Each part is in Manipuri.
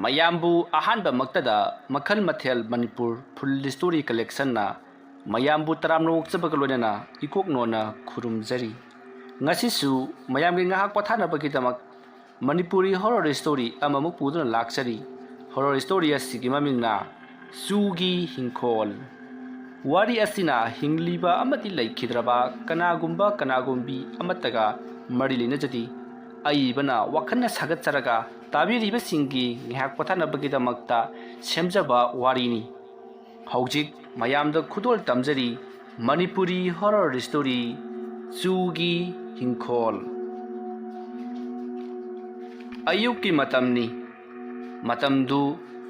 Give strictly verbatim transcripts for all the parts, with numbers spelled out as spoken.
ꯃꯌꯥꯝꯕꯨ ꯑꯍꯥꯟꯕꯃꯛꯇꯗ ꯃꯈꯜ ꯃꯊꯦꯜ ꯃꯅꯤꯄꯨꯔ ꯐꯨꯜ ꯁ꯭ꯇꯣꯔꯤ ꯀꯂꯦꯛꯁꯟꯅ ꯃꯌꯥꯝꯕꯨ ꯇꯔꯥꯝꯅ ꯑꯣꯛꯆꯕꯒ ꯂꯣꯏꯅꯅ ꯏꯀꯣꯛ ꯅꯣꯟꯅ ꯈꯨꯔꯨꯝꯖꯔꯤ꯫ ꯉꯁꯤꯁꯨ ꯃꯌꯥꯝꯒꯤ ꯉꯥꯏꯍꯥꯛ ꯄꯣꯊꯥꯅꯕꯒꯤꯗꯃꯛ ꯃꯅꯤꯄꯨꯔꯤ ꯍꯣꯔꯔ ꯁ꯭ꯇꯣꯔꯤ ꯑꯃꯃꯨꯛ ꯄꯨꯗꯨꯅ ꯂꯥꯛꯆꯔꯤ꯫ ꯍꯣꯔꯔ ꯁ꯭ꯇꯣꯔꯤ ꯑꯁꯤꯒꯤ ꯃꯃꯤꯡꯅ ꯆꯨꯒꯤ ꯍꯤꯡꯈꯣꯜ꯫ ꯋꯥꯔꯤ ꯑꯁꯤꯅ ꯍꯤꯡꯂꯤꯕ ꯑꯃꯗꯤ ꯂꯩꯈꯤꯗ꯭ꯔꯕ ꯀꯅꯥꯒꯨꯝꯕ ꯀꯅꯥꯒꯨꯝꯕꯤ ꯑꯃꯠꯇꯒ ꯃꯔꯤ ꯂꯩꯅꯖꯗꯦ꯫ ꯑꯏꯕꯅ ꯋꯥꯈꯜꯅ ꯁꯥꯒꯠꯆꯔꯒ ꯇꯥꯕꯤꯔꯤꯕꯁꯤꯡꯒꯤ ꯉꯥꯏꯍꯥꯛ ꯄꯣꯊꯥꯅꯕꯒꯤꯗꯃꯛꯇ ꯁꯦꯝꯖꯕ ꯋꯥꯔꯤꯅꯤ꯫ ꯍꯧꯖꯤꯛ ꯃꯌꯥꯝꯗ ꯈꯨꯗꯣꯜ ꯇꯝꯖꯔꯤ ꯃꯅꯤꯄꯨꯔꯤ ꯍꯣꯔꯔ ꯁ꯭ꯇꯣꯔꯤ ꯆꯨꯒꯤ ꯍꯤꯡꯈꯣꯜ꯫ ꯑꯌꯨꯛꯀꯤ ꯃꯇꯝꯅꯤ꯫ ꯃꯇꯝꯗꯨ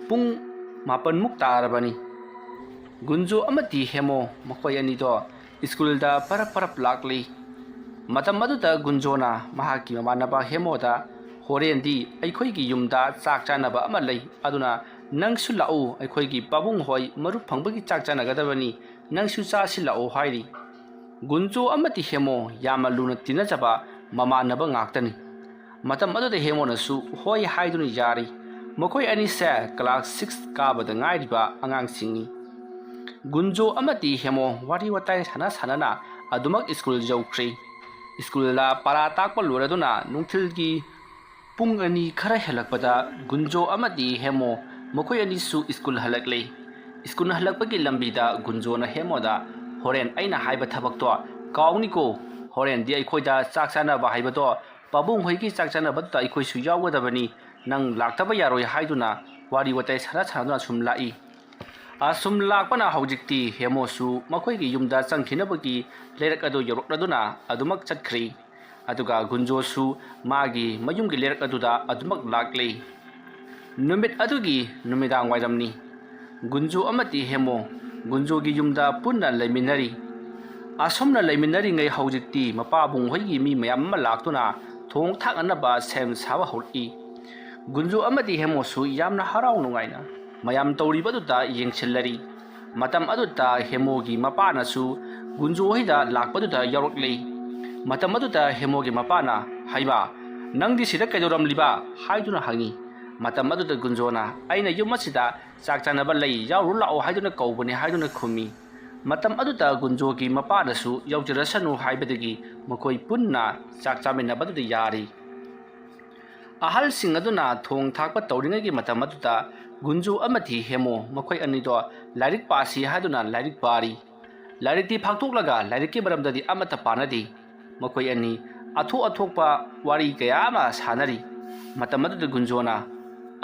ꯄꯨꯡ ꯃꯥꯄꯟꯃꯨꯛ ꯇꯥꯔꯕꯅꯤ꯫ ꯒꯨꯟꯖꯣ ꯑꯃꯗꯤ ꯍꯦꯃꯣ ꯃꯈꯣꯏ ꯑꯅꯤꯗꯣ ꯁ꯭ꯀꯨꯜꯗ ꯄꯔꯞ ꯄꯔꯞ ꯂꯥꯛꯂꯤ꯫ ꯃꯇꯝ ꯑꯗꯨꯗ ꯒꯨꯟꯖꯣꯅ ꯃꯍꯥꯛꯀꯤ ꯃꯃꯥꯟꯅꯕ ꯍꯦꯃꯣꯗ, "ꯍꯣꯔꯦꯟꯗꯤ ꯑꯩꯈꯣꯏꯒꯤ ꯌꯨꯝꯗ ꯆꯥꯛ ꯆꯥꯅꯕ ꯑꯃ ꯂꯩ, ꯑꯗꯨꯅ ꯅꯪꯁꯨ ꯂꯥꯛꯎ, ꯑꯩꯈꯣꯏꯒꯤ ꯄꯥꯕꯨꯡ ꯍꯣꯏ ꯃꯔꯨꯞ ꯐꯪꯕꯒꯤ ꯆꯥꯛ ꯆꯥꯅꯒꯗꯕꯅꯤ, ꯅꯪꯁꯨ ꯆꯥꯁꯤ ꯂꯥꯛꯎ" ꯍꯥꯏꯔꯤ꯫ ꯒꯨꯟꯖꯣ ꯑꯃꯗꯤ ꯍꯦꯃꯣ ꯌꯥꯝꯅ ꯂꯨꯅ ꯇꯤꯟꯅꯖꯕ ꯃꯃꯥꯟꯅꯕ ꯉꯥꯛꯇꯅꯤ꯫ ꯃꯇꯝ ꯑꯗꯨꯗ ꯍꯦꯃꯣꯅꯁꯨ ꯍꯣꯏ ꯍꯥꯏꯗꯨꯅ ꯌꯥꯔꯤ꯫ ꯃꯈꯣꯏ ꯑꯅꯤꯁꯦ ꯀ꯭ꯂꯥꯁ ꯁꯤꯛꯁ ꯀꯥꯕꯗ ꯉꯥꯏꯔꯤꯕ ꯑꯉꯥꯡꯁꯤꯡꯅꯤ꯫ ꯒꯨꯟꯖꯣ ꯑꯃꯗꯤ ꯍꯦꯃꯣ ꯋꯥꯔꯤ ꯋꯥꯇꯥꯏ ꯁꯥꯟꯅ ꯁꯥꯟꯅꯅ ꯑꯗꯨꯃꯛ ꯁ꯭ꯀꯨꯜ ꯌꯧꯈ꯭ꯔꯦ꯫ ꯁ꯭ꯀꯨꯜꯗ ꯄꯔꯥ ꯇꯥꯛꯄ ꯂꯣꯏꯔꯗꯨꯅ ꯅꯨꯡꯊꯤꯜꯒꯤ ꯄꯨꯡ ꯑꯅꯤ ꯈꯔ ꯍꯦꯜꯂꯛꯄꯗ ꯒꯨꯟꯖꯣ ꯑꯃꯗꯤ ꯍꯦꯃꯣ ꯃꯈꯣꯏ ꯑꯅꯤꯁꯨ ꯁ꯭ꯀꯨꯜ ꯍꯜꯂꯛꯂꯦ꯫ ꯁ꯭ꯀꯨꯜ ꯍꯜꯂꯛꯄꯒꯤ ꯂꯝꯕꯤꯗ ꯒꯨꯟꯖꯣꯅ ꯍꯦꯃꯣꯗ, "ꯍꯣꯔꯦꯟ ꯑꯩꯅ ꯍꯥꯏꯕ ꯊꯕꯛꯇꯣ ꯀꯥꯎꯅꯤꯀꯣ, ꯍꯣꯔꯦꯟꯗꯤ ꯑꯩꯈꯣꯏꯗ ꯆꯥꯛ ꯆꯥꯅꯕ ꯍꯥꯏꯕꯗꯣ ꯄꯥꯕꯨꯡ ꯍꯣꯏꯒꯤ ꯆꯥꯛ ꯆꯥꯅꯕꯗꯨꯗ ꯑꯩꯈꯣꯏꯁꯨ ꯌꯥꯎꯒꯗꯕꯅꯤ, ꯅꯪ ꯂꯥꯛꯇꯕ ꯌꯥꯔꯣꯏ" ꯍꯥꯏꯗꯨꯅ ꯋꯥꯔꯤ ꯋꯥꯇꯥꯏ ꯁꯥꯟꯅ ꯁꯥꯟꯅꯗꯨꯅ ꯁꯨꯝ ꯂꯥꯛꯏ꯫ ꯑꯁꯨꯝ ꯂꯥꯛꯄꯅ ꯍꯧꯖꯤꯛꯇꯤ ꯍꯦꯃꯣꯁꯨ ꯃꯈꯣꯏꯒꯤ ꯌꯨꯝꯗ ꯆꯪꯈꯤꯅꯕꯒꯤ ꯂꯩꯔꯛ ꯑꯗꯨ ꯌꯧꯔꯛꯂꯗꯨꯅ ꯑꯗꯨꯃꯛ ꯆꯠꯈ꯭ꯔꯤ꯫ ꯑꯗꯨꯒ ꯒꯨꯟꯖꯣꯁꯨ ꯃꯥꯒꯤ ꯃꯌꯨꯝꯒꯤ ꯂꯩꯔꯛ ꯑꯗꯨꯗ ꯑꯗꯨꯃꯛ ꯂꯥꯛꯂꯤ꯫ ꯅꯨꯃꯤꯠ ꯑꯗꯨꯒꯤ ꯅꯨꯃꯤꯗꯥꯡ ꯋꯥꯏꯔꯝꯅꯤ꯫ ꯒꯨꯟꯖꯣ ꯑꯃꯗꯤ ꯍꯦꯃꯣ ꯒꯨꯟꯖꯣꯒꯤ ꯌꯨꯝꯗ ꯄꯨꯟꯅ ꯂꯩꯃꯤꯟꯅꯔꯤ꯫ ꯑꯁꯨꯝꯅ ꯂꯩꯃꯤꯟꯅꯔꯤꯉꯩ ꯍꯧꯖꯤꯛꯇꯤ ꯃꯄꯥꯕꯨꯡ ꯍꯣꯏꯒꯤ ꯃꯤ ꯃꯌꯥꯝ ꯑꯃ ꯂꯥꯛꯇꯨꯅ ꯊꯣꯡ ꯊꯥꯛꯅꯅꯕ ꯁꯦꯝ ꯁꯥꯕ ꯍꯧꯔꯛꯏ꯫ ꯒꯨꯟꯖꯣ ꯑꯃꯗꯤ ꯍꯦꯃꯣꯁꯨ ꯌꯥꯝꯅ ꯍꯔꯥꯎ ꯅꯨꯡꯉꯥꯏꯅ ꯃꯌꯥꯝ ꯇꯧꯔꯤꯕꯗꯨꯗ ꯌꯦꯡꯁꯤꯜꯂꯔꯤ꯫ ꯃꯇꯝ ꯑꯗꯨꯗ ꯍꯦꯃꯣꯒꯤ ꯃꯄꯥꯅꯁꯨ ꯒꯨꯟꯖꯣ ꯍꯣꯏꯗ ꯂꯥꯛꯄꯗꯨꯗ ꯌꯥꯎꯔꯛꯂꯤ꯫ ꯃꯇꯝ ꯑꯗꯨꯗ ꯍꯦꯃꯣꯒꯤ ꯃꯄꯥꯅ, "ꯍꯩꯃꯥ, ꯅꯪꯗꯤ ꯁꯤꯗ ꯀꯩꯗꯧꯔꯝꯂꯤꯕ?" ꯍꯥꯏꯗꯨꯅ ꯍꯪꯉꯤ꯫ ꯃꯇꯝ ꯑꯗꯨꯗ ꯒꯨꯟꯖꯣꯅ, "ꯑꯩꯅ ꯌꯨꯝ ꯑꯁꯤꯗ ꯆꯥꯛ ꯆꯥꯅꯕ ꯂꯩ, ꯌꯥꯎꯔꯨ ꯂꯥꯛꯑꯣ ꯍꯥꯏꯗꯨꯅ ꯀꯧꯕꯅꯤ" ꯍꯥꯏꯗꯨꯅ ꯈꯨꯝꯃꯤ꯫ ꯃꯇꯝ ꯑꯗꯨꯗ ꯒꯨꯟꯖꯣꯒꯤ ꯃꯄꯥꯅꯁꯨ ꯌꯥꯎꯖꯔꯁꯅꯨ ꯍꯥꯏꯕꯗꯒꯤ ꯃꯈꯣꯏ ꯄꯨꯟꯅ ꯆꯥꯛ ꯆꯥꯃꯤꯟꯅꯕꯗꯨꯗ ꯌꯥꯔꯤ꯫ ꯑꯍꯜꯁꯤꯡ ꯑꯗꯨꯅ ꯊꯣꯡ ꯊꯥꯛꯄ ꯇꯧꯔꯤꯉꯩꯒꯤ ꯃꯇꯝ ꯑꯗꯨꯗ ꯒꯨꯟꯖꯣ ꯑꯃꯗꯤ ꯍꯦꯃꯣ ꯃꯈꯣꯏ ꯑꯅꯤꯗꯣ ꯂꯥꯏꯔꯤꯛ ꯄꯥꯁꯤ ꯍꯥꯏꯗꯨꯅ ꯂꯥꯏꯔꯤꯛ ꯄꯥꯔꯤ꯫ ꯂꯥꯏꯔꯤꯛꯇꯤ ꯐꯥꯛꯇꯣꯛꯂꯒ ꯂꯥꯏꯔꯤꯛꯀꯤ ꯃꯔꯝꯗꯗꯤ ꯑꯃꯠꯇ ꯄꯥꯅꯗꯦ꯫ ꯃꯈꯣꯏ ꯑꯅꯤ ꯑꯊꯣꯛ ꯑꯊꯣꯛꯄ ꯋꯥꯔꯤ ꯀꯌꯥ ꯑꯃ ꯁꯥꯟꯅꯔꯤ꯫ ꯃꯇꯝ ꯑꯗꯨꯗ ꯒꯨꯟꯖꯣꯅ,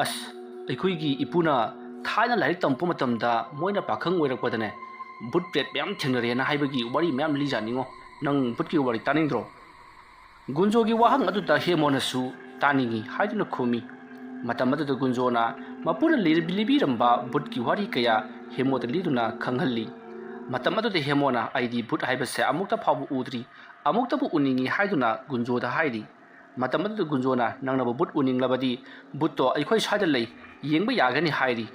"ꯑꯁ, ꯑꯩꯈꯣꯏꯒꯤ ꯏꯄꯨꯅ ꯊꯥꯏꯅ ꯂꯥꯏꯔꯤꯛ ꯇꯝꯃꯛꯄ ꯃꯇꯝꯗ ꯃꯣꯏꯅ ꯄꯥꯈꯪ ꯑꯣꯏꯔꯛꯄꯗꯅꯦ, ꯚꯨꯠ ꯄ꯭ꯔꯦꯠ ꯃꯌꯥꯝ ꯊꯦꯡꯅꯔꯦꯅ ꯍꯥꯏꯕꯒꯤ ꯋꯥꯔꯤ ꯃꯌꯥꯝ ꯂꯤꯖꯥꯠꯅꯤꯉꯣ꯫ ꯅꯪ ꯚꯨꯠꯀꯤ ꯋꯥꯔꯤ ꯇꯥꯅꯤꯡꯗ꯭ꯔꯣ?" ꯒꯨꯟꯖꯣꯒꯤ ꯋꯥꯍꯪ ꯑꯗꯨꯗ ꯍꯦꯃꯣꯅꯁꯨ "ꯇꯥꯅꯤꯡꯏ" ꯍꯥꯏꯗꯨꯅ ꯈꯨꯝꯃꯤ꯫ ꯃꯇꯝ ꯑꯗꯨꯗ ꯒꯨꯟꯖꯣꯅ ꯃꯄꯨꯅ ꯂꯤꯔ-, ꯂꯤꯕꯤꯔꯝꯕ ꯚꯨꯠꯀꯤ ꯋꯥꯔꯤ ꯀꯌꯥ ꯍꯦꯃꯣꯗ ꯂꯤꯗꯨꯅ ꯈꯪꯍꯜꯂꯤ꯫ ꯃꯇꯝ ꯑꯗꯨꯗ ꯍꯦꯃꯣꯅ, "ꯑꯩꯗꯤ ꯚꯨꯠ ꯍꯥꯏꯕꯁꯦ ꯑꯃꯨꯛꯇ ꯐꯥꯎꯕ ꯎꯗ꯭ꯔꯤ, ꯑꯃꯨꯛꯇꯕꯨ ꯎꯅꯤꯡꯏ" ꯍꯥꯏꯗꯨꯅ ꯒꯨꯟꯖꯣꯗ ꯍꯥꯏꯔꯤ꯫ ꯃꯇꯝ ꯑꯗꯨꯗ ꯒꯨꯟꯖꯣꯅ, "ꯅꯪꯅꯕꯨ ꯚꯨꯠ ꯎꯅꯤꯡꯂꯕꯗꯤ ꯚꯨꯠꯇꯣ ꯑꯩꯈꯣꯏ ꯁ꯭ꯋꯥꯏꯗ ꯂꯩ, ꯌꯦꯡꯕ ꯌꯥꯒꯅꯤ" ꯍꯥꯏꯔꯤ꯫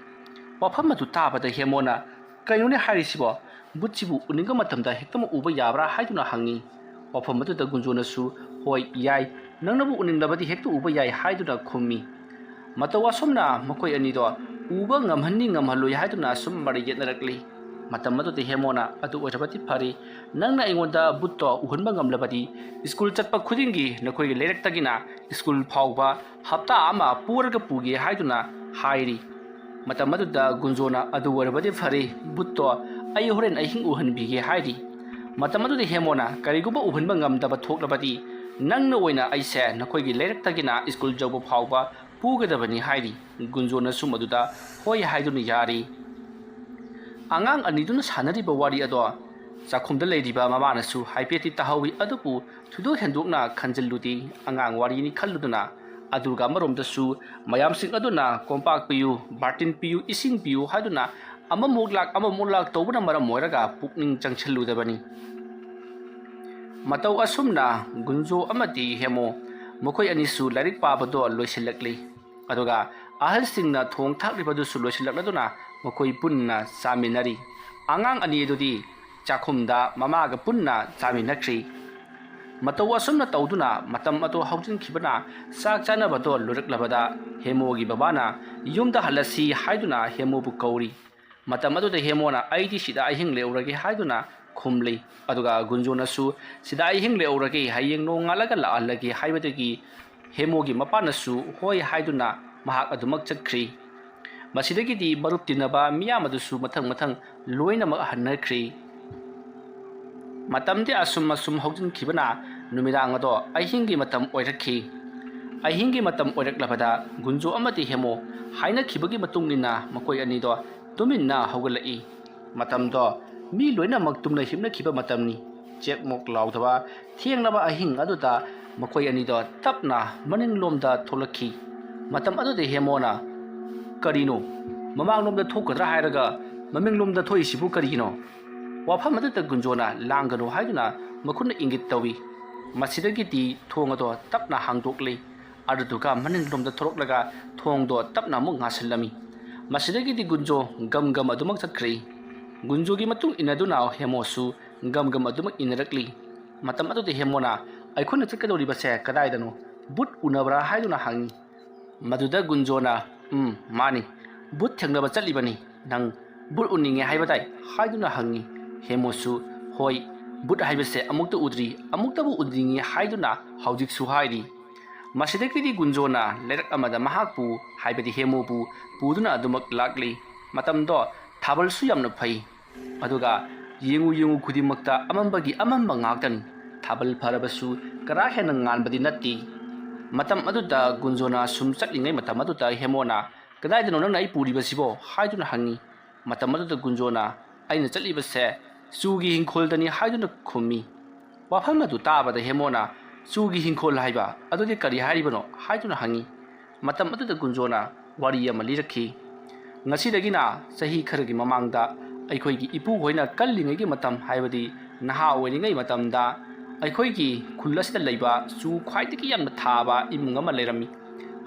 ꯋꯥꯐꯝ ꯑꯗꯨ ꯇꯥꯕꯗ ꯍꯦꯃꯣꯅ, "ꯀꯩꯅꯣꯅꯦ ꯍꯥꯏꯔꯤꯁꯤꯕꯣ? ꯚꯨꯠꯁꯤꯕꯨ ꯎꯅꯤꯡꯕ ꯃꯇꯝꯗ ꯍꯦꯛꯇꯃꯛ ꯎꯕ ꯌꯥꯕ꯭ꯔꯥ?" ꯍꯥꯏꯗꯨꯅ ꯍꯪꯉꯤ꯫ ꯋꯥꯐꯝ ꯑꯗꯨꯗ ꯒꯨꯟꯖꯣꯅꯁꯨ, "ꯍꯣꯏ, ꯌꯥꯏ, ꯅꯪꯅꯕꯨ ꯎꯅꯤꯡꯂꯕꯗꯤ ꯍꯦꯛꯇ ꯎꯕ ꯌꯥꯏ" ꯍꯥꯏꯗꯨꯅ ꯈꯨꯝꯃꯤ꯫ ꯃꯇꯧ ꯑꯁꯨꯝꯅ ꯃꯈꯣꯏ ꯑꯅꯤꯗꯣ ꯎꯕ ꯉꯝꯍꯟꯅꯤ ꯉꯝꯍꯜꯂꯣꯏ ꯍꯥꯏꯗꯨꯅ ꯁꯨꯝ ꯃꯔꯩ ꯌꯦꯠꯅꯔꯛꯂꯤ꯫ ꯃꯇꯝ ꯑꯗꯨꯗ ꯍꯦꯃꯣꯅ, "ꯑꯗꯨ ꯑꯣꯏꯔꯕꯗꯤ ꯐꯔꯦ, ꯅꯪꯅ ꯑꯩꯉꯣꯟꯗ ꯚꯨꯠꯇꯣ ꯎꯍꯟꯕ ꯉꯝꯂꯕꯗꯤ ꯁ꯭ꯀꯨꯜ ꯆꯠꯄ ꯈꯨꯗꯤꯡꯒꯤ ꯅꯈꯣꯏꯒꯤ ꯂꯩꯔꯛꯇꯒꯤꯅ ꯁ꯭ꯀꯨꯜ ꯐꯥꯎꯕ ꯍꯞꯇꯥ ꯑꯃ ꯄꯨꯔꯒ ꯄꯨꯒꯦ" ꯍꯥꯏꯗꯨꯅ ꯍꯥꯏꯔꯤ꯫ ꯃꯇꯝ ꯑꯗꯨꯗ ꯒꯨꯟꯖꯣꯅ, "ꯑꯗꯨ ꯑꯣꯏꯔꯕꯗꯤ ꯐꯔꯦ, ꯚꯨꯠꯇꯣ ꯑꯩ ꯍꯣꯔꯦꯟ ꯑꯍꯤꯡ ꯎꯍꯟꯕꯤꯒꯦ" ꯍꯥꯏꯔꯤ꯫ ꯃꯇꯝ ꯑꯗꯨꯗ ꯍꯦꯃꯣꯅ, "ꯀꯔꯤꯒꯨꯝꯕ ꯎꯍꯟꯕ ꯉꯝꯗꯕ ꯊꯣꯛꯂꯕꯗꯤ ꯅꯪꯅ ꯑꯣꯏꯅ ꯑꯩꯁꯦ ꯅꯈꯣꯏꯒꯤ ꯂꯩꯔꯛꯇꯒꯤꯅ ꯁ꯭ꯀꯨꯜ ꯌꯧꯕ ꯐꯥꯎꯕ ꯄꯨꯒꯗꯕꯅꯤ" ꯍꯥꯏꯔꯤ꯫ ꯒꯨꯟꯖꯣꯅꯁꯨ ꯃꯗꯨꯗ ꯍꯣꯏ ꯍꯥꯏꯗꯨꯅ ꯌꯥꯔꯤ꯫ ꯑꯉꯥꯡ ꯑꯅꯤꯗꯨꯅ ꯁꯥꯟꯅꯔꯤꯕ ꯋꯥꯔꯤ ꯑꯗꯣ ꯆꯥꯛꯈꯨꯝꯗ ꯂꯩꯔꯤꯕ ꯃꯃꯥꯅꯁꯨ ꯍꯥꯏꯐꯦꯠꯇꯤ ꯇꯥꯍꯧꯏ, ꯑꯗꯨꯕꯨ ꯊꯣꯏꯗꯣꯛ ꯍꯦꯟꯗꯣꯛꯅ ꯈꯟꯖꯤꯜꯂꯨꯗꯦ, ꯑꯉꯥꯡ ꯋꯥꯔꯤꯅꯤ ꯈꯜꯂꯨꯗꯨꯅ꯫ ꯑꯗꯨꯒ ꯑꯃꯔꯣꯝꯗꯁꯨ ꯃꯌꯥꯝꯁꯤꯡ ꯑꯗꯨꯅ "ꯀꯣꯝꯄꯥꯛ ꯄꯤꯌꯨ, ꯕꯥꯔꯇꯤꯟ ꯄꯤꯌꯨ, ꯏꯁꯤꯡ ꯄꯤꯌꯨ" ꯍꯥꯏꯗꯨꯅ ꯑꯃꯃꯨꯛ ꯂꯥꯛ ꯑꯃꯃꯨꯛ ꯂꯥꯛ ꯇꯧꯕꯅ ꯃꯔꯝ ꯑꯣꯏꯔꯒ ꯄꯨꯛꯅꯤꯡ ꯆꯪꯁꯤꯜꯂꯨꯗꯕꯅꯤ꯫ ꯃꯇꯧ ꯑꯁꯨꯝꯅ ꯒꯨꯟꯖꯣ ꯑꯃꯗꯤ ꯍꯦꯃꯣ ꯃꯈꯣꯏ ꯑꯅꯤꯁꯨ ꯂꯥꯏꯔꯤꯛ ꯄꯥꯕꯗꯣ ꯂꯣꯏꯁꯤꯜꯂꯛꯂꯤ꯫ ꯑꯗꯨꯒ ꯑꯍꯜꯁꯤꯡꯅ ꯊꯣꯡ ꯊꯥꯛꯂꯤꯕꯗꯨꯁꯨ ꯂꯣꯏꯁꯤꯜꯂꯛꯂꯗꯨꯅ ꯃꯈꯣꯏ ꯄꯨꯟꯅ ꯆꯥꯃꯤꯟꯅꯔꯤ꯫ ꯑꯉꯥꯡ ꯑꯅꯤ ꯑꯗꯨꯗꯤ ꯆꯥꯛꯈꯨꯝꯗ ꯃꯃꯥꯒ ꯄꯨꯟꯅ ꯆꯥꯃꯤꯟꯅꯈ꯭ꯔꯤ꯫ ꯃꯇꯧ ꯑꯁꯨꯝꯅ ꯇꯧꯗꯨꯅ ꯃꯇꯝ ꯑꯗꯨ ꯍꯧꯖꯤꯟꯈꯤꯕꯅ, ꯆꯥꯛ ꯆꯥꯅꯕꯗꯣ ꯂꯣꯏꯔꯛꯂꯕꯗ ꯍꯦꯃꯣꯒꯤ ꯕꯕꯥꯅ ꯌꯨꯝꯗ ꯍꯜꯂꯁꯤ ꯍꯥꯏꯗꯨꯅ ꯍꯦꯃꯣꯕꯨ ꯀꯧꯔꯤ꯫ ꯃꯇꯝ ꯑꯗꯨꯗ ꯍꯦꯃꯣꯅ "ꯑꯩꯗꯤ ꯁꯤꯗ ꯑꯍꯤꯡ ꯂꯦꯛꯎꯔꯒꯦ" ꯍꯥꯏꯗꯨꯅ ꯈꯨꯝꯂꯤ꯫ ꯑꯗꯨꯒ ꯒꯨꯟꯖꯣꯅꯁꯨ "ꯁꯤꯗ ꯑꯍꯤꯡ ꯂꯦꯛꯎꯔꯒꯦ, ꯍꯌꯦꯡ ꯅꯣꯡꯉꯥꯜꯂꯒ ꯂꯥꯛꯍꯜꯂꯒꯦ" ꯍꯥꯏꯕꯗꯒꯤ ꯍꯦꯃꯣꯒꯤ ꯃꯄꯥꯅꯁꯨ "ꯍꯣꯏ" ꯍꯥꯏꯗꯨꯅ ꯃꯍꯥꯛ ꯑꯗꯨꯃꯛ ꯆꯠꯈ꯭ꯔꯤ꯫ ꯃꯁꯤꯗꯒꯤꯗꯤ ꯃꯔꯨꯞ ꯇꯤꯟꯅꯕ ꯃꯤꯌꯥꯝ ꯑꯗꯨꯁꯨ ꯃꯊꯪ ꯃꯊꯪ ꯂꯣꯏꯅꯃꯛ ꯍꯟꯅꯈ꯭ꯔꯤ꯫ ꯃꯇꯝꯗꯤ ꯑꯁꯨꯝ ꯑꯁꯨꯝ ꯍꯧꯖꯤꯟꯈꯤꯕꯅ ꯅꯨꯃꯤꯗꯥꯡ ꯑꯗꯣ ꯑꯍꯤꯡꯒꯤ ꯃꯇꯝ ꯑꯣꯏꯔꯛꯈꯤ꯫ ꯑꯍꯤꯡꯒꯤ ꯃꯇꯝ ꯑꯣꯏꯔꯛꯂꯕꯗ ꯒꯨꯟꯖꯣ ꯑꯃꯗꯤ ꯍꯦꯃꯣ ꯍꯥꯏꯅꯈꯤꯕꯒꯤ ꯃꯇꯨꯡ ꯏꯟꯅ ꯃꯈꯣꯏ ꯑꯅꯤꯗꯣ ꯇꯨꯃꯤꯟꯅ ꯍꯧꯒꯠꯂꯛꯏ꯫ ꯃꯇꯝꯗꯣ ꯃꯤ ꯂꯣꯏꯅꯃꯛ ꯇꯨꯝꯅ ꯍꯤꯞꯅꯈꯤꯕ ꯃꯇꯝꯅꯤ꯫ ꯆꯦꯛꯃꯣꯛ ꯂꯥꯎꯗꯕ ꯊꯦꯡꯂꯕ ꯑꯍꯤꯡ ꯑꯗꯨꯗ ꯃꯈꯣꯏ ꯑꯅꯤꯗꯣ ꯇꯞꯅ ꯃꯅꯤꯡꯂꯣꯝꯗ ꯊꯣꯛꯂꯛꯈꯤ꯫ ꯃꯇꯝ ꯑꯗꯨꯗ ꯍꯦꯃꯣꯅ "ꯀꯔꯤꯅꯣ? ꯃꯃꯥꯡꯂꯣꯝꯗ ꯊꯣꯛꯀꯗ꯭ꯔꯥ ꯍꯥꯏꯔꯒ ꯃꯃꯤꯡꯂꯣꯝꯗ ꯊꯣꯛꯏꯁꯤꯕꯨ ꯀꯔꯤꯒꯤꯅꯣ?" ꯋꯥꯐꯝ ꯑꯗꯨꯗ ꯒꯨꯟꯖꯣꯅ "ꯂꯥꯡꯒꯅꯨ" ꯍꯥꯏꯗꯨꯅ ꯃꯈꯨꯠꯅ ꯏꯪꯒꯤꯠ ꯇꯧꯏ꯫ ꯃꯁꯤꯗꯒꯤꯗꯤ ꯊꯣꯡ ꯑꯗꯣ ꯇꯞꯅ ꯍꯥꯡꯗꯣꯛꯂꯤ꯫ ꯑꯗꯨꯗꯨꯒ ꯃꯅꯤꯡꯂꯣꯝꯗ ꯊꯣꯔꯛꯂꯒ ꯊꯣꯡꯗꯣ ꯇꯞꯅ ꯑꯃꯨꯛ ꯉꯥꯁꯤꯜꯂꯝꯃꯤ꯫ ꯃꯁꯤꯗꯒꯤꯗꯤ ꯒꯨꯟꯖꯣ ꯒꯝ ꯒꯝ ꯑꯗꯨꯃꯛ ꯆꯠꯈ꯭ꯔꯦ꯫ ꯒꯨꯟꯖꯣꯒꯤ ꯃꯇꯨꯡ ꯏꯟꯅꯗꯨꯅ ꯍꯦꯃꯣꯁꯨ ꯒꯝ ꯒꯝ ꯑꯗꯨꯃꯛ ꯏꯟꯅꯔꯛꯂꯤ꯫ ꯃꯇꯝ ꯑꯗꯨꯗ ꯍꯦꯃꯣꯅ "ꯑꯩꯈꯣꯏꯅ ꯆꯠꯀꯗꯧꯔꯤꯕꯁꯦ ꯀꯗꯥꯏꯗꯅꯣ? ꯕꯨꯠ ꯎꯅꯕ꯭ꯔꯥ?" ꯍꯥꯏꯗꯨꯅ ꯍꯪꯉꯤ꯫ ꯃꯗꯨꯗ ꯒꯨꯟꯖꯣꯅ "ꯎꯝ, ꯃꯥꯅꯤ, ꯕꯨꯠ ꯊꯦꯡꯅꯕ ꯆꯠꯂꯤꯕꯅꯤ꯫ ꯅꯪ ꯕꯨꯠ ꯎꯅꯤꯡꯉꯦ ꯍꯥꯏꯕ ꯇꯥꯏ?" ꯍꯥꯏꯗꯨꯅ ꯍꯪꯉꯤ꯫ ꯍꯦꯃꯣꯁꯨ "ꯍꯣꯏ, ꯕꯨꯠ ꯍꯥꯏꯕꯁꯦ ꯑꯃꯨꯛꯇ ꯎꯗ꯭ꯔꯤ, ꯑꯃꯨꯛꯇꯕꯨ ꯎꯅꯤꯡꯉꯤ" ꯍꯥꯏꯗꯨꯅ ꯍꯧꯖꯤꯛꯁꯨ ꯍꯥꯏꯔꯤ꯫ ꯃꯁꯤꯗꯒꯤꯗꯤ ꯒꯨꯟꯖꯣꯅ ꯂꯩꯔꯛ ꯑꯃꯗ ꯃꯍꯥꯛꯄꯨ, ꯍꯥꯏꯕꯗꯤ ꯍꯦꯃꯣꯕꯨ ꯄꯨꯗꯨꯅ ꯑꯗꯨꯃꯛ ꯂꯥꯛꯂꯤ꯫ ꯃꯇꯝꯗꯣ ꯊꯥꯕꯜꯁꯨ ꯌꯥꯝꯅ ꯐꯩ꯫ ꯑꯗꯨꯒ ꯌꯦꯡꯉꯨ ꯌꯦꯡꯉꯨ ꯈꯨꯗꯤꯡꯃꯛꯇ ꯑꯃꯝꯕꯒꯤ ꯑꯃꯝꯕ ꯉꯥꯛꯇꯅꯤ꯫ ꯊꯥꯕꯜ ꯐꯔꯕꯁꯨ ꯀꯔꯥ ꯍꯦꯟꯅ ꯉꯥꯟꯕꯗꯤ ꯅꯠꯇꯦ꯫ ꯃꯇꯝ ꯑꯗꯨꯗ ꯒꯨꯟꯖꯣꯅ ꯁꯨꯝ ꯆꯠꯂꯤꯉꯩ ꯃꯇꯝ ꯑꯗꯨꯗ ꯍꯦꯃꯣꯅ "ꯀꯗꯥꯏꯗꯅꯣ ꯅꯪꯅ ꯑꯩ ꯄꯨꯔꯤꯕꯁꯤꯕꯣ?" ꯍꯥꯏꯗꯨꯅ ꯍꯪꯉꯤ꯫ ꯃꯇꯝ ꯑꯗꯨꯗ ꯒꯨꯟꯖꯣꯅ "ꯑꯩꯅ ꯆꯠꯂꯤꯕꯁꯦ ꯆꯨꯒꯤ ꯏꯪꯈꯣꯜꯗꯅꯤ" ꯍꯥꯏꯗꯨꯅ ꯈꯨꯝꯃꯤ꯫ ꯋꯥꯐꯝ ꯑꯗꯨ ꯇꯥꯕꯗ ꯍꯦꯃꯣꯅ "ꯆꯨꯒꯤ ꯏꯪꯈꯣꯜ ꯍꯥꯏꯕ ꯑꯗꯨꯗꯤ ꯀꯔꯤ ꯍꯥꯏꯔꯤꯕꯅꯣ?" ꯍꯥꯏꯗꯨꯅ ꯍꯪꯉꯤ꯫ ꯃꯇꯝ ꯑꯗꯨꯗ ꯒꯨꯟꯖꯣꯅ ꯋꯥꯔꯤ ꯑꯃ ꯂꯤꯔꯛꯈꯤ꯫ "ꯉꯁꯤꯗꯒꯤꯅ ꯆꯍꯤ ꯈꯔꯒꯤ ꯃꯃꯥꯡꯗ ꯑꯩꯈꯣꯏꯒꯤ ꯏꯄꯨꯍꯣꯏꯅ ꯀꯜꯂꯤꯉꯩꯒꯤ ꯃꯇꯝ, ꯍꯥꯏꯕꯗꯤ ꯅꯍꯥ ꯑꯣꯏꯔꯤꯉꯩ ꯃꯇꯝꯗ, ꯑꯩꯈꯣꯏꯒꯤ ꯈꯨꯜ ꯑꯁꯤꯗ ꯂꯩꯕ ꯆꯨ ꯈ꯭ꯋꯥꯏꯗꯒꯤ ꯌꯥꯝꯅ ꯊꯥꯕ ꯏꯃꯨꯡ ꯑꯃ ꯂꯩꯔꯝꯃꯤ꯫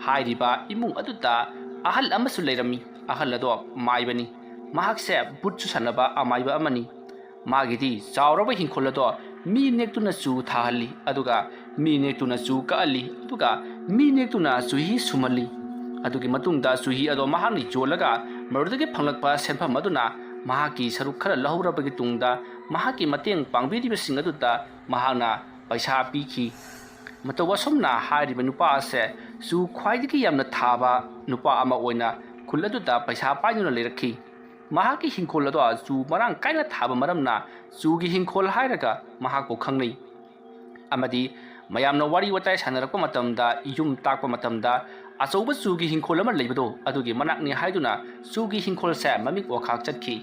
ꯍꯥꯏꯔꯤꯕ ꯏꯃꯨꯡ ꯑꯗꯨꯗ ꯑꯍꯜ ꯑꯃꯁꯨ ꯂꯩꯔꯝꯃꯤ꯫ ꯑꯍꯜ ꯑꯗꯣ ꯃꯥꯏꯕꯅꯤ꯫ ꯃꯍꯥꯛꯁꯦ ꯕꯨꯠꯁꯨ ꯁꯥꯟꯅꯕ ꯑꯃꯥꯏꯕ ꯑꯃꯅꯤ꯫ ꯃꯥꯒꯤꯗꯤ ꯆꯥꯎꯔꯕ ꯏꯪꯈꯣꯜ ꯑꯗꯣ ꯃꯤ ꯅꯦꯛꯇꯨꯅ ꯆꯨ ꯊꯥꯍꯜꯂꯤ, ꯑꯗꯨꯒ ꯃꯤ ꯅꯦꯛꯇꯨꯅ ꯆꯨ ꯀꯛꯍꯜꯂꯤ, ꯑꯗꯨꯒ ꯃꯤ ꯅꯦꯛꯇꯨꯅ ꯆꯨꯍꯤ ꯁꯨꯝꯍꯜꯂꯤ꯫ ꯑꯗꯨꯒꯤ ꯃꯇꯨꯡꯗ ꯆꯨꯍꯤ ꯑꯗꯣ ꯃꯍꯥꯛꯅ ꯌꯣꯜꯂꯒ ꯃꯗꯨꯗꯒꯤ ꯐꯪꯂꯛꯄ ꯁꯦꯟꯐꯝ ꯑꯗꯨꯅ ꯃꯍꯥꯛꯀꯤ ꯁꯔꯨꯛ ꯈꯔ ꯂꯧꯍꯧꯔꯕꯒꯤ ꯇꯨꯡꯗ ꯃꯍꯥꯛꯀꯤ ꯃꯇꯦꯡ ꯄꯥꯡꯕꯤꯔꯤꯕꯁꯤꯡ ꯑꯗꯨꯗ ꯃꯍꯥꯛꯅ ꯄꯩꯁꯥ ꯄꯤꯈꯤ꯫ ꯃꯇꯧ ꯑꯁꯨꯝꯅ ꯍꯥꯏꯔꯤꯕ ꯅꯨꯄꯥ ꯑꯁꯦ ꯆꯨ ꯈ꯭ꯋꯥꯏꯗꯒꯤ ꯌꯥꯝꯅ ꯊꯥꯕ ꯅꯨꯄꯥ ꯑꯃ ꯑꯣꯏꯅ ꯈꯨꯜ ꯑꯗꯨꯗ ꯄꯩꯁꯥ ꯄꯥꯏꯗꯨꯅ ꯂꯩꯔꯛꯈꯤ꯫ ꯃꯍꯥꯛꯀꯤ ꯍꯤꯡꯈꯣꯜ ꯑꯗꯣ ꯆꯨ ꯃꯔꯥꯡ ꯀꯥꯏꯅ ꯊꯥꯕ ꯃꯔꯝꯅ ꯆꯨꯒꯤ ꯍꯤꯡꯈꯣꯜ ꯍꯥꯏꯔꯒ ꯃꯍꯥꯛꯄꯨ ꯈꯪꯅꯩ꯫ ꯑꯃꯗꯤ ꯃꯌꯥꯝꯅ ꯋꯥꯔꯤ ꯋꯥꯇꯥꯏ ꯁꯥꯟꯅꯔꯛꯄ ꯃꯇꯝꯗ, ꯌꯨꯝ ꯇꯥꯛꯄ ꯃꯇꯝꯗ ꯑꯆꯧꯕ ꯆꯨꯒꯤ ꯍꯤꯡꯈꯣꯜ ꯑꯃ ꯂꯩꯕꯗꯣ ꯑꯗꯨꯒꯤ ꯃꯅꯥꯛꯅꯤ ꯍꯥꯏꯗꯨꯅ ꯆꯨꯒꯤ ꯍꯤꯡꯈꯣꯜꯁꯦ ꯃꯃꯤꯡ ꯑꯣꯈꯥꯛ ꯆꯠꯈꯤ꯫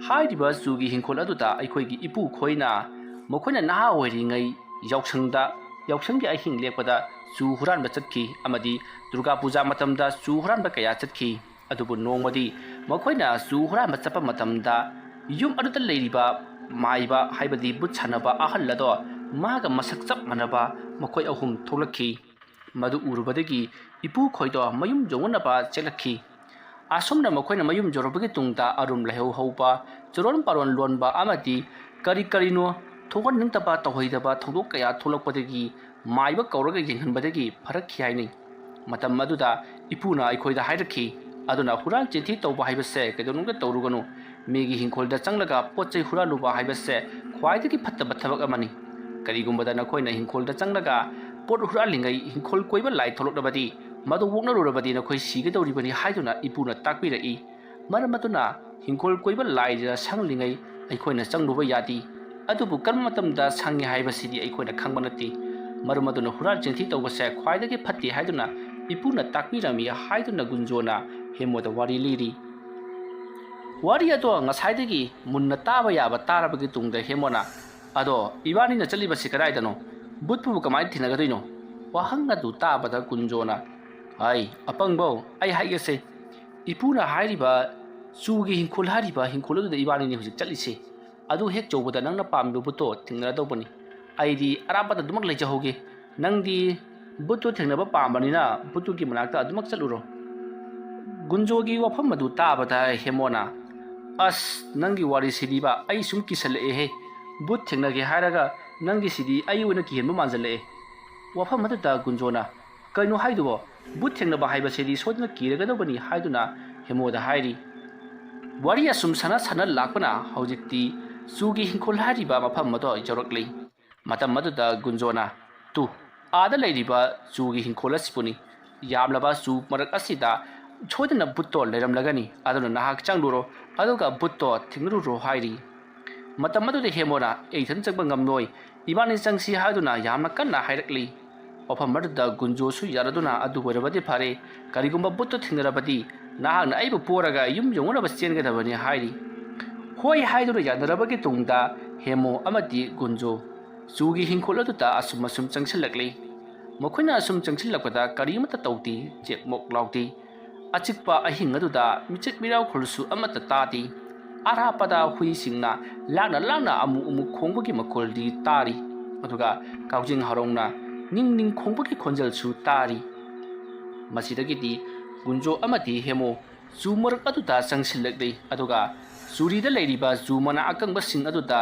ꯍꯥꯏꯔꯤꯕ ꯆꯨꯒꯤ ꯍꯤꯡꯈꯣꯜ ꯑꯗꯨꯗ ꯑꯩꯈꯣꯏꯒꯤ ꯏꯄꯨ ꯈꯣꯏꯅ ꯃꯈꯣꯏꯅ ꯅꯍꯥ ꯑꯣꯏꯔꯤꯉꯩ ꯌꯥꯎꯁꯪꯗ, ꯌꯥꯎꯁꯪꯒꯤ ꯑꯍꯤꯡ ꯂꯦꯛꯄꯗ ꯆꯨ ꯍꯨꯔꯥꯟꯕ ꯆꯠꯈꯤ ꯑꯃꯗꯤ ꯗꯨꯔꯒꯥ ꯄꯨꯖꯥ ꯃꯇꯝꯗ ꯆꯨ ꯍꯨꯔꯥꯟꯕ ꯀꯌꯥ ꯆꯠꯈꯤ꯫ ꯑꯗꯨꯕꯨ ꯅꯣꯡꯃꯗꯤ ꯃꯈꯣꯏꯅ ꯆꯨ ꯍꯨꯔꯥꯟꯕ ꯆꯠꯄ ꯃꯇꯝꯗ ꯌꯨꯝ ꯑꯗꯨꯗ ꯂꯩꯔꯤꯕ ꯃꯥꯏꯕ, ꯍꯥꯏꯕꯗꯤ ꯚꯨꯠ ꯁꯥꯟꯅꯕ ꯑꯍꯜ ꯑꯗꯣ ꯃꯥꯒ ꯃꯁꯛ ꯆꯞ ꯃꯥꯟꯅꯕ ꯃꯈꯣꯏ ꯑꯍꯨꯝ ꯊꯣꯛꯂꯛꯈꯤ꯫ ꯃꯗꯨ ꯎꯔꯨꯕꯗꯒꯤ ꯏꯄꯨ ꯈꯣꯏꯗꯣ ꯃꯌꯨꯝ ꯌꯧꯅꯅꯕ ꯆꯦꯜꯂꯛꯈꯤ꯫ ꯑꯁꯨꯝꯅ ꯃꯈꯣꯏꯅ ꯃꯌꯨꯝ ꯌꯧꯔꯕꯒꯤ ꯇꯨꯡꯗ ꯑꯔꯨꯝ ꯂꯩꯍꯧ ꯍꯧꯕ, ꯆꯨꯔꯣꯟ ꯄꯥꯔꯣꯟ ꯂꯣꯟꯕ ꯑꯃꯗꯤ ꯀꯔꯤ ꯀꯔꯤꯅꯣ ꯊꯣꯛꯍꯟꯅꯤꯡꯗꯕ, ꯇꯧꯍꯩꯗꯕ ꯊꯧꯗꯣꯛ ꯀꯌꯥ ꯊꯣꯛꯂꯛꯄꯗꯒꯤ ꯃꯥꯏꯕ ꯀꯧꯔꯒ ꯌꯦꯡꯍꯟꯕꯗꯒꯤ ꯐꯔꯛꯈꯤ ꯍꯥꯏꯅꯩ꯫ ꯃꯇꯝ ꯑꯗꯨꯗ ꯏꯄꯨꯅ ꯑꯩꯈꯣꯏꯗ ꯍꯥꯏꯔꯛꯈꯤ, "ꯑꯗꯨꯅ ꯍꯨꯔꯥꯟ ꯆꯤꯟꯊꯤ ꯇꯧꯕ ꯍꯥꯏꯕꯁꯦ ꯀꯩꯗꯧꯅꯨꯡꯗ ꯇꯧꯔꯨꯒꯅꯨ꯫ ꯃꯤꯒꯤ ꯍꯤꯡꯈꯣꯜꯗ ꯆꯪꯂꯒ ꯄꯣꯠ ꯆꯩ ꯍꯨꯔꯥꯜꯂꯨꯕ ꯍꯥꯏꯕꯁꯦ ꯈ꯭ꯋꯥꯏꯗꯒꯤ ꯐꯠꯇꯕ ꯊꯕꯛ ꯑꯃꯅꯤ꯫ ꯀꯔꯤꯒꯨꯝꯕꯗ ꯅꯈꯣꯏꯅ ꯍꯤꯡꯈꯣꯜꯗ ꯆꯪꯂꯒ ꯄꯣꯠ ꯍꯨꯔꯥꯜꯂꯤꯉꯩ ꯍꯤꯡꯈꯣꯜ ꯀꯣꯏꯕ ꯂꯥꯏ ꯊꯣꯛꯂꯛꯂꯕꯗꯤ, ꯃꯗꯨ ꯑꯣꯛꯅꯔꯨꯔꯕꯗꯤ ꯅꯈꯣꯏ ꯁꯤꯒꯗꯧꯔꯤꯕꯅꯤ" ꯍꯥꯏꯗꯨꯅ ꯏꯄꯨꯅ ꯇꯥꯛꯄꯤꯔꯛꯏ꯫ ꯃꯔꯝ ꯑꯗꯨꯅ ꯍꯤꯡꯈꯣꯜ ꯀꯣꯏꯕ ꯂꯥꯏꯗ ꯁꯪꯂꯤꯉꯩ ꯑꯩꯈꯣꯏꯅ ꯆꯪꯂꯨꯕ ꯌꯥꯗꯦ꯫ ꯑꯗꯨꯕꯨ ꯀꯔꯝꯕ ꯃꯇꯝꯗ ꯁꯪꯉꯤ ꯍꯥꯏꯕꯁꯤꯗꯤ ꯑꯩꯈꯣꯏꯅ ꯈꯪꯕ ꯅꯠꯇꯦ꯫ ꯃꯔꯝ ꯑꯗꯨꯅ ꯍꯨꯔꯥꯟ ꯆꯤꯟꯊꯤ ꯇꯧꯕꯁꯦ ꯈ꯭ꯋꯥꯏꯗꯒꯤ ꯐꯠꯇꯦ ꯍꯥꯏꯗꯨꯅ ꯏꯄꯨꯅ ꯇꯥꯛꯄꯤꯔꯝꯃꯤ ꯍꯥꯏꯗꯨꯅ ꯒꯨꯟꯖꯣꯅ ꯍꯦꯃꯣꯗ ꯋꯥꯔꯤ ꯂꯤꯔꯤ꯫ ꯋꯥꯔꯤ ꯑꯗꯣ ꯉꯁꯥꯏꯗꯒꯤ ꯃꯨꯟꯅ ꯇꯥꯕ ꯌꯥꯕ ꯇꯥꯔꯕꯒꯤ ꯇꯨꯡꯗ ꯍꯦꯃꯣꯅ, "ꯑꯗꯣ ꯏꯕꯥꯅꯤꯅ ꯆꯠꯂꯤꯕꯁꯤ ꯀꯗꯥꯏꯗꯅꯣ? ꯚꯨꯠꯄꯨ ꯀꯃꯥꯏꯅ ꯊꯦꯡꯅꯒꯗꯣꯏꯅꯣ?" ꯋꯥꯍꯪ ꯑꯗꯨ ꯇꯥꯕꯗ ꯒꯨꯟꯖꯣꯅ, "ꯑꯩ ꯑꯄꯪꯕꯧ, ꯑꯩ ꯍꯥꯏꯒꯦꯁꯦ꯫ ꯏꯄꯨꯅ ꯍꯥꯏꯔꯤꯕ ꯆꯨꯒꯤ ꯍꯤꯡꯈꯣꯜ ꯍꯥꯏꯔꯤꯕ ꯍꯤꯡꯈꯣꯜ ꯑꯗꯨꯗ ꯏꯕꯥꯅꯤꯅꯤ ꯍꯧꯖꯤꯛ ꯆꯠꯂꯤꯁꯦ꯫ ꯑꯗꯨ ꯍꯦꯛ ꯌꯧꯕꯗ ꯅꯪꯅ ꯄꯥꯝꯃꯤꯕ ꯚꯨꯠꯇꯣ ꯊꯦꯡꯅꯔꯗꯧꯕꯅꯤ꯫ ꯑꯩꯗꯤ ꯑꯔꯥꯞꯄꯗ ꯑꯗꯨꯃꯛ ꯂꯩꯖꯍꯧꯒꯦ꯫ ꯅꯪꯗꯤ ꯚꯨꯠꯇꯣ ꯊꯦꯡꯅꯕ ꯄꯥꯝꯕꯅꯤꯅ ꯚꯨꯠꯇꯨꯒꯤ ꯃꯅꯥꯛꯇ ꯑꯗꯨꯃꯛ ꯆꯠꯂꯨꯔꯣ꯫" ꯒꯨꯟꯖꯣꯒꯤ ꯋꯥꯐꯝ ꯑꯗꯨ ꯇꯥꯕꯗ ꯍꯦꯃꯣꯅ, "ꯑꯁ, ꯅꯪꯒꯤ ꯋꯥꯔꯤꯁꯤꯗꯤꯕ ꯑꯩ ꯁꯨꯝ ꯀꯤꯁꯜꯂꯛꯑꯦꯍꯦ꯫ "ꯚꯨꯠ ꯊꯦꯡꯅꯒꯦ ꯍꯥꯏꯔꯒ ꯅꯪꯒꯤꯁꯤꯗꯤ ꯑꯩ ꯑꯣꯏꯅ ꯀꯤꯍꯟꯕ ꯃꯥꯟꯁꯤꯜꯂꯛꯑꯦ"꯫ ꯋꯥꯐꯝ ꯑꯗꯨꯗ ꯒꯨꯟꯖꯣꯅ, "ꯀꯩꯅꯣ ꯍꯥꯏꯗꯨꯕꯣ? ꯚꯨꯠ ꯊꯦꯡꯅꯕ ꯍꯥꯏꯕꯁꯤꯗꯤ ꯁꯣꯏꯗꯅ ꯀꯤꯔꯒꯗꯧꯕꯅꯤ" ꯍꯥꯏꯗꯨꯅ ꯍꯦꯃꯣꯗ ꯍꯥꯏꯔꯤ꯫ ꯋꯥꯔꯤ ꯑꯁꯨꯝ ꯁꯥꯟꯅ ꯁꯥꯟꯅ ꯂꯥꯛꯄꯅ ꯍꯧꯖꯤꯛꯇꯤ ꯆꯨꯒꯤ ꯍꯤꯡꯈꯣꯜ ꯍꯥꯏꯔꯤꯕ ꯃꯐꯝ ꯑꯗꯣ ꯌꯧꯔꯛꯂꯤ꯫ ꯃꯇꯝ ꯑꯗꯨꯗ ꯒꯨꯟꯖꯣꯅ, "ꯇꯨ, ꯑꯥꯗ ꯂꯩꯔꯤꯕ ꯆꯨꯒꯤ ꯍꯤꯡꯈꯣꯜ ꯑꯁꯤꯕꯨꯅꯤ꯫ ꯌꯥꯝꯂꯕ ꯆꯨ ꯃꯔꯛ ꯑꯁꯤꯗ ꯁꯣꯏꯗꯅ ꯚꯨꯠꯇꯣ ꯂꯩꯔꯝꯂꯒꯅꯤ, ꯑꯗꯨꯅ ꯅꯍꯥꯛ ꯆꯪꯂꯨꯔꯣ, ꯑꯗꯨꯒ ꯚꯨꯠꯇꯣ ꯊꯦꯡꯅꯔꯨꯔꯣ" ꯍꯥꯏꯔꯤ꯫ ꯃꯇꯝ ꯑꯗꯨꯗ ꯍꯦꯃꯣꯅ, "ꯑꯩ ꯏꯊꯟ ꯆꯪꯕ ꯉꯝꯂꯣꯏ, ꯏꯕꯥꯅꯤ ꯆꯪꯁꯤ" ꯍꯥꯏꯗꯨꯅ ꯌꯥꯝꯅ ꯀꯟꯅ ꯍꯥꯏꯔꯛꯂꯤ꯫ ꯋꯥꯐꯝ ꯑꯗꯨꯗ ꯒꯨꯟꯖꯣꯁꯨ ꯌꯥꯔꯗꯨꯅ, "ꯑꯗꯨ ꯑꯣꯏꯔꯕꯗꯤ ꯐꯔꯦ, ꯀꯔꯤꯒꯨꯝꯕ ꯚꯨꯠꯇꯣ ꯊꯦꯡꯅꯔꯕꯗꯤ ꯅꯍꯥꯛꯅ ꯑꯩꯕꯨ ꯄꯣꯔꯒ ꯌꯨꯝ ꯌꯧꯅꯅꯕ ꯆꯦꯟꯒꯗꯕꯅꯤ" ꯍꯥꯏꯔꯤ꯫ ꯍꯣꯏ ꯍꯥꯏꯗꯨꯅ ꯌꯥꯅꯔꯕꯒꯤ ꯇꯨꯡꯗ ꯍꯦꯃꯣ ꯑꯃꯗꯤ ꯒꯨꯟꯖꯣ ꯆꯨꯒꯤ ꯍꯤꯡꯈꯣꯜ ꯑꯗꯨꯗ ꯑꯁꯨꯝ ꯑꯁꯨꯝ ꯆꯪꯁꯤꯜꯂꯛꯂꯤ꯫ ꯃꯈꯣꯏꯅ ꯑꯁꯨꯝ ꯆꯪꯁꯤꯜꯂꯛꯄꯗ ꯀꯔꯤꯃꯠꯇ ꯇꯧꯗꯦ, ꯆꯦꯛꯃꯣꯛ ꯂꯥꯎꯗꯦ꯫ ꯑꯆꯤꯛꯄ ꯑꯍꯤꯡ ꯑꯗꯨꯗ ꯃꯤꯆꯤꯛ ꯃꯤꯔꯥꯎꯈꯣꯜꯁꯨ ꯑꯃꯠꯇ ꯇꯥꯗꯦ꯫ ꯑꯔꯥꯞꯄꯗ ꯍꯨꯏꯁꯤꯡꯅ ꯂꯥꯡꯅ ꯂꯥꯡꯅ ꯑꯃꯨꯛ ꯑꯃꯨꯛ ꯈꯣꯡꯕꯒꯤ ꯃꯈꯣꯜꯗꯤ ꯇꯥꯔꯤ, ꯑꯗꯨꯒ ꯀꯥꯎꯖꯤꯡ ꯍꯔꯥꯎꯅ ꯅꯤꯡ ꯅꯤꯡ ꯈꯣꯡꯕꯒꯤ ꯈꯣꯟꯖꯦꯜꯁꯨ ꯇꯥꯔꯤ꯫ ꯃꯁꯤꯗꯒꯤꯗꯤ ꯒꯨꯟꯖꯣ ꯑꯃꯗꯤ ꯍꯦꯃꯣ ꯆꯨ ꯃꯔꯛ ꯑꯗꯨꯗ ꯆꯪꯁꯤꯜꯂꯛꯂꯤ, ꯑꯗꯨꯒ ꯆꯨꯔꯤꯗ ꯂꯩꯔꯤꯕ ꯆꯨ ꯃꯅꯥ ꯑꯀꯪꯕꯁꯤꯡ ꯑꯗꯨꯗ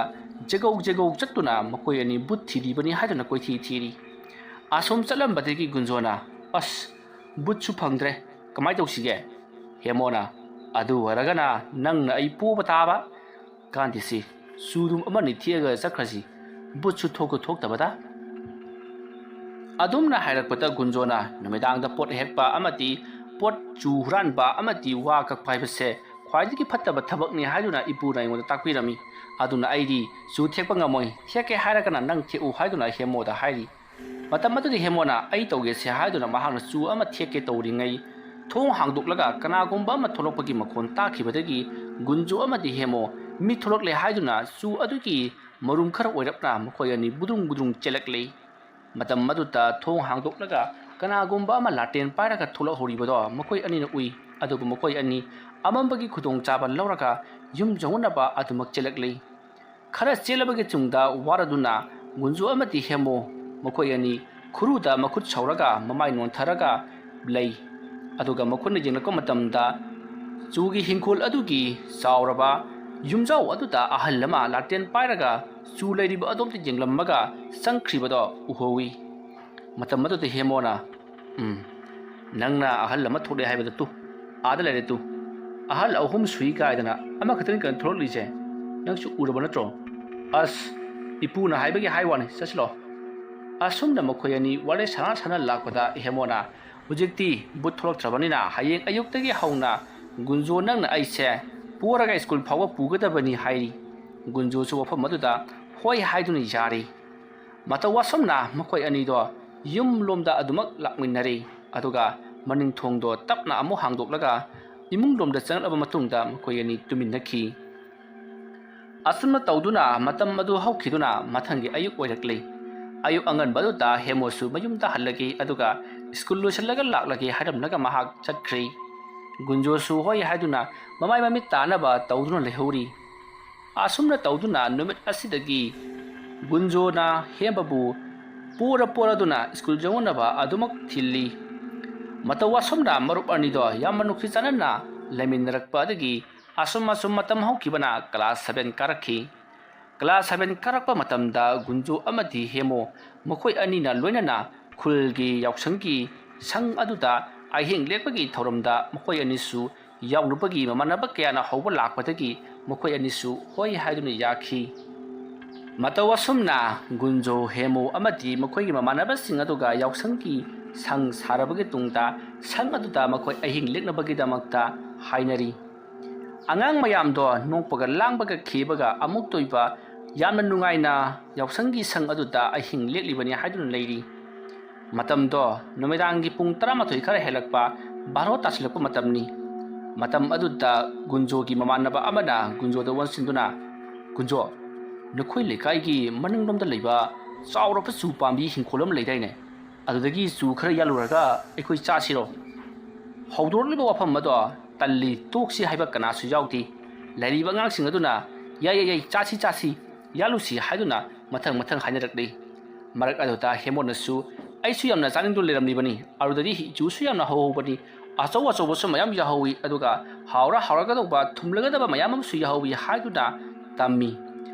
ꯖꯦꯒꯧ ꯖꯦꯒꯧ ꯆꯠꯇꯨꯅ ꯃꯈꯣꯏ ꯑꯅꯤ ꯚꯨꯠ ꯊꯤꯔꯤꯕꯅꯤ ꯍꯥꯏꯗꯨꯅ ꯀꯣꯏꯊꯤ ꯊꯤꯔꯤ꯫ ꯑꯁꯣꯝ ꯆꯠꯂꯝꯕꯗꯒꯤ ꯒꯨꯟꯖꯣꯅ, "ꯑꯁ, ꯚꯨꯠꯁꯨ ꯐꯪꯗ꯭ꯔꯦ, ꯀꯃꯥꯏ ꯇꯧꯁꯤꯒꯦ?" ꯍꯦꯃꯣꯅ, "ꯑꯗꯨ ꯑꯣꯏꯔꯒꯅ ꯅꯪꯅ ꯑꯩ ꯄꯣꯕ ꯇꯥꯕ꯫ ꯀꯥꯟꯗꯦꯁꯤ, ꯆꯨꯗꯨꯝ ꯑꯃꯅꯤ ꯊꯦꯛꯑꯒ ꯆꯠꯈ꯭ꯔꯁꯤ, ꯚꯨꯠꯁꯨ ꯊꯣꯛꯄ ꯊꯣꯛꯇꯕꯗ"꯫ ꯑꯗꯨꯝꯅ ꯍꯥꯏꯔꯛꯄꯗ ꯒꯨꯟꯖꯣꯅ ꯅꯨꯃꯤꯗꯥꯡꯗ ꯄꯣꯠ ꯍꯦꯛꯄ ꯑꯃꯗꯤ ꯄꯣꯠ ꯆꯨ ꯍꯨꯔꯥꯟꯕ ꯑꯃꯗꯤ ꯋꯥ ꯀꯛꯄ ꯍꯥꯏꯕꯁꯦ ꯈ꯭ꯋꯥꯏꯗꯒꯤ ꯐꯠꯇꯕ ꯊꯕꯛꯅꯤ ꯍꯥꯏꯗꯨꯅ ꯏꯄꯨꯅ ꯑꯩꯉꯣꯟꯗ ꯇꯥꯛꯄꯤꯔꯝꯃꯤ꯫ ꯑꯗꯨꯅ ꯑꯩꯗꯤ ꯆꯨ ꯊꯦꯛꯄ ꯉꯝꯃꯣꯏ, ꯊꯦꯛꯀꯦ ꯍꯥꯏꯔꯒꯅ ꯅꯪ ꯊꯦꯛꯎ ꯍꯥꯏꯗꯨꯅ ꯍꯦꯃꯣꯗ ꯍꯥꯏꯔꯤ꯫ ꯃꯇꯝ ꯑꯗꯨꯗ ꯍꯦꯃꯣꯅ, "ꯑꯩ ꯇꯧꯒꯦꯁꯦ" ꯍꯥꯏꯗꯨꯅ ꯃꯍꯥꯛꯅ ꯆꯨ ꯑꯃ ꯊꯦꯛꯀꯦ ꯇꯧꯔꯤꯉꯩ, ꯊꯣꯡ ꯍꯥꯡꯗꯣꯛꯂꯒ ꯀꯅꯥꯒꯨꯝꯕ ꯑꯃ ꯊꯣꯛꯂꯛꯄꯒꯤ ꯃꯈꯣꯟ ꯇꯥꯈꯤꯕꯗꯒꯤ ꯒꯨꯟꯖꯨ ꯑꯃꯗꯤ ꯍꯦꯃꯣ ꯃꯤ ꯊꯣꯛꯂꯛꯂꯦ ꯍꯥꯏꯗꯨꯅ ꯆꯨ ꯑꯗꯨꯒꯤ ꯃꯔꯨꯝ ꯈꯔ ꯑꯣꯏꯔꯞꯅ ꯃꯈꯣꯏ ꯑꯅꯤ ꯕꯨꯗ꯭ꯔꯨꯡ ꯕꯨꯗ꯭ꯔꯨꯡ ꯆꯦꯜꯂꯛꯂꯦ꯫ ꯃꯇꯝ ꯑꯗꯨꯗ ꯊꯣꯡ ꯍꯥꯡꯗꯣꯛꯂꯒ ꯀꯅꯥꯒꯨꯝꯕ ꯑꯃ ꯂꯥꯇꯦꯟ ꯄꯥꯏꯔꯒ ꯊꯣꯛꯂꯛꯍꯧꯔꯤꯕꯗꯣ ꯃꯈꯣꯏ ꯑꯅꯤꯅ ꯎꯏ꯫ ꯑꯗꯨꯕꯨ ꯃꯈꯣꯏ ꯑꯅꯤ ꯑꯃꯝꯕꯒꯤ ꯈꯨꯗꯣꯡꯆꯥꯕ ꯂꯧꯔꯒ ꯌꯨꯝ ꯌꯧꯅꯅꯕ ꯑꯗꯨꯃꯛ ꯆꯦꯜꯂꯛꯂꯤ꯫ ꯈꯔ ꯆꯦꯜꯂꯕꯒꯤ ꯇꯨꯡꯗ ꯋꯥꯔꯗꯨꯅ ꯒꯨꯟꯖꯨ ꯑꯃꯗꯤ ꯍꯦꯃꯣ ꯃꯈꯣꯏ ꯑꯅꯤ ꯈꯨꯔꯨꯗ ꯃꯈꯨꯠ ꯁꯧꯔꯒ ꯃꯃꯥꯏ ꯅꯣꯟꯊꯔꯒ ꯂꯩ꯫ ꯑꯗꯨꯒ ꯃꯈꯣꯏꯅ ꯌꯦꯡꯂꯛꯄ ꯃꯇꯝꯗ ꯆꯨꯒꯤ ꯍꯤꯡꯈꯣꯜ ꯑꯗꯨꯒꯤ ꯆꯥꯎꯔꯕ ꯌꯨꯝꯖꯥꯎ ꯑꯗꯨꯗ ꯑꯍꯜ ꯑꯃ ꯂꯥꯇꯦꯟ ꯄꯥꯏꯔꯒ ꯆꯨ ꯂꯩꯔꯤꯕ ꯑꯗꯣꯝꯗ ꯌꯦꯡꯂꯝꯃꯒ ꯆꯪꯈ꯭ꯔꯤꯕꯗꯣ ꯎꯍꯧꯏ꯫ ꯃꯇꯝ ꯑꯗꯨꯗ ꯍꯦꯃꯣꯅ, "ꯎꯝ, ꯅꯪꯅ ꯑꯍꯜ ꯑꯃ ꯊꯣꯛꯂꯛꯑꯦ ꯍꯥꯏꯕꯗꯨ ꯇꯨ, ꯑꯥꯗ ꯂꯩꯔꯦ ꯇꯨ꯫ ꯑꯍꯜ ꯑꯍꯨꯝ ꯁꯨꯏ ꯀꯥꯏꯗꯅ ꯑꯃꯈꯛꯇꯅꯤ ꯀꯩꯅꯣ ꯊꯣꯛꯂꯛꯂꯤꯁꯦ꯫ ꯅꯪꯁꯨ ꯎꯔꯕ ꯅꯠꯇ꯭ꯔꯣ? ꯑꯁ, ꯏꯄꯨꯅ ꯍꯥꯏꯕꯒꯤ ꯍꯥꯏ ꯋꯥꯅꯤ, ꯆꯠꯁꯤꯂꯣ꯫" ꯑꯁꯨꯝꯅ ꯃꯈꯣꯏ ꯑꯅꯤ ꯋꯥꯔꯤ ꯁꯥꯟꯅ ꯁꯥꯟꯅ ꯂꯥꯛꯄꯗ ꯍꯦꯃꯣꯅ, "ꯍꯧꯖꯤꯛꯇꯤ ꯕꯨꯠ ꯊꯣꯛꯂꯛꯇ꯭ꯔꯕꯅꯤꯅ ꯍꯌꯦꯡ ꯑꯌꯨꯛꯇꯒꯤ ꯍꯧꯅ ꯒꯨꯟꯖꯣ ꯅꯪꯅ ꯑꯩꯁꯦ ꯄꯣꯔꯒ ꯁ꯭ꯀꯨꯜ ꯐꯥꯎꯕ ꯄꯨꯒꯗꯕꯅꯤ" ꯍꯥꯏꯔꯤ꯫ ꯒꯨꯟꯖꯣꯁꯨ ꯋꯥꯐꯝ ꯑꯗꯨꯗ ꯍꯣꯏ ꯍꯥꯏꯗꯨꯅ ꯌꯥꯔꯤ꯫ ꯃꯇꯧ ꯑꯁꯨꯝꯅ ꯃꯈꯣꯏ ꯑꯅꯤꯗꯣ ꯌꯨꯝ ꯂꯣꯝꯗ ꯑꯗꯨꯃꯛ ꯂꯥꯛꯃꯤꯟꯅꯔꯤ꯫ ꯑꯗꯨꯒ ꯃꯅꯤꯡ ꯊꯣꯡꯗꯣ ꯇꯞꯅ ꯑꯃꯨꯛ ꯍꯥꯡꯗꯣꯛꯂꯒ ꯏꯃꯨꯡ ꯂꯣꯝꯗ ꯆꯪꯂꯛꯂꯕ ꯃꯇꯨꯡꯗ ꯃꯈꯣꯏ ꯑꯅꯤ ꯇꯨꯃꯤꯟꯅꯈꯤ꯫ ꯑꯁꯨꯝꯅ ꯇꯧꯗꯨꯅ ꯃꯇꯝ ꯑꯗꯨ ꯍꯧꯈꯤꯗꯨꯅ ꯃꯊꯪꯒꯤ ꯑꯌꯨꯛ ꯑꯣꯏꯔꯛꯂꯤ꯫ ꯑꯌꯨꯛ ꯑꯉꯟꯕ ꯑꯗꯨꯗ ꯍꯦꯃꯣꯁꯨ ꯃꯌꯨꯝꯗ ꯍꯜꯂꯒꯦ, ꯑꯗꯨꯒ ꯁ꯭ꯀꯨꯜ ꯂꯣꯏꯁꯤꯜꯂꯒ ꯂꯥꯛꯂꯒꯦ ꯍꯥꯏꯔꯝꯂꯒ ꯃꯍꯥꯛ ꯆꯠꯈ꯭ꯔꯤ꯫ ꯒꯨꯟꯖꯣꯁꯨ ꯍꯣꯏ ꯍꯥꯏꯗꯨꯅ ꯃꯃꯥꯏ ꯃꯃꯤꯠ ꯇꯥꯅꯕ ꯇꯧꯗꯨꯅ ꯂꯩꯍꯧꯔꯤ꯫ ꯑꯁꯨꯝꯅ ꯇꯧꯗꯨꯅ ꯅꯨꯃꯤꯠ ꯑꯁꯤꯗꯒꯤ ꯒꯨꯟꯖꯣꯅ ꯍꯦꯝꯕꯕꯨ ꯄꯣꯔ ꯄꯣꯔꯗꯨꯅ ꯁ꯭ꯀꯨꯜ ꯌꯧꯅꯅꯕ ꯑꯗꯨꯃꯛ ꯊꯤꯜꯂꯤ꯫ ꯃꯇꯧ ꯑꯁꯨꯝꯅ ꯃꯔꯨꯞ ꯑꯅꯤꯗꯣ ꯌꯥꯝꯅ ꯅꯨꯡꯁꯤ ꯆꯥꯟꯅꯅ ꯂꯩꯃꯤꯟꯅꯔꯛꯄ ꯑꯗꯒꯤ ꯑꯁꯨꯝ ꯑꯁꯨꯝ ꯃꯇꯝ ꯍꯧꯈꯤꯕꯅ ꯀ꯭ꯂꯥꯁ ꯁꯚꯦꯟ ꯀꯥꯔꯛꯈꯤ꯫ ꯀ꯭ꯂꯥꯁ ꯁꯚꯦꯟ ꯀꯥꯔꯛꯄ ꯃꯇꯝꯗ ꯒꯨꯟꯖꯣ ꯑꯃꯗꯤ ꯍꯦꯃꯣ ꯃꯈꯣꯏ ꯑꯅꯤꯅ ꯂꯣꯏꯅꯅ ꯈꯨꯜꯒꯤ ꯌꯥꯎꯁꯪꯒꯤ ꯁꯪ ꯑꯗꯨꯗ ꯑꯍꯤꯡ ꯂꯦꯛꯄꯒꯤ ꯊꯧꯔꯝꯗ ꯃꯈꯣꯏ ꯑꯅꯤꯁꯨ ꯌꯥꯎꯅꯕꯒꯤ ꯃꯃꯥꯟꯅꯕ ꯀꯌꯥꯅ ꯍꯧꯕ ꯂꯥꯛꯄꯗꯒꯤ ꯃꯈꯣꯏ ꯑꯅꯤꯁꯨ ꯍꯣꯏ ꯍꯥꯏꯗꯨꯅ ꯌꯥꯈꯤ꯫ ꯃꯇꯧ ꯑꯁꯨꯝꯅ ꯒꯨꯟꯖꯣ, ꯍꯦꯃꯨ ꯑꯃꯗꯤ ꯃꯈꯣꯏꯒꯤ ꯃꯃꯥꯟꯅꯕꯁꯤꯡ ꯑꯗꯨꯒ ꯌꯥꯎꯁꯪꯒꯤ ꯁꯪ ꯁꯥꯔꯕꯒꯤ ꯇꯨꯡꯗ ꯁꯪ ꯑꯗꯨꯗ ꯃꯈꯣꯏ ꯑꯍꯤꯡ ꯂꯦꯛꯅꯕꯒꯤꯗꯃꯛꯇ ꯍꯥꯏꯅꯔꯤ꯫ ꯑꯉꯥꯡ ꯃꯌꯥꯝꯗꯣ ꯅꯣꯛꯄꯒ ꯂꯥꯡꯕꯒ ꯈꯦꯕꯒ ꯑꯃꯨꯛꯇ ꯑꯣꯏꯕ ꯌꯥꯝꯅ ꯅꯨꯡꯉꯥꯏꯅ ꯌꯥꯎꯁꯪꯒꯤ ꯁꯪ ꯑꯗꯨꯗ ꯑꯍꯤꯡ ꯂꯦꯛꯂꯤꯕꯅꯤ ꯍꯥꯏꯗꯨꯅ ꯂꯩꯔꯤ꯫ ꯃꯇꯝꯗꯣ ꯅꯨꯃꯤꯗꯥꯡꯒꯤ ꯄꯨꯡ ꯇꯔꯥꯃꯥꯊꯣꯏ ꯈꯔ ꯍꯦꯜꯂꯛꯄ, ꯕꯥꯔꯣ ꯇꯥꯁꯤꯜꯂꯛꯄ ꯃꯇꯝꯅꯤ꯫ ꯃꯇꯝ ꯑꯗꯨꯗ ꯒꯨꯟꯖꯣꯒꯤ ꯃꯃꯥꯟꯅꯕ ꯑꯃꯅ ꯒꯨꯟꯖꯣꯗ ꯑꯣꯟꯁꯤꯟꯗꯨꯅ, "ꯒꯨꯟꯖꯣ, ꯅꯈꯣꯏ ꯂꯩꯀꯥꯏꯒꯤ ꯃꯅꯤꯡꯂꯣꯝꯗ ꯂꯩꯕ ꯆꯥꯎꯔꯕ ꯆꯨ ꯄꯥꯝꯕꯤ ꯍꯤꯡꯈꯣꯜ ꯑꯃ ꯂꯩꯗꯥꯏꯅꯦ? ꯑꯗꯨꯗꯒꯤ ꯆꯨ ꯈꯔ ꯌꯥꯜꯂꯨꯔꯒ ꯑꯩꯈꯣꯏ ꯆꯥꯁꯤꯔꯣ?" ꯍꯧꯗꯣꯔꯛꯂꯤꯕ ꯋꯥꯐꯝ ꯑꯗꯣ "ꯇꯜꯂꯤ, ꯇꯣꯛꯁꯤ" ꯍꯥꯏꯕ ꯀꯅꯥꯁꯨ ꯌꯥꯎꯗꯦ꯫ ꯂꯩꯔꯤꯕ ꯑꯉꯥꯡꯁꯤꯡ ꯑꯗꯨꯅ "ꯌꯥꯏ, ꯌꯥꯏ, ꯌꯥꯏ, ꯆꯥꯁꯤ, ꯆꯥꯁꯤ, ꯌꯥꯜꯂꯨꯁꯤ" ꯍꯥꯏꯗꯨꯅ ꯃꯊꯪ ꯃꯊꯪ ꯍꯥꯏꯅꯔꯛꯂꯤ꯫ ꯃꯔꯛ ꯑꯗꯨꯗ ꯍꯦꯃꯣꯠꯅꯁꯨ "ꯑꯩꯁꯨ ꯌꯥꯝꯅ ꯆꯥꯅꯤꯡꯗꯨꯅ ꯂꯩꯔꯝꯂꯤꯕꯅꯤ, ꯑꯗꯨꯗꯗꯤ ꯆꯨꯁꯨ ꯌꯥꯝꯅ ꯍꯧꯍꯧꯕꯅꯤ, ꯑꯆꯧ ꯑꯆꯧꯕꯁꯨ ꯃꯌꯥꯝ ꯌꯥꯎꯍꯧꯋꯤ, ꯑꯗꯨꯒ ꯍꯥꯎꯔ ꯍꯥꯎꯔꯒꯗꯧꯕ ꯊꯨꯝꯂꯒꯗꯕ ꯃꯌꯥꯝ ꯑꯃꯁꯨ ꯌꯥꯎꯍꯧꯋꯤ" ꯍꯥꯏꯗꯨꯅ ꯇꯝꯃꯤ꯫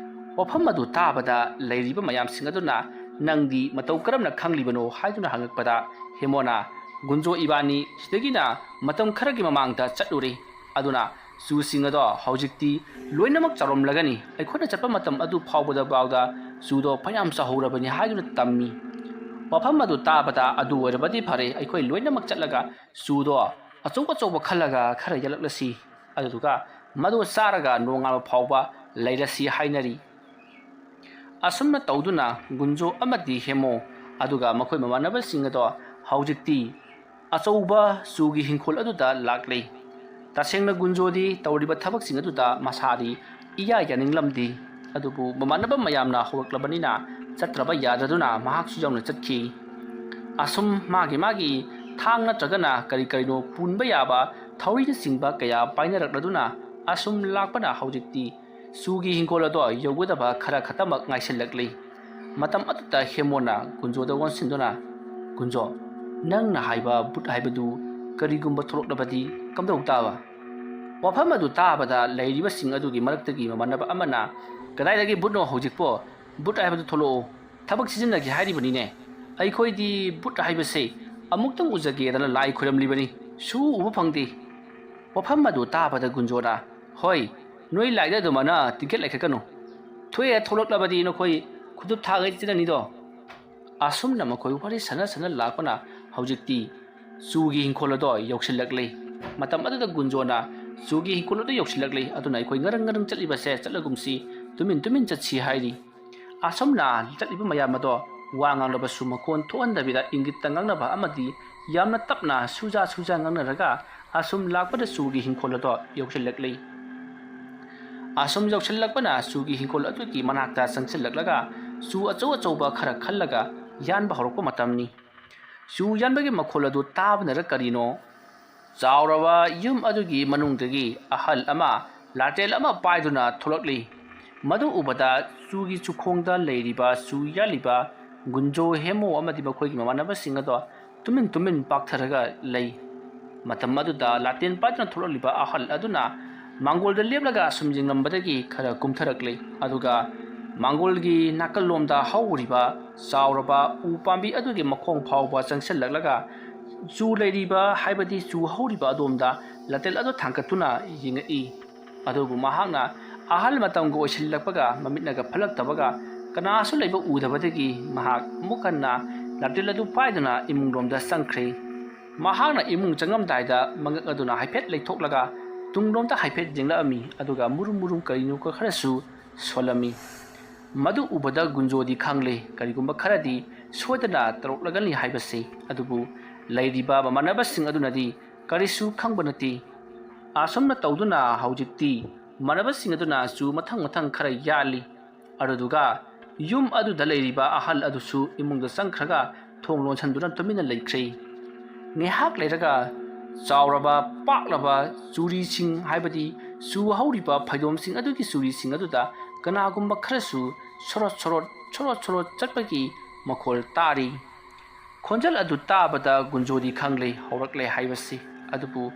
ꯋꯥꯐꯝ ꯑꯗꯨ ꯇꯥꯕꯗ ꯂꯩꯔꯤꯕ ꯃꯌꯥꯝꯁꯤꯡ ꯑꯗꯨꯅ "ꯅꯪꯗꯤ ꯃꯇꯧ ꯀꯔꯝꯅ ꯈꯪꯂꯤꯕꯅꯣ?" ꯍꯥꯏꯗꯨꯅ ꯍꯪꯂꯛꯄꯗ ꯍꯦꯃꯣꯅ, "ꯒꯨꯟꯖꯣ ꯏꯕꯥꯅꯤ ꯁꯤꯗꯒꯤꯅ ꯃꯇꯝ ꯈꯔꯒꯤ ꯃꯃꯥꯡꯗ ꯆꯠꯂꯨꯔꯦ꯫ ꯑꯗꯨꯅ ꯆꯨꯁꯤꯡ ꯑꯗꯣ ꯍꯧꯖꯤꯛꯇꯤ ꯂꯣꯏꯅꯃꯛ ꯆꯥꯎꯔꯝꯂꯒꯅꯤ꯫ ꯑꯩꯈꯣꯏꯅ ꯆꯠꯄ ꯃꯇꯝ ꯑꯗꯨ ꯐꯥꯎꯕꯗ ꯐꯥꯎꯗ ꯆꯨꯗꯣ ꯐꯅꯌꯥꯝ ꯆꯥꯎꯍꯧꯔꯕꯅꯤ" ꯍꯥꯏꯗꯨꯅ ꯇꯝꯃꯤ꯫ ꯋꯥꯐꯝ ꯑꯗꯨ ꯇꯥꯕꯗ, "ꯑꯗꯨ ꯑꯣꯏꯔꯕꯗꯤ ꯐꯔꯦ, ꯑꯩꯈꯣꯏ ꯂꯣꯏꯅꯃꯛ ꯆꯠꯂꯒ ꯆꯨꯗꯣ ꯑꯆꯧ ꯑꯆꯧꯕ ꯈꯜꯂꯒ ꯈꯔ ꯌꯥꯜꯂꯛꯂꯁꯤ꯫ ꯑꯗꯨꯗꯨꯒ ꯃꯗꯨ ꯆꯥꯔꯒ ꯅꯣꯡꯉꯥꯟꯕ ꯐꯥꯎꯕ ꯂꯩꯔꯁꯤ" ꯍꯥꯏꯅꯔꯤ꯫ ꯑꯁꯨꯝꯅ ꯇꯧꯗꯨꯅ ꯒꯨꯟꯖꯣ ꯑꯃꯗꯤ ꯍꯦꯃꯣ, ꯑꯗꯨꯒ ꯃꯈꯣꯏ ꯃꯃꯥꯟꯅꯕꯁꯤꯡ ꯑꯗꯣ ꯍꯧꯖꯤꯛꯇꯤ ꯑꯆꯧꯕ ꯆꯨꯒꯤ ꯍꯤꯡꯈꯣꯜ ꯑꯗꯨꯗ ꯂꯥꯛꯂꯤ꯫ ꯇꯁꯦꯡꯅ ꯒꯨꯟꯖꯣꯗꯤ ꯇꯧꯔꯤꯕ ꯊꯕꯛꯁꯤꯡ ꯑꯗꯨꯗ ꯃꯁꯥꯗꯤ ꯏꯌꯥ ꯌꯥꯅꯤꯡꯂꯝꯗꯦ꯫ ꯑꯗꯨꯕꯨ ꯃꯃꯥꯟꯅꯕ ꯃꯌꯥꯝꯅ ꯍꯧꯔꯛꯂꯕꯅꯤꯅ ꯆꯠꯇ꯭ꯔꯕ ꯌꯥꯗꯗꯨꯅ ꯃꯍꯥꯛꯁꯨ ꯌꯥꯎꯅ ꯆꯠꯈꯤ꯫ ꯑꯁꯨꯝ ꯃꯥꯒꯤ ꯃꯥꯒꯤ ꯊꯥꯡ ꯅꯠꯇ꯭ꯔꯒꯅ ꯀꯔꯤ ꯀꯔꯤꯅꯣ ꯄꯨꯟꯕ ꯌꯥꯕ ꯊꯧꯔꯤꯅꯆꯤꯡꯕ ꯀꯌꯥ ꯄꯥꯏꯅꯔꯛꯂꯗꯨꯅ ꯑꯁꯨꯝ ꯂꯥꯛꯄꯅ ꯍꯧꯖꯤꯛꯇꯤ ꯆꯨꯒꯤ ꯍꯤꯡꯈꯣꯜ ꯑꯗꯣ ꯌꯧꯒꯗꯕ ꯈꯔ ꯈꯛꯇꯃꯛ ꯉꯥꯏꯁꯤꯜꯂꯛꯂꯤ꯫ ꯃꯇꯝ ꯑꯗꯨꯗ ꯍꯦꯃꯣꯅ ꯒꯨꯟꯖꯣꯗ ꯑꯣꯟꯁꯤꯟꯗꯨꯅ, "ꯒꯨꯟꯖꯣ, ꯅꯪꯅ ꯍꯥꯏꯕ ꯚꯨꯠ ꯍꯥꯏꯕꯗꯨ ꯀꯔꯤꯒꯨꯝꯕ ꯊꯣꯛꯂꯛꯂꯕꯗꯤ ꯀꯝꯗꯧ ꯇꯥꯕ?" ꯋꯥꯐꯝ ꯑꯗꯨ ꯇꯥꯕꯗ ꯂꯩꯔꯤꯕꯁꯤꯡ ꯑꯗꯨꯒꯤ ꯃꯔꯛꯇꯒꯤ ꯃꯃꯥꯟꯅꯕ ꯑꯃꯅ, "ꯀꯗꯥꯏꯗꯒꯤ ꯚꯨꯠꯅꯣ ꯍꯧꯖꯤꯛꯄꯣ? ꯚꯨꯠ ꯍꯥꯏꯕꯗꯨ ꯊꯣꯛꯂꯛꯑꯣ꯫ ꯊꯕꯛ ꯁꯤꯖꯤꯟꯅꯒꯦ ꯍꯥꯏꯔꯤꯕꯅꯤꯅꯦ꯫ ꯑꯩꯈꯣꯏꯗꯤ ꯚꯨꯠ ꯍꯥꯏꯕꯁꯦ ꯑꯃꯨꯛꯇꯪ ꯎꯖꯒꯦꯗꯅ ꯂꯥꯏ ꯈꯣꯏꯔꯝꯂꯤꯕꯅꯤ꯫ ꯁꯨ ꯎꯕ ꯐꯪꯗꯦ꯫" ꯋꯥꯐꯝ ꯑꯗꯨ ꯇꯥꯕꯗ ꯒꯨꯟꯖꯣꯅ, "ꯍꯣꯏ, ꯅꯣꯏ ꯂꯥꯏꯗ ꯑꯗꯨꯃꯥꯏꯅ ꯇꯤꯡꯈꯠ ꯂꯩꯈꯠꯀꯅꯨ꯫ ꯊꯣꯛꯑꯦ ꯊꯣꯛꯂꯛꯂꯕꯗꯤ ꯅꯈꯣꯏ ꯈꯨꯗꯨꯞ ꯊꯥꯒꯩ ꯆꯦꯜꯂꯅꯤꯗꯣ꯫" ꯑꯁꯨꯝꯅ ꯃꯈꯣꯏ ꯋꯥꯔꯤ ꯁꯥꯟꯅ ꯁꯥꯟꯅ ꯂꯥꯛꯄꯅ ꯍꯧꯖꯤꯛꯇꯤ ꯆꯨꯒꯤ ꯍꯤꯡꯈꯣꯜ ꯑꯗꯣ ꯌꯧꯁꯤꯜꯂꯛꯂꯦ꯫ ꯃꯇꯝ ꯑꯗꯨꯗ ꯒꯨꯟꯖꯣꯅ, "ꯆꯨꯒꯤ ꯍꯤꯡꯈꯣꯜ ꯑꯗꯨ ꯌꯧꯁꯤꯜꯂꯛꯂꯦ, ꯑꯗꯨꯅ ꯑꯩꯈꯣꯏ ꯉꯔꯪ ꯉꯔꯪ ꯆꯠꯂꯤꯕꯁꯦ ꯆꯠꯂꯒꯨꯝꯁꯤ, ꯇꯨꯃꯤꯟ ꯇꯨꯃꯤꯟ ꯆꯠꯁꯤ" ꯍꯥꯏꯔꯤ꯫ ꯑꯁꯨꯝꯅ ꯆꯠꯂꯤꯕ ꯃꯌꯥꯝ ꯑꯗꯣ ꯋꯥ ꯉꯥꯡꯂꯕꯁꯨ ꯃꯈꯣꯟ ꯊꯣꯛꯍꯟꯗꯕꯤꯗ ꯏꯪꯒꯤꯠꯇ ꯉꯥꯡꯅꯕ ꯑꯃꯗꯤ ꯌꯥꯝꯅ ꯇꯞꯅ ꯁꯨꯖꯥ ꯁꯨꯖꯥ ꯉꯥꯡꯅꯔꯒ ꯑꯁꯨꯝ ꯂꯥꯛꯄꯗ ꯆꯨꯒꯤ ꯍꯤꯡꯈꯣꯜ ꯑꯗꯣ ꯌꯧꯁꯤꯜꯂꯛꯂꯤ꯫ ꯑꯁꯨꯝ ꯌꯧꯁꯤꯜꯂꯛꯄꯅ ꯆꯨꯒꯤ ꯍꯤꯡꯈꯣꯜ ꯑꯗꯨꯒꯤ ꯃꯅꯥꯛꯇ ꯆꯪꯁꯤꯜꯂꯛꯂꯒ ꯆꯨ ꯑꯆꯧ ꯑꯆꯧꯕ ꯈꯔ ꯈꯜꯂꯒ ꯌꯥꯟꯕ ꯍꯧꯔꯛꯄ ꯃꯇꯝꯅꯤ꯫ ꯆꯨ ꯌꯥꯟꯕꯒꯤ ꯃꯈꯣꯜ ꯑꯗꯨ ꯇꯥꯕꯅꯔ ꯀꯔꯤꯅꯣ, ꯆꯥꯎꯔꯕ ꯌꯨꯝ ꯑꯗꯨꯒꯤ ꯃꯅꯨꯡꯗꯒꯤ ꯑꯍꯜ ꯑꯃ ꯂꯥꯇꯦꯜ ꯑꯃ ꯄꯥꯏꯗꯨꯅ ꯊꯣꯛꯂꯛꯂꯤ꯫ ꯃꯗꯨ ꯎꯕꯗ ꯆꯨꯒꯤ ꯆꯨꯈꯣꯡꯗ ꯂꯩꯔꯤꯕ ꯆꯨ ꯌꯥꯜꯂꯤꯕ ꯒꯨꯟꯖꯣ, ꯍꯦꯃꯣ ꯑꯃꯗꯤ ꯃꯈꯣꯏꯒꯤ ꯃꯃꯥꯟꯅꯕꯁꯤꯡ ꯑꯗꯣ ꯇꯨꯃꯤꯟ ꯇꯨꯃꯤꯟ ꯄꯥꯛꯊꯔꯒ ꯂꯩ꯫ ꯃꯇꯝ ꯑꯗꯨꯗ ꯂꯥꯇꯦꯟ ꯄꯥꯏꯗꯨꯅ ꯊꯣꯛꯂꯛꯂꯤꯕ ꯑꯍꯜ ꯑꯗꯨꯅ ꯃꯥꯡꯒꯣꯜꯗ ꯂꯦꯞꯂꯒ ꯑꯁꯨꯝ ꯌꯦꯡꯂꯝꯕꯗꯒꯤ ꯈꯔ ꯀꯨꯝꯊꯔꯛꯂꯦ꯫ ꯑꯗꯨꯒ ꯃꯥꯡꯒꯣꯜꯒꯤ ꯅꯥꯀꯜꯂꯣꯝꯗ ꯍꯧꯔꯤꯕ ꯆꯥꯎꯔꯕ ꯎ ꯄꯥꯝꯕꯤ ꯑꯗꯨꯒꯤ ꯃꯈꯣꯡ ꯐꯥꯎꯕ ꯆꯪꯁꯤꯜꯂꯛꯂꯒ ꯆꯨ ꯂꯩꯔꯤꯕ, ꯍꯥꯏꯕꯗꯤ ꯆꯨ ꯍꯧꯔꯤꯕ ꯑꯗꯣꯝꯗ ꯂꯥꯇꯦꯜ ꯑꯗꯨ ꯊꯥꯡꯒꯠꯇꯨꯅ ꯌꯦꯡꯉꯛꯏ꯫ ꯑꯗꯨꯕꯨ ꯃꯍꯥꯛꯅ ꯑꯍꯜ ꯃꯇꯝꯒ ꯑꯣꯏꯁꯤꯜꯂꯛꯄꯒ ꯃꯃꯤꯠꯅꯒ ꯐꯠꯂꯛꯇꯕꯒ ꯀꯅꯥꯁꯨ ꯂꯩꯕ ꯎꯗꯕꯗꯒꯤ ꯃꯍꯥꯛ ꯑꯃꯨꯛ ꯍꯟꯅ ꯂꯥꯇꯦꯜ ꯑꯗꯨ ꯄꯥꯏꯗꯨꯅ ꯏꯃꯨꯡꯂꯣꯝꯗ ꯆꯪꯈ꯭ꯔꯦ꯫ ꯃꯍꯥꯛꯅ ꯏꯃꯨꯡ ꯆꯪꯉꯝꯗꯥꯏꯗ ꯃꯉꯛ ꯑꯗꯨꯅ ꯍꯥꯏꯐꯦꯠ ꯂꯩꯊꯣꯛꯂꯒ ꯇꯨꯡꯂꯣꯝꯗ ꯍꯥꯏꯐꯦꯠ ꯌꯦꯡꯂꯛꯑꯝꯃꯤ, ꯑꯗꯨꯒ ꯃꯨꯔꯨꯝ ꯃꯨꯔꯨꯝ ꯀꯔꯤꯅꯣ ꯈꯔꯁꯨ ꯁꯣꯜꯂꯝꯃꯤ꯫ ꯃꯗꯨ ꯎꯕꯗ ꯒꯨꯟꯖꯣꯗꯤ ꯈꯪꯂꯦ, ꯀꯔꯤꯒꯨꯝꯕ ꯈꯔꯗꯤ ꯁꯣꯏꯗꯅ ꯇꯧꯔꯛꯂꯒꯅꯤ ꯍꯥꯏꯕꯁꯤ꯫ ꯑꯗꯨꯕꯨ ꯂꯩꯔꯤꯕ ꯃꯃꯥꯟꯅꯕꯁꯤꯡ ꯑꯗꯨꯅꯗꯤ ꯀꯔꯤꯁꯨ ꯈꯪꯕ ꯅꯠꯇꯦ꯫ ꯑꯁꯨꯝꯅ ꯇꯧꯗꯨꯅ ꯍꯧꯖꯤꯛꯇꯤ ꯃꯃꯥꯟꯅꯕꯁꯤꯡ ꯑꯗꯨꯅ ꯆꯨ ꯃꯊꯪ ꯃꯊꯪ ꯈꯔ ꯌꯥꯜꯂꯤ꯫ ꯑꯗꯨꯗꯨꯒ ꯌꯨꯝ ꯑꯗꯨꯗ ꯂꯩꯔꯤꯕ ꯑꯍꯜ ꯑꯗꯨꯁꯨ ꯏꯃꯨꯡꯗ ꯆꯪꯈ꯭ꯔꯒ ꯊꯣꯡ ꯂꯣꯟꯁꯤꯟꯗꯨꯅ ꯇꯨꯃꯤꯟꯅ ꯂꯩꯈ꯭ꯔꯦ꯫ ꯉꯥꯏꯍꯥꯛ ꯂꯩꯔꯒ ꯆꯥꯎꯔꯕ, ꯄꯥꯛꯂꯕ ꯆꯨꯔꯤꯁꯤꯡ, ꯍꯥꯏꯕꯗꯤ ꯆꯨ ꯍꯧꯔꯤꯕ ꯐꯩꯗꯣꯝꯁꯤꯡ ꯑꯗꯨꯒꯤ ꯆꯨꯔꯤꯁꯤꯡ ꯑꯗꯨꯗ ꯀꯅꯥꯒꯨꯝꯕ ꯈꯔꯁꯨ ꯁꯣꯔꯣꯠ ꯁꯣꯔꯣꯠ, ꯁꯣꯔꯣꯠ ꯁꯣꯔꯣꯠ ꯆꯠꯄꯒꯤ ꯃꯈꯣꯜ ꯇꯥꯔꯤ꯫ ꯈꯣꯟꯖꯦꯜ ꯑꯗꯨ ꯇꯥꯕꯗ ꯒꯨꯟꯖꯣꯗꯤ ꯈꯪꯂꯦ ꯍꯧꯔꯛꯂꯦ ꯍꯥꯏꯕꯁꯤ꯫ ꯑꯗꯨꯕꯨ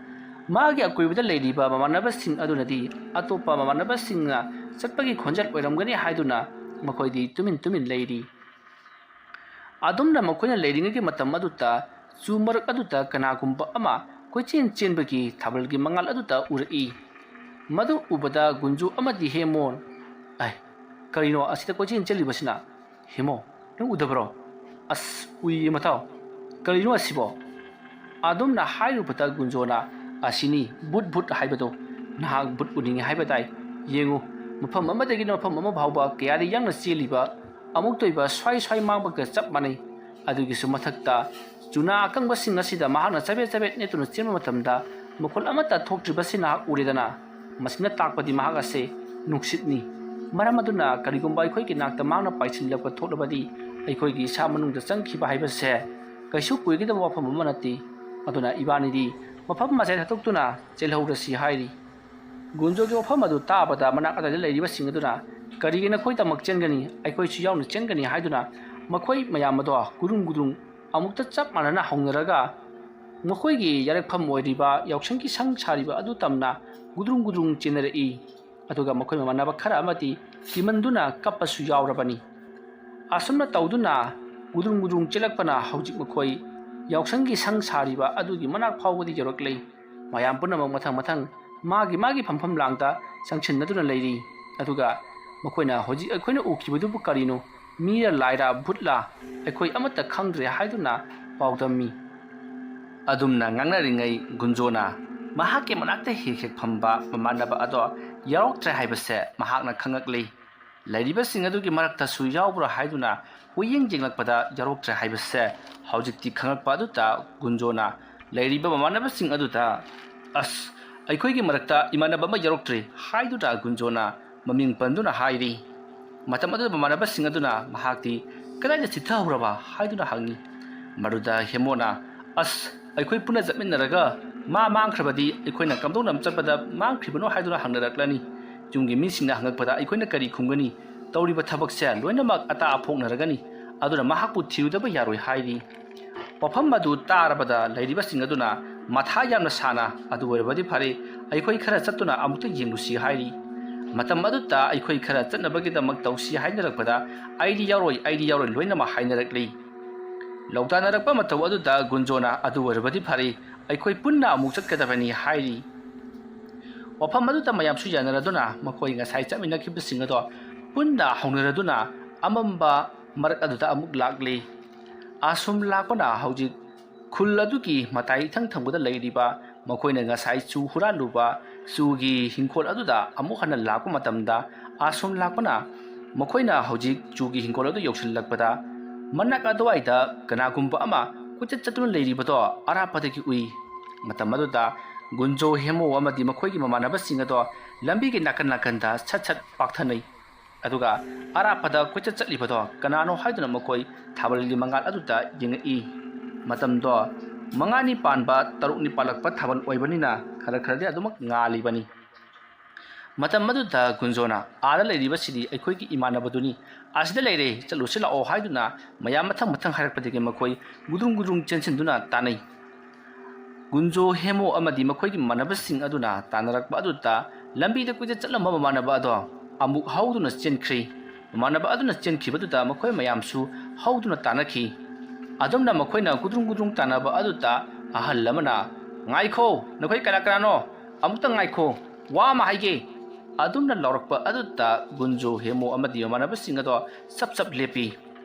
ꯃꯥꯒꯤ ꯑꯀꯣꯏꯕꯗ ꯂꯩꯔꯤꯕ ꯃꯃꯥꯟꯅꯕꯁꯤꯡ ꯑꯗꯨꯅꯗꯤ ꯑꯇꯣꯞꯄ ꯃꯃꯥꯟꯅꯕꯁꯤꯡꯅ ꯆꯠꯄꯒꯤ ꯈꯣꯟꯖꯦꯜ ꯑꯣꯏꯔꯝꯒꯅꯤ ꯍꯥꯏꯗꯨꯅ ꯃꯈꯣꯏꯗꯤ ꯇꯨꯃꯤꯟ ꯇꯨꯃꯤꯟ ꯂꯩꯔꯤ꯫ ꯑꯗꯨꯝꯅ ꯃꯈꯣꯏꯅ ꯂꯩꯔꯤꯉꯩꯒꯤ ꯃꯇꯝ ꯑꯗꯨꯗ ꯆꯨ ꯃꯔꯛ ꯑꯗꯨꯗ ꯀꯅꯥꯒꯨꯝꯕ ꯑꯃ ꯀꯣꯏꯆꯦꯟ ꯆꯦꯟꯕꯒꯤ ꯊꯥꯕꯜꯒꯤ ꯃꯉꯥꯜ ꯑꯗꯨꯗ ꯎꯔꯛꯏ꯫ ꯃꯗꯨ ꯎꯕꯗ ꯒꯨꯟꯖꯨ ꯑꯃꯗꯤ ꯍꯦꯃꯣꯟ, "ꯑꯩ, ꯀꯔꯤꯅꯣ ꯑꯁꯤꯗ ꯀꯣꯏꯆꯦꯟ ꯆꯦꯜꯂꯤꯕꯁꯤꯅ? ꯍꯦꯃꯣ, ꯅꯪ ꯎꯗꯕ꯭ꯔꯣ? ꯑꯁ, ꯎꯏꯌꯦ ꯃꯇꯥꯎ꯫ ꯀꯔꯤꯅꯣ ꯑꯁꯤꯕꯣ?" ꯑꯗꯨꯝꯅ ꯍꯥꯏꯔꯨꯕꯗ ꯒꯨꯟꯖꯣꯅ, "ꯑꯁꯤꯅꯤ ꯕꯨꯠ ꯕꯨꯠ ꯍꯥꯏꯕꯗꯣ꯫ ꯅꯍꯥꯛ ꯕꯨꯠ ꯎꯅꯤꯡꯉꯤ ꯍꯥꯏꯕ ꯇꯥꯏ꯫ ꯌꯦꯡꯉꯨ, ꯃꯐꯝ ꯑꯃꯗꯒꯤꯅ ꯃꯐꯝ ꯑꯃ ꯐꯥꯎꯕ ꯀꯌꯥꯗ ꯌꯥꯡꯅ ꯆꯦꯜꯂꯤꯕ ꯑꯃꯨꯛꯇ ꯑꯣꯏꯕ ꯁ꯭ꯋꯥꯏ ꯁ꯭ꯋꯥꯏ ꯃꯥꯡꯕꯒ ꯆꯞ ꯃꯥꯟꯅꯩ꯫ ꯑꯗꯨꯒꯤꯁꯨ ꯃꯊꯛꯇ ꯆꯨꯅꯥ ꯑꯀꯪꯕꯁꯤꯡ ꯑꯁꯤꯗ ꯃꯍꯥꯛꯅ ꯆꯕꯦꯠ ꯆꯕꯦꯠ ꯅꯦꯠꯇꯨꯅ ꯆꯦꯟꯕ ꯃꯇꯝꯗ ꯃꯈꯣꯜ ꯑꯃꯠꯇ ꯊꯣꯛꯇ꯭ꯔꯤꯕꯁꯤ ꯅꯍꯥꯛ ꯎꯔꯦꯗꯅ꯫ ꯃꯁꯤꯅ ꯇꯥꯛꯄꯗꯤ ꯃꯍꯥꯛ ꯑꯁꯦ ꯅꯨꯡꯁꯤꯠꯅꯤ꯫ ꯃꯔꯝ ꯑꯗꯨꯅ ꯀꯔꯤꯒꯨꯝꯕ ꯑꯩꯈꯣꯏꯒꯤ ꯅꯥꯛꯇ ꯃꯍꯥꯛꯅ ꯄꯥꯏꯁꯤꯜꯂꯛꯄ ꯊꯣꯛꯂꯕꯗꯤ ꯑꯩꯈꯣꯏꯒꯤ ꯏꯁꯥ ꯃꯅꯨꯡꯗ ꯆꯪꯈꯤꯕ ꯍꯥꯏꯕꯁꯦ ꯀꯩꯁꯨ ꯀꯨꯏꯒꯗꯕ ꯋꯥꯐꯝ ꯑꯃ ꯅꯠꯇꯦ꯫ ꯑꯗꯨꯅ ꯏꯕꯥꯅꯤꯗꯤ ꯃꯐꯝ ꯃꯁꯥꯏ ꯊꯥꯗꯣꯛꯇꯨꯅ ꯆꯦꯜꯍꯧꯔꯁꯤ" ꯍꯥꯏꯔꯤ꯫ ꯒꯨꯟꯖꯣꯒꯤ ꯋꯥꯐꯝ ꯑꯗꯨ ꯇꯥꯕꯗ ꯃꯅꯥꯛ ꯑꯗꯥꯏꯗ ꯂꯩꯔꯤꯕꯁꯤꯡ ꯑꯗꯨꯅ, "ꯀꯔꯤꯒꯤꯅꯈꯣꯏꯗꯃꯛ ꯆꯦꯟꯒꯅꯤ? ꯑꯩꯈꯣꯏꯁꯨ ꯌꯥꯎꯅ ꯆꯦꯟꯒꯅꯤ" ꯍꯥꯏꯗꯨꯅ ꯃꯈꯣꯏ ꯃꯌꯥꯝ ꯑꯗꯣ ꯒꯨꯗ꯭ꯔꯨꯡ ꯒꯨꯗ꯭ꯔꯨꯡ ꯑꯃꯨꯛꯇ ꯆꯞ ꯃꯥꯟꯅꯅ ꯍꯧꯅꯔꯒ ꯃꯈꯣꯏꯒꯤ ꯌꯥꯔꯛꯐꯝ ꯑꯣꯏꯔꯤꯕ ꯌꯥꯎꯁꯪꯒꯤ ꯁꯪ ꯁꯥꯔꯤꯕ ꯑꯗꯨ ꯇꯝꯅ ꯒꯨꯗ꯭ꯔꯨꯡ ꯒꯨꯗ꯭ꯔꯨꯡ ꯆꯦꯟꯅꯔꯛꯏ꯫ ꯑꯗꯨꯒ ꯃꯈꯣꯏ ꯃꯃꯥꯟꯅꯕ ꯈꯔ ꯑꯃꯗꯤ ꯀꯤꯃꯟꯗꯨꯅ ꯀꯞꯄꯁꯨ ꯌꯥꯎꯔꯕꯅꯤ꯫ ꯑꯁꯨꯝꯅ ꯇꯧꯗꯨꯅ ꯒꯨꯗ꯭ꯔꯨꯡ ꯒꯨꯗ꯭ꯔꯨꯡ ꯆꯦꯜꯂꯛꯄꯅ ꯍꯧꯖꯤꯛ ꯃꯈꯣꯏ ꯌꯥꯎꯁꯪꯒꯤ ꯁꯪ ꯁꯥꯔꯤꯕ ꯑꯗꯨꯒꯤ ꯃꯅꯥꯛ ꯐꯥꯎꯕꯗꯤ ꯌꯧꯔꯛꯂꯦ꯫ ꯃꯌꯥꯝ ꯄꯨꯝꯅꯃꯛ ꯃꯊꯪ ꯃꯊꯪ ꯃꯥꯒꯤ ꯃꯥꯒꯤ ꯐꯝꯐꯝ ꯂꯥꯡꯗ ꯆꯪꯁꯤꯟꯅꯗꯨꯅ ꯂꯩꯔꯤ꯫ ꯑꯗꯨꯒ ꯃꯈꯣꯏꯅ ꯍꯧꯖꯤꯛ ꯑꯩꯈꯣꯏꯅ ꯎꯈꯤꯕꯗꯨꯕꯨ ꯀꯔꯤꯅꯣ? ꯃꯤꯔ ꯂꯥꯏꯔ ꯚꯨꯠꯂ ꯑꯩꯈꯣꯏ ꯑꯃꯠꯇ ꯈꯪꯗ꯭ꯔꯦ ꯍꯥꯏꯗꯨꯅ ꯄꯥꯎꯗꯝꯃꯤ꯫ ꯑꯗꯨꯝꯅ ꯉꯥꯡꯅꯔꯤꯉꯩ ꯒꯨꯟꯖꯣꯅ ꯃꯍꯥꯛꯀꯤ ꯃꯅꯥꯛꯇ ꯍꯦꯛ ꯍꯦꯛ ꯐꯝꯕ ꯃꯃꯥꯟꯅꯕ ꯑꯗꯣ ꯌꯥꯎꯔꯛꯇ꯭ꯔꯦ ꯍꯥꯏꯕꯁꯦ ꯃꯍꯥꯛꯅ ꯈꯪꯉꯛꯂꯤ꯫ ꯂꯩꯔꯤꯕꯁꯤꯡ ꯑꯗꯨꯒꯤ ꯃꯔꯛꯇꯁꯨ ꯌꯥꯎꯕ꯭ꯔꯥ ꯍꯥꯏꯗꯨꯅ ꯀꯣꯏꯌꯦꯡ ꯌꯦꯡꯂꯛꯄꯗ ꯌꯥꯎꯔꯛꯇ꯭ꯔꯦ ꯍꯥꯏꯕꯁꯦ ꯍꯧꯖꯤꯛꯇꯤ ꯈꯪꯉꯛꯄ ꯑꯗꯨꯗ ꯒꯨꯟꯖꯣꯅ ꯂꯩꯔꯤꯕ ꯃꯃꯥꯟꯅꯕꯁꯤꯡ ꯑꯗꯨꯗ, "ꯑꯁ, ꯑꯩꯈꯣꯏꯒꯤ ꯃꯔꯛꯇ ꯏꯃꯥꯟꯅꯕ ꯑꯃ ꯌꯥꯎꯔꯛꯇ꯭ꯔꯦ" ꯍꯥꯏꯗꯨꯅ ꯒꯨꯟꯖꯣꯅ ꯃꯃꯤꯡ ꯄꯟꯗꯨꯅ ꯍꯥꯏꯔꯤ꯫ ꯃꯇꯝ ꯑꯗꯨꯗ ꯃꯃꯥꯟꯅꯕꯁꯤꯡ ꯑꯗꯨꯅ ꯃꯍꯥꯛꯇꯤ "ꯀꯗꯥꯏꯗ ꯆꯤꯠꯊꯍꯧꯔꯕ?" ꯍꯥꯏꯗꯨꯅ ꯍꯪꯉꯤ꯫ ꯃꯗꯨꯗ ꯍꯦꯃꯣꯅ, "ꯑꯁ, ꯑꯩꯈꯣꯏ ꯄꯨꯟꯅ ꯆꯠꯃꯤꯟꯅꯔꯒ ꯃꯥ ꯃꯥꯡꯈ꯭ꯔꯕꯗꯤ ꯑꯩꯈꯣꯏꯅ ꯀꯝꯗꯧꯅ ꯆꯠꯄꯗ ꯃꯥꯡꯈ꯭ꯔꯤꯕꯅꯣ ꯍꯥꯏꯗꯨꯅ ꯍꯪꯅꯔꯛꯂꯅꯤ꯫ ꯌꯨꯝꯒꯤ ꯃꯤꯁꯤꯡꯅ ꯍꯪꯉꯛꯄꯗ ꯑꯩꯈꯣꯏꯅ ꯀꯔꯤ ꯈꯨꯝꯒꯅꯤ? ꯇꯧꯔꯤꯕ ꯊꯕꯛꯁꯦ ꯂꯣꯏꯅꯃꯛ ꯑꯇꯥ ꯑꯐꯣꯡꯅꯔꯒꯅꯤ꯫ ꯑꯗꯨꯅ ꯃꯍꯥꯛꯄꯨ ꯊꯤꯔꯨꯗꯕ ꯌꯥꯔꯣꯏ" ꯍꯥꯏꯔꯤ꯫ ꯋꯥꯐꯝ ꯑꯗꯨ ꯇꯥꯔꯕꯗ ꯂꯩꯔꯤꯕꯁꯤꯡ ꯑꯗꯨꯅ ꯃꯊꯥ ꯌꯥꯝꯅ ꯁꯥꯅ, "ꯑꯗꯨ ꯑꯣꯏꯔꯕꯗꯤ ꯐꯔꯦ, ꯑꯩꯈꯣꯏ ꯈꯔ ꯆꯠꯇꯨꯅ ꯑꯃꯨꯛꯇ ꯌꯦꯡꯂꯨꯁꯤ" ꯍꯥꯏꯔꯤ꯫ ꯃꯇꯝ ꯑꯗꯨꯗ ꯑꯩꯈꯣꯏ ꯈꯔ ꯆꯠꯅꯕꯒꯤꯗꯃꯛ ꯇꯧꯁꯤ ꯍꯥꯏꯅꯔꯛꯄꯗ, "ꯑꯩꯗꯤ ꯌꯥꯎꯔꯣꯏ, ꯑꯩꯗꯤ ꯌꯥꯎꯔꯣꯏ" ꯂꯣꯏꯅꯃꯛ ꯍꯥꯏꯅꯔꯛꯂꯤ꯫ ꯂꯧꯇꯥꯟꯅꯔꯛꯄ ꯃꯇꯧ ꯑꯗꯨꯗ ꯒꯨꯟꯖꯣꯅ, "ꯑꯗꯨ ꯑꯣꯏꯔꯕꯗꯤ ꯐꯔꯦ, ꯑꯩꯈꯣꯏ ꯄꯨꯟꯅ ꯑꯃꯨꯛ ꯆꯠꯀꯗꯕꯅꯤ" ꯍꯥꯏꯔꯤ꯫ ꯋꯥꯐꯝ ꯑꯗꯨꯗ ꯃꯌꯥꯝꯁꯨ ꯌꯥꯅꯔꯗꯨꯅ ꯃꯈꯣꯏ ꯉꯁꯥꯏ ꯆꯠꯃꯤꯟꯅꯈꯤꯕꯁꯤꯡ ꯑꯗꯣ ꯄꯨꯟꯅ ꯍꯧꯅꯔꯗꯨꯅ ꯑꯃꯝꯕ ꯃꯔꯛ ꯑꯗꯨꯗ ꯑꯃꯨꯛ ꯂꯥꯛꯂꯤ꯫ ꯑꯁꯨꯝ ꯂꯥꯛꯄꯅ ꯍꯧꯖꯤꯛ ꯈꯨꯜ ꯑꯗꯨꯒꯤ ꯃꯇꯥꯏ ꯏꯊꯪ ꯊꯪꯕꯗ ꯂꯩꯔꯤꯕ ꯃꯈꯣꯏꯅ ꯉꯁꯥꯏ ꯆꯨ ꯍꯨꯔꯥꯜꯂꯨꯕ ꯆꯨꯒꯤ ꯍꯤꯡꯈꯣꯜ ꯑꯗꯨꯗ ꯑꯃꯨꯛ ꯍꯟꯅ ꯂꯥꯛꯄ ꯃꯇꯝꯗ, ꯑꯁꯨꯝ ꯂꯥꯛꯄꯅ ꯃꯈꯣꯏꯅ ꯍꯧꯖꯤꯛ ꯆꯨꯒꯤ ꯍꯤꯡꯈꯣꯜ ꯑꯗꯨ ꯌꯧꯁꯤꯜꯂꯛꯄꯗ, ꯃꯅꯥꯛ ꯑꯗꯨꯋꯥꯏꯗ ꯀꯅꯥꯒꯨꯝꯕ ꯑꯃ ꯀꯣꯏꯆꯠ ꯆꯠꯇꯨꯅ ꯂꯩꯔꯤꯕꯗꯣ ꯑꯔꯥꯞꯄꯗꯒꯤ ꯎꯏ꯫ ꯃꯇꯝ ꯑꯗꯨꯗ ꯒꯨꯟꯖꯣ, ꯍꯦꯃꯣ ꯑꯃꯗꯤ ꯃꯈꯣꯏꯒꯤ ꯃꯃꯥꯟꯅꯕꯁꯤꯡ ꯑꯗꯣ ꯂꯝꯕꯤꯒꯤ ꯅꯥꯀꯟ ꯅꯥꯀꯟꯗ ꯁꯠ ꯁꯠ ꯄꯥꯛꯊꯅꯩ꯫ ꯑꯗꯨꯒ ꯑꯔꯥꯞꯄꯗ ꯀꯣꯏꯆꯠ ꯆꯠꯂꯤꯕꯗꯣ ꯀꯅꯥꯅꯣ ꯍꯥꯏꯗꯨꯅ ꯃꯈꯣꯏ ꯊꯥꯕꯜꯒꯤ ꯃꯉꯥꯜ ꯑꯗꯨꯗ ꯌꯦꯡꯉꯛꯏ꯫ ꯃꯇꯝꯗꯣ ꯃꯉꯥꯅꯤ ꯄꯥꯟꯕ, ꯇꯔꯨꯛꯅꯤ ꯄꯥꯜꯂꯛꯄ ꯊꯥꯕꯜ ꯑꯣꯏꯕꯅꯤꯅ ꯈꯔ ꯈꯔꯗꯤ ꯑꯗꯨꯃꯛ ꯉꯥꯜꯂꯤꯕꯅꯤ꯫ ꯃꯇꯝ ꯑꯗꯨꯗ ꯒꯨꯟꯖꯣꯅ, "ꯑꯥꯗ ꯂꯩꯔꯤꯕꯁꯤꯗꯤ ꯑꯩꯈꯣꯏꯒꯤ ꯏꯃꯥꯟꯅꯕꯗꯨꯅꯤ, ꯑꯁꯤꯗ ꯂꯩꯔꯦ, ꯆꯠꯂꯨꯁꯤ ꯂꯥꯛꯑꯣ" ꯍꯥꯏꯗꯨꯅ ꯃꯌꯥꯝ ꯃꯊꯪ ꯃꯊꯪ ꯍꯥꯏꯔꯛꯄꯗꯒꯤ ꯃꯈꯣꯏ ꯒꯨꯗ꯭ꯔꯨꯡ ꯒꯨꯗ꯭ꯔꯨꯡ ꯆꯦꯟꯁꯤꯟꯗꯨꯅ ꯇꯥꯟꯅꯩ꯫ ꯒꯨꯟꯖꯣ, ꯍꯦꯃꯣ ꯑꯃꯗꯤ ꯃꯈꯣꯏꯒꯤ ꯃꯃꯥꯟꯅꯕꯁꯤꯡ ꯑꯗꯨꯅ ꯇꯥꯟꯅꯔꯛꯄ ꯑꯗꯨꯗ ꯂꯝꯕꯤꯗ ꯀꯣꯏꯆꯠ ꯆꯠꯂꯝꯕ ꯃꯃꯥꯟꯅꯕ ꯑꯗꯣ ꯑꯃꯨꯛ ꯍꯧꯗꯨꯅ ꯆꯦꯟꯈ꯭ꯔꯤ꯫ ꯃꯃꯥꯟꯅꯕ ꯑꯗꯨꯅ ꯆꯦꯟꯈꯤꯕꯗꯨꯗ ꯃꯈꯣꯏ ꯃꯌꯥꯝꯁꯨ ꯍꯧꯗꯨꯅ ꯇꯥꯟꯅꯈꯤ꯫ ꯑꯗꯨꯝꯅ ꯃꯈꯣꯏꯅ ꯒꯨꯗ꯭ꯔꯨꯡ ꯒꯨꯗ꯭ꯔꯨꯡ ꯇꯥꯟꯅꯕ ꯑꯗꯨꯗ ꯑꯍꯜ ꯑꯃꯅ, "ꯉꯥꯏꯈꯣ, ꯅꯈꯣꯏ ꯀꯅꯥ ꯀꯅꯥꯅꯣ? ꯑꯃꯨꯛꯇ ꯉꯥꯏꯈꯣ, ꯋꯥ ꯑꯃ ꯍꯥꯏꯒꯦ!" ꯑꯗꯨꯝꯅ ꯂꯥꯎꯔꯛꯄ ꯑꯗꯨꯗ ꯒꯨꯟꯖꯣ, ꯍꯦꯃꯣ ꯑꯃꯗꯤ ꯃꯃꯥꯟꯅꯕꯁꯤꯡ ꯑꯗꯣ ꯆꯞ ꯆꯞ ꯂꯦꯞꯄꯤ꯫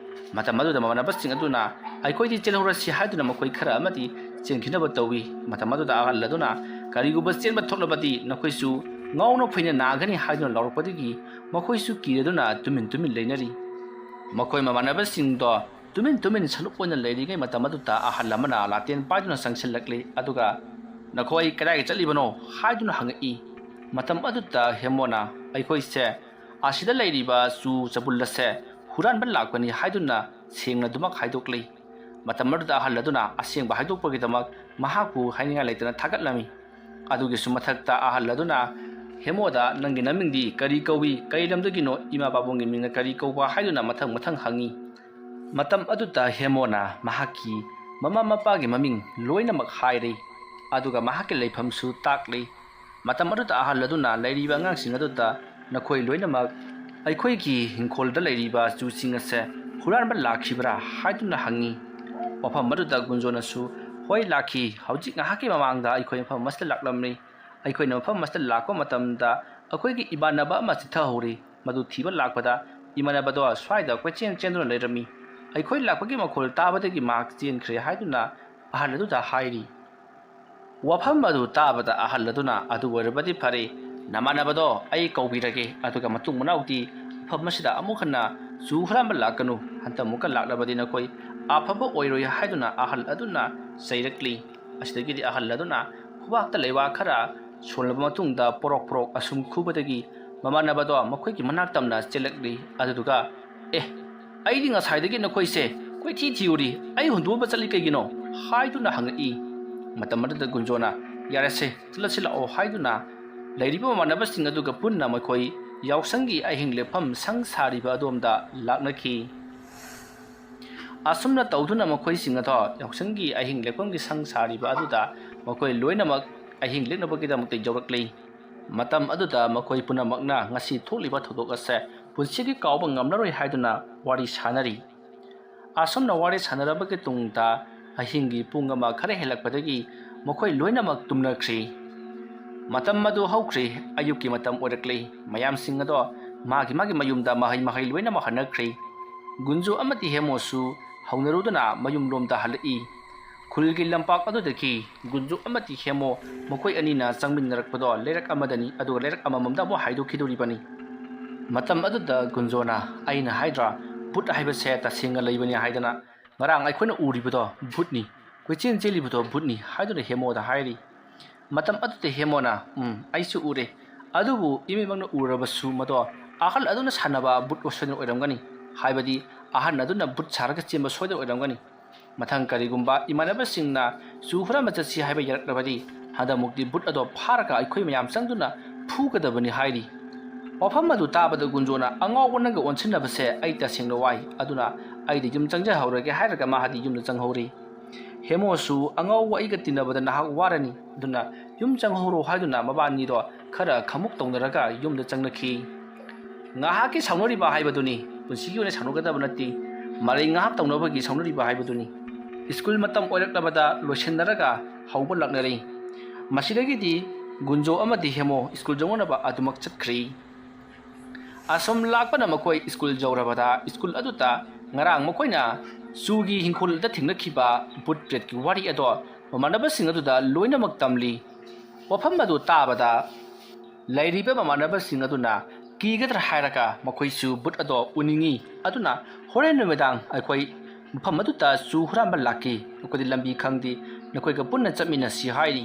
ꯃꯇꯝ ꯑꯗꯨꯗ ꯃꯃꯥꯟꯅꯕꯁꯤꯡ ꯑꯗꯨꯅ, "ꯑꯩꯈꯣꯏꯗꯤ ꯆꯦꯜꯍꯧꯔꯁꯤ" ꯍꯥꯏꯗꯨꯅ ꯃꯈꯣꯏ ꯈꯔ ꯑꯃꯗꯤ ꯆꯦꯟꯈꯤꯅꯕ ꯇꯧꯏ꯫ ꯃꯇꯝ ꯑꯗꯨꯗ ꯑꯍꯜ ꯑꯗꯨꯅ, "ꯀꯔꯤꯒꯨꯝꯕ ꯆꯦꯟꯕ ꯊꯣꯛꯂꯕꯗꯤ ꯅꯈꯣꯏꯁꯨ ꯉꯥꯎꯅ ꯐꯩꯅ ꯅꯥꯒꯅꯤ" ꯍꯥꯏꯗꯨꯅ ꯂꯥꯎꯔꯛꯄꯗꯒꯤ ꯃꯈꯣꯏꯁꯨ ꯀꯤꯔꯗꯨꯅ ꯇꯨꯃꯤꯟ ꯇꯨꯃꯤꯟ ꯂꯩꯅꯔꯤ꯫ ꯃꯈꯣꯏ ꯃꯃꯥꯟꯅꯕꯁꯤꯡꯗꯣ ꯇꯨꯃꯤꯟ ꯇꯨꯃꯤꯟ ꯁꯂꯨꯛ ꯑꯣꯏꯅ ꯂꯩꯔꯤꯉꯩ ꯃꯇꯝ ꯑꯗꯨꯗ ꯑꯍꯜ ꯑꯃꯅ ꯂꯥꯇꯦꯟ ꯄꯥꯏꯗꯨꯅ ꯆꯪꯁꯤꯜꯂꯛꯂꯤ꯫ ꯑꯗꯨꯒ, "ꯅꯈꯣꯏ ꯀꯗꯥꯏꯗ ꯆꯠꯂꯤꯕꯅꯣ?" ꯍꯥꯏꯗꯨꯅ ꯍꯪꯉꯛꯏ꯫ ꯃꯇꯝ ꯑꯗꯨꯗ ꯍꯦꯃꯣꯅ, "ꯑꯩꯈꯣꯏꯁꯦ ꯑꯁꯤꯗ ꯂꯩꯔꯤꯕ ꯆꯨ ꯆꯕꯨꯜ ꯑꯁꯦ ꯍꯨꯔꯥꯟꯕ ꯂꯥꯛꯄꯅꯤ" ꯍꯥꯏꯗꯨꯅ ꯁꯦꯡꯅ ꯑꯗꯨꯃꯛ ꯍꯥꯏꯗꯣꯛꯂꯤ꯫ ꯃꯇꯝ ꯑꯗꯨꯗ ꯑꯍꯜ ꯑꯗꯨꯅ ꯑꯁꯦꯡꯕ ꯍꯥꯏꯗꯣꯛꯄꯒꯤꯗꯃꯛ ꯃꯍꯥꯛꯄꯨ ꯍꯥꯏꯅꯤꯡꯉꯥꯏ ꯂꯩꯇꯅ ꯊꯥꯒꯠꯂꯝꯃꯤ꯫ ꯑꯗꯨꯒꯤꯁꯨ ꯃꯊꯛꯇ ꯑꯍꯜ ꯑꯗꯨꯅ ꯍꯦꯃꯣꯗ, "ꯅꯪꯒꯤ ꯅꯃꯤꯡꯗꯤ ꯀꯔꯤ ꯀꯧꯏ? ꯀꯔꯤ ꯂꯝꯗꯒꯤꯅꯣ? ꯏꯃꯥ ꯄꯥꯕꯨꯡꯒꯤ ꯃꯤꯡꯅ ꯀꯔꯤ ꯀꯧꯕ?" ꯍꯥꯏꯗꯨꯅ ꯃꯊꯪ ꯃꯊꯪ ꯍꯪꯉꯤ꯫ ꯃꯇꯝ ꯑꯗꯨꯗ ꯍꯦꯃꯣꯅ ꯃꯍꯥꯛꯀꯤ ꯃꯃꯥ ꯃꯄꯥꯒꯤ ꯃꯃꯤꯡ ꯂꯣꯏꯅꯃꯛ ꯍꯥꯏꯔꯦ꯫ ꯑꯗꯨꯒ ꯃꯍꯥꯛꯀꯤ ꯂꯩꯐꯝꯁꯨ ꯇꯥꯛꯂꯤ꯫ ꯃꯇꯝ ꯑꯗꯨꯗ ꯑꯍꯜ ꯑꯗꯨꯅ ꯂꯩꯔꯤꯕ ꯑꯉꯥꯡꯁꯤꯡ ꯑꯗꯨꯗ, "ꯅꯈꯣꯏ ꯂꯣꯏꯅꯃꯛ ꯑꯩꯈꯣꯏꯒꯤ ꯏꯪꯈꯣꯜꯗ ꯂꯩꯔꯤꯕ ꯆꯨꯁꯤꯡ ꯑꯁꯦ ꯍꯨꯔꯥꯟꯕ ꯂꯥꯛꯈꯤꯕ꯭ꯔꯥ?" ꯍꯥꯏꯗꯨꯅ ꯍꯪꯉꯤ꯫ ꯋꯥꯐꯝ ꯑꯗꯨꯗ ꯒꯨꯟꯖꯣꯅꯁꯨ, "ꯍꯣꯏ, ꯂꯥꯛꯈꯤ꯫ ꯍꯧꯖꯤꯛ ꯉꯥꯏꯍꯥꯛꯀꯤ ꯃꯃꯥꯡꯗ ꯑꯩꯈꯣꯏ ꯃꯐꯝ ꯑꯁꯤꯗ ꯂꯥꯛꯂꯝꯃꯤ꯫ ꯑꯩꯈꯣꯏꯅ ꯃꯐꯝ ꯑꯁꯤꯗ ꯂꯥꯛꯄ ꯃꯇꯝꯗ ꯑꯩꯈꯣꯏꯒꯤ ꯏꯃꯥꯟꯅꯕ ꯑꯃ ꯆꯤꯠꯊꯍꯧꯔꯤ꯫ ꯃꯗꯨ ꯊꯤꯕ ꯂꯥꯛꯄꯗ ꯏꯃꯥꯟꯅꯕꯗꯣ ꯁ꯭ꯋꯥꯏꯗ ꯀꯣꯏꯆꯦꯟ ꯆꯦꯟꯗꯨꯅ ꯂꯩꯔꯝꯃꯤ꯫ ꯑꯩꯈꯣꯏ ꯂꯥꯛꯄꯒꯤ ꯃꯈꯣꯜ ꯇꯥꯕꯗꯒꯤ ꯃꯍꯥꯛ ꯆꯦꯟꯈ꯭ꯔꯦ" ꯍꯥꯏꯗꯨꯅ ꯑꯍꯜ ꯑꯗꯨꯗ ꯍꯥꯏꯔꯤ꯫ ꯋꯥꯐꯝ ꯑꯗꯨ ꯇꯥꯕꯗ ꯑꯍꯜ ꯑꯗꯨꯅ, "ꯑꯗꯨ ꯑꯣꯏꯔꯕꯗꯤ ꯐꯔꯦ, ꯅꯃꯥꯟꯅꯕꯗꯣ ꯑꯩ ꯀꯧꯕꯤꯔꯒꯦ, ꯑꯗꯨꯒ ꯃꯇꯨꯡ ꯃꯅꯥꯎꯗꯤ ꯃꯐꯝ ꯑꯁꯤꯗ ꯑꯃꯨꯛ ꯍꯟꯅ ꯆꯨ ꯍꯨꯔꯥꯟꯕ ꯂꯥꯛꯀꯅꯨ꯫ ꯍꯟꯗꯛ ꯑꯃꯨꯛꯀ ꯂꯥꯛꯂꯕꯗꯤ ꯅꯈꯣꯏ ꯑꯐꯕ ꯑꯣꯏꯔꯣꯏ" ꯍꯥꯏꯗꯨꯅ ꯑꯍꯜ ꯑꯗꯨꯅ ꯆꯩꯔꯛꯂꯤ꯫ ꯑꯁꯤꯗꯒꯤꯗꯤ ꯑꯍꯜ ꯑꯗꯨꯅ ꯈꯨꯕꯥꯛꯇ ꯂꯩꯕꯥꯛ ꯈꯔ ꯁꯣꯜꯂꯕ ꯃꯇꯨꯡꯗ ꯄꯣꯔꯣꯛ ꯄꯣꯔꯣꯛ ꯑꯁꯨꯝ ꯈꯨꯕꯗꯒꯤ ꯃꯃꯥꯟꯅꯕꯗꯣ ꯃꯈꯣꯏꯒꯤ ꯃꯅꯥꯛ ꯇꯝꯅ ꯆꯦꯜꯂꯛꯂꯤ꯫ ꯑꯗꯨꯗꯨꯒ, "ꯑꯦ, ꯑꯩꯗꯤ ꯉꯁꯥꯏꯗꯒꯤ ꯅꯈꯣꯏꯁꯦ ꯀꯣꯏꯊꯤ ꯊꯤꯔꯨꯔꯤ, ꯑꯩ ꯍꯨꯟꯗꯣꯛꯑꯝꯕ ꯆꯠꯂꯤ ꯀꯩꯒꯤꯅꯣ?" ꯍꯥꯏꯗꯨꯅ ꯍꯪꯉꯛꯏ꯫ ꯃꯇꯝ ꯑꯗꯨꯗ ꯒꯨꯟꯖꯣꯅ, "ꯌꯥꯔꯦꯁꯦ, ꯆꯠꯂꯁꯤ ꯂꯥꯛꯑꯣ" ꯍꯥꯏꯗꯨꯅ ꯂꯩꯔꯤꯕ ꯃꯃꯥꯟꯅꯕꯁꯤꯡ ꯑꯗꯨꯒ ꯄꯨꯟꯅ ꯃꯈꯣꯏ ꯌꯥꯎꯁꯪꯒꯤ ꯑꯍꯤꯡ ꯂꯦꯛꯐꯝ ꯁꯪ ꯁꯥꯔꯤꯕ ꯑꯗꯣꯝꯗ ꯂꯥꯛꯅꯈꯤ꯫ ꯑꯁꯨꯝꯅ ꯇꯧꯗꯨꯅ ꯃꯈꯣꯏꯁꯤꯡ ꯑꯗꯣ ꯌꯥꯎꯁꯪꯒꯤ ꯑꯍꯤꯡ ꯂꯦꯛꯐꯝꯒꯤ ꯁꯪ ꯁꯥꯔꯤꯕ ꯑꯗꯨꯗ ꯃꯈꯣꯏ ꯂꯣꯏꯅꯃꯛ ꯑꯍꯤꯡ ꯂꯦꯛꯅꯕꯒꯤꯗꯃꯛꯇ ꯌꯧꯔꯛꯂꯤ꯫ ꯃꯇꯝ ꯑꯗꯨꯗ ꯃꯈꯣꯏ ꯄꯨꯝꯅꯃꯛꯅ ꯉꯁꯤ ꯊꯣꯛꯂꯤꯕ ꯊꯧꯗꯣꯛ ꯑꯁꯦ ꯄꯨꯟꯁꯤꯒꯤ ꯀꯥꯎꯕ ꯉꯝꯂꯔꯣꯏ ꯍꯥꯏꯗꯨꯅ ꯋꯥꯔꯤ ꯁꯥꯅꯔꯤ꯫ ꯑꯁꯨꯝꯅ ꯋꯥꯔꯤ ꯁꯥꯟꯅꯔꯕꯒꯤ ꯇꯨꯡꯗ ꯑꯍꯤꯡꯒꯤ ꯄꯨꯡ ꯑꯃ ꯈꯔ ꯍꯦꯜꯂꯛꯄꯗꯒꯤ ꯃꯈꯣꯏ ꯂꯣꯏꯅꯃꯛ ꯇꯨꯝꯅꯈ꯭ꯔꯤ꯫ ꯃꯇꯝ ꯑꯗꯨ ꯍꯧꯈ꯭ꯔꯦ꯫ ꯑꯌꯨꯛꯀꯤ ꯃꯇꯝ ꯑꯣꯏꯔꯛꯂꯦ꯫ ꯃꯌꯥꯝꯁꯤꯡ ꯑꯗꯣ ꯃꯥꯒꯤ ꯃꯥꯒꯤ ꯃꯌꯨꯝꯗ ꯃꯍꯩ ꯃꯍꯩ ꯂꯣꯏꯅꯃꯛ ꯍꯟꯅꯈ꯭ꯔꯦ꯫ ꯒꯨꯟꯖꯨ ꯑꯃꯗꯤ ꯍꯦꯃꯣꯁꯨ ꯍꯧꯅꯔꯨꯗꯨꯅ ꯃꯌꯨꯝꯂꯣꯝꯗ ꯍꯜꯂꯛꯏ꯫ ꯈꯨꯜꯒꯤ ꯂꯝꯄꯥꯛ ꯑꯗꯨꯗꯒꯤ ꯒꯨꯟꯖꯨ ꯑꯃꯗꯤ ꯍꯦꯃꯣ ꯃꯈꯣꯏ ꯑꯅꯤꯅ ꯆꯪꯃꯤꯟꯅꯔꯛꯄꯗꯣ ꯂꯩꯔꯛ ꯑꯃꯗꯅꯤ, ꯑꯗꯨꯒ ꯂꯩꯔꯛ ꯑꯃꯃꯝꯗ ꯑꯃꯨꯛ ꯍꯥꯏꯗꯣꯛꯈꯤꯗꯧꯔꯤꯕꯅꯤ꯫ ꯃꯇꯝ ꯑꯗꯨꯗ ꯒꯨꯟꯖꯣꯅ, "ꯑꯩꯅ ꯍꯥꯏꯗ꯭ꯔꯥ, ꯚꯨꯠ ꯍꯥꯏꯕꯁꯦ ꯇꯁꯦꯡꯅ ꯂꯩꯕꯅꯤ ꯍꯥꯏꯗꯅ? ꯉꯔꯥꯡ ꯑꯩꯈꯣꯏꯅ ꯎꯔꯤꯕꯗꯣ ꯚꯨꯠꯅꯤ꯫ ꯀꯣꯏꯆꯦꯟ ꯆꯦꯜꯂꯤꯕꯗꯣ ꯚꯨꯠꯅꯤ" ꯍꯥꯏꯗꯨꯅ ꯍꯦꯃꯣꯗ ꯍꯥꯏꯔꯤ꯫ ꯃꯇꯝ ꯑꯗꯨꯗ ꯍꯦꯃꯣꯅ, "ꯎꯝ, ꯑꯩꯁꯨ ꯎꯔꯦ꯫ ꯑꯗꯨꯕꯨ ꯏꯃꯤꯠꯃꯛꯅ ꯎꯔꯕꯁꯨ ꯃꯗꯣ ꯑꯍꯜ ꯑꯗꯨꯅ ꯁꯥꯟꯅꯕ ꯚꯨꯠ ꯑꯣꯏꯁꯣꯏꯗꯅ ꯑꯣꯏꯔꯝꯒꯅꯤ꯫ ꯍꯥꯏꯕꯗꯤ ꯑꯍꯜ ꯑꯗꯨꯅ ꯚꯨꯠ ꯁꯥꯔꯒ ꯆꯦꯟꯕ ꯁꯣꯏꯗꯅ ꯑꯣꯏꯔꯝꯒꯅꯤ꯫ ꯃꯊꯪ ꯀꯔꯤꯒꯨꯝꯕ ꯏꯃꯥꯟꯅꯕꯁꯤꯡꯅ ꯆꯨ ꯍꯨꯔꯥꯟꯕ ꯆꯠꯁꯤ ꯍꯥꯏꯕ ꯌꯥꯔꯛꯂꯕꯗꯤ, ꯍꯟꯗꯛꯃꯨꯛꯇꯤ ꯚꯨꯠ ꯑꯗꯣ ꯐꯥꯔꯒ ꯑꯩꯈꯣꯏ ꯃꯌꯥꯝ ꯆꯪꯗꯨꯅ ꯐꯨꯒꯗꯕꯅꯤ" ꯍꯥꯏꯔꯤ꯫ ꯋꯥꯐꯝ ꯑꯗꯨ ꯇꯥꯕꯗ ꯒꯨꯟꯖꯣꯅ, "ꯑꯉꯥꯎꯕ ꯅꯪꯒ ꯑꯣꯟꯁꯤꯟꯅꯕꯁꯦ ꯑꯩ ꯇꯁꯦꯡꯅ ꯋꯥꯏ, ꯑꯗꯨꯅ ꯑꯩꯗꯤ ꯌꯨꯝ ꯆꯪꯖꯍꯧꯔꯒꯦ" ꯍꯥꯏꯔꯒ ꯃꯥꯗꯤ ꯌꯨꯝꯗ ꯆꯪꯍꯧꯔꯤ꯫ ꯍꯦꯃꯣꯁꯨ, "ꯑꯉꯥꯎꯕ ꯑꯩꯒ ꯇꯤꯟꯅꯕꯗ ꯅꯍꯥꯛ ꯋꯥꯔꯅꯤ, ꯑꯗꯨꯅ ꯌꯨꯝ ꯆꯪꯍꯧꯔꯣ" ꯍꯥꯏꯗꯨꯅ ꯃꯕꯥꯅꯤꯗꯣ ꯈꯔ ꯈꯃꯨꯛ ꯇꯧꯅꯔꯒ ꯌꯨꯝꯗ ꯆꯪꯅꯈꯤ꯫ ꯉꯥꯏꯍꯥꯛꯀꯤ ꯁꯥꯎꯅꯔꯤꯕ ꯍꯥꯏꯕꯗꯨꯅꯤ, ꯄꯨꯟꯁꯤꯒꯤ ꯑꯣꯏꯅ ꯁꯥꯎꯅꯒꯗꯕ ꯅꯠꯇꯦ, ꯃꯔꯩ ꯉꯥꯏꯍꯥꯛ ꯇꯧꯅꯕꯒꯤ ꯁꯥꯎꯅꯔꯤꯕ ꯍꯥꯏꯕꯗꯨꯅꯤ꯫ ꯁ꯭ꯀꯨꯜ ꯃꯇꯝ ꯑꯣꯏꯔꯛꯂꯕꯗ ꯂꯣꯏꯁꯤꯟꯅꯔꯒ ꯍꯧꯕ ꯂꯥꯛꯅꯔꯦ꯫ ꯃꯁꯤꯗꯒꯤꯗꯤ ꯒꯨꯟꯖꯣ ꯑꯃꯗꯤ ꯍꯦꯃꯣ ꯁ꯭ꯀꯨꯜ ꯌꯧꯅꯅꯕ ꯑꯗꯨꯃꯛ ꯆꯠꯈ꯭ꯔꯤ꯫ ꯑꯁꯨꯝ ꯂꯥꯛꯄꯅ ꯃꯈꯣꯏ ꯁ꯭ꯀꯨꯜ ꯌꯧꯔꯕꯗ ꯁ꯭ꯀꯨꯜ ꯑꯗꯨꯗ ꯉꯔꯥꯡ ꯃꯈꯣꯏꯅ ꯆꯨꯒꯤ ꯍꯤꯡꯈꯣꯜꯗ ꯊꯦꯡꯅꯈꯤꯕ ꯚꯨꯠ ꯄ꯭ꯔꯦꯠꯀꯤ ꯋꯥꯔꯤ ꯑꯗꯣ ꯃꯃꯥꯟꯅꯕꯁꯤꯡ ꯑꯗꯨꯗ ꯂꯣꯏꯅꯃꯛ ꯇꯝꯂꯤ꯫ ꯋꯥꯐꯝ ꯑꯗꯨ ꯇꯥꯕꯗ ꯂꯩꯔꯤꯕ ꯃꯃꯥꯟꯅꯕꯁꯤꯡ ꯑꯗꯨꯅ ꯀꯤꯒꯗ꯭ꯔꯥ ꯍꯥꯏꯔꯒ ꯃꯈꯣꯏꯁꯨ ꯚꯨꯠ ꯑꯗꯣ ꯎꯅꯤꯡꯏ, ꯑꯗꯨꯅ ꯍꯣꯔꯦꯟ ꯅꯨꯃꯤꯗꯥꯡ ꯑꯩꯈꯣꯏ ꯃꯐꯝ ꯑꯗꯨꯗ ꯆꯨ ꯍꯨꯔꯥꯟꯕ ꯂꯥꯛꯀꯦ, ꯑꯩꯈꯣꯏꯗꯤ ꯂꯝꯕꯤ ꯈꯪꯗꯦ, ꯅꯈꯣꯏꯒ ꯄꯨꯟꯅ ꯆꯠꯃꯤꯟꯅꯁꯤ ꯍꯥꯏꯔꯤ꯫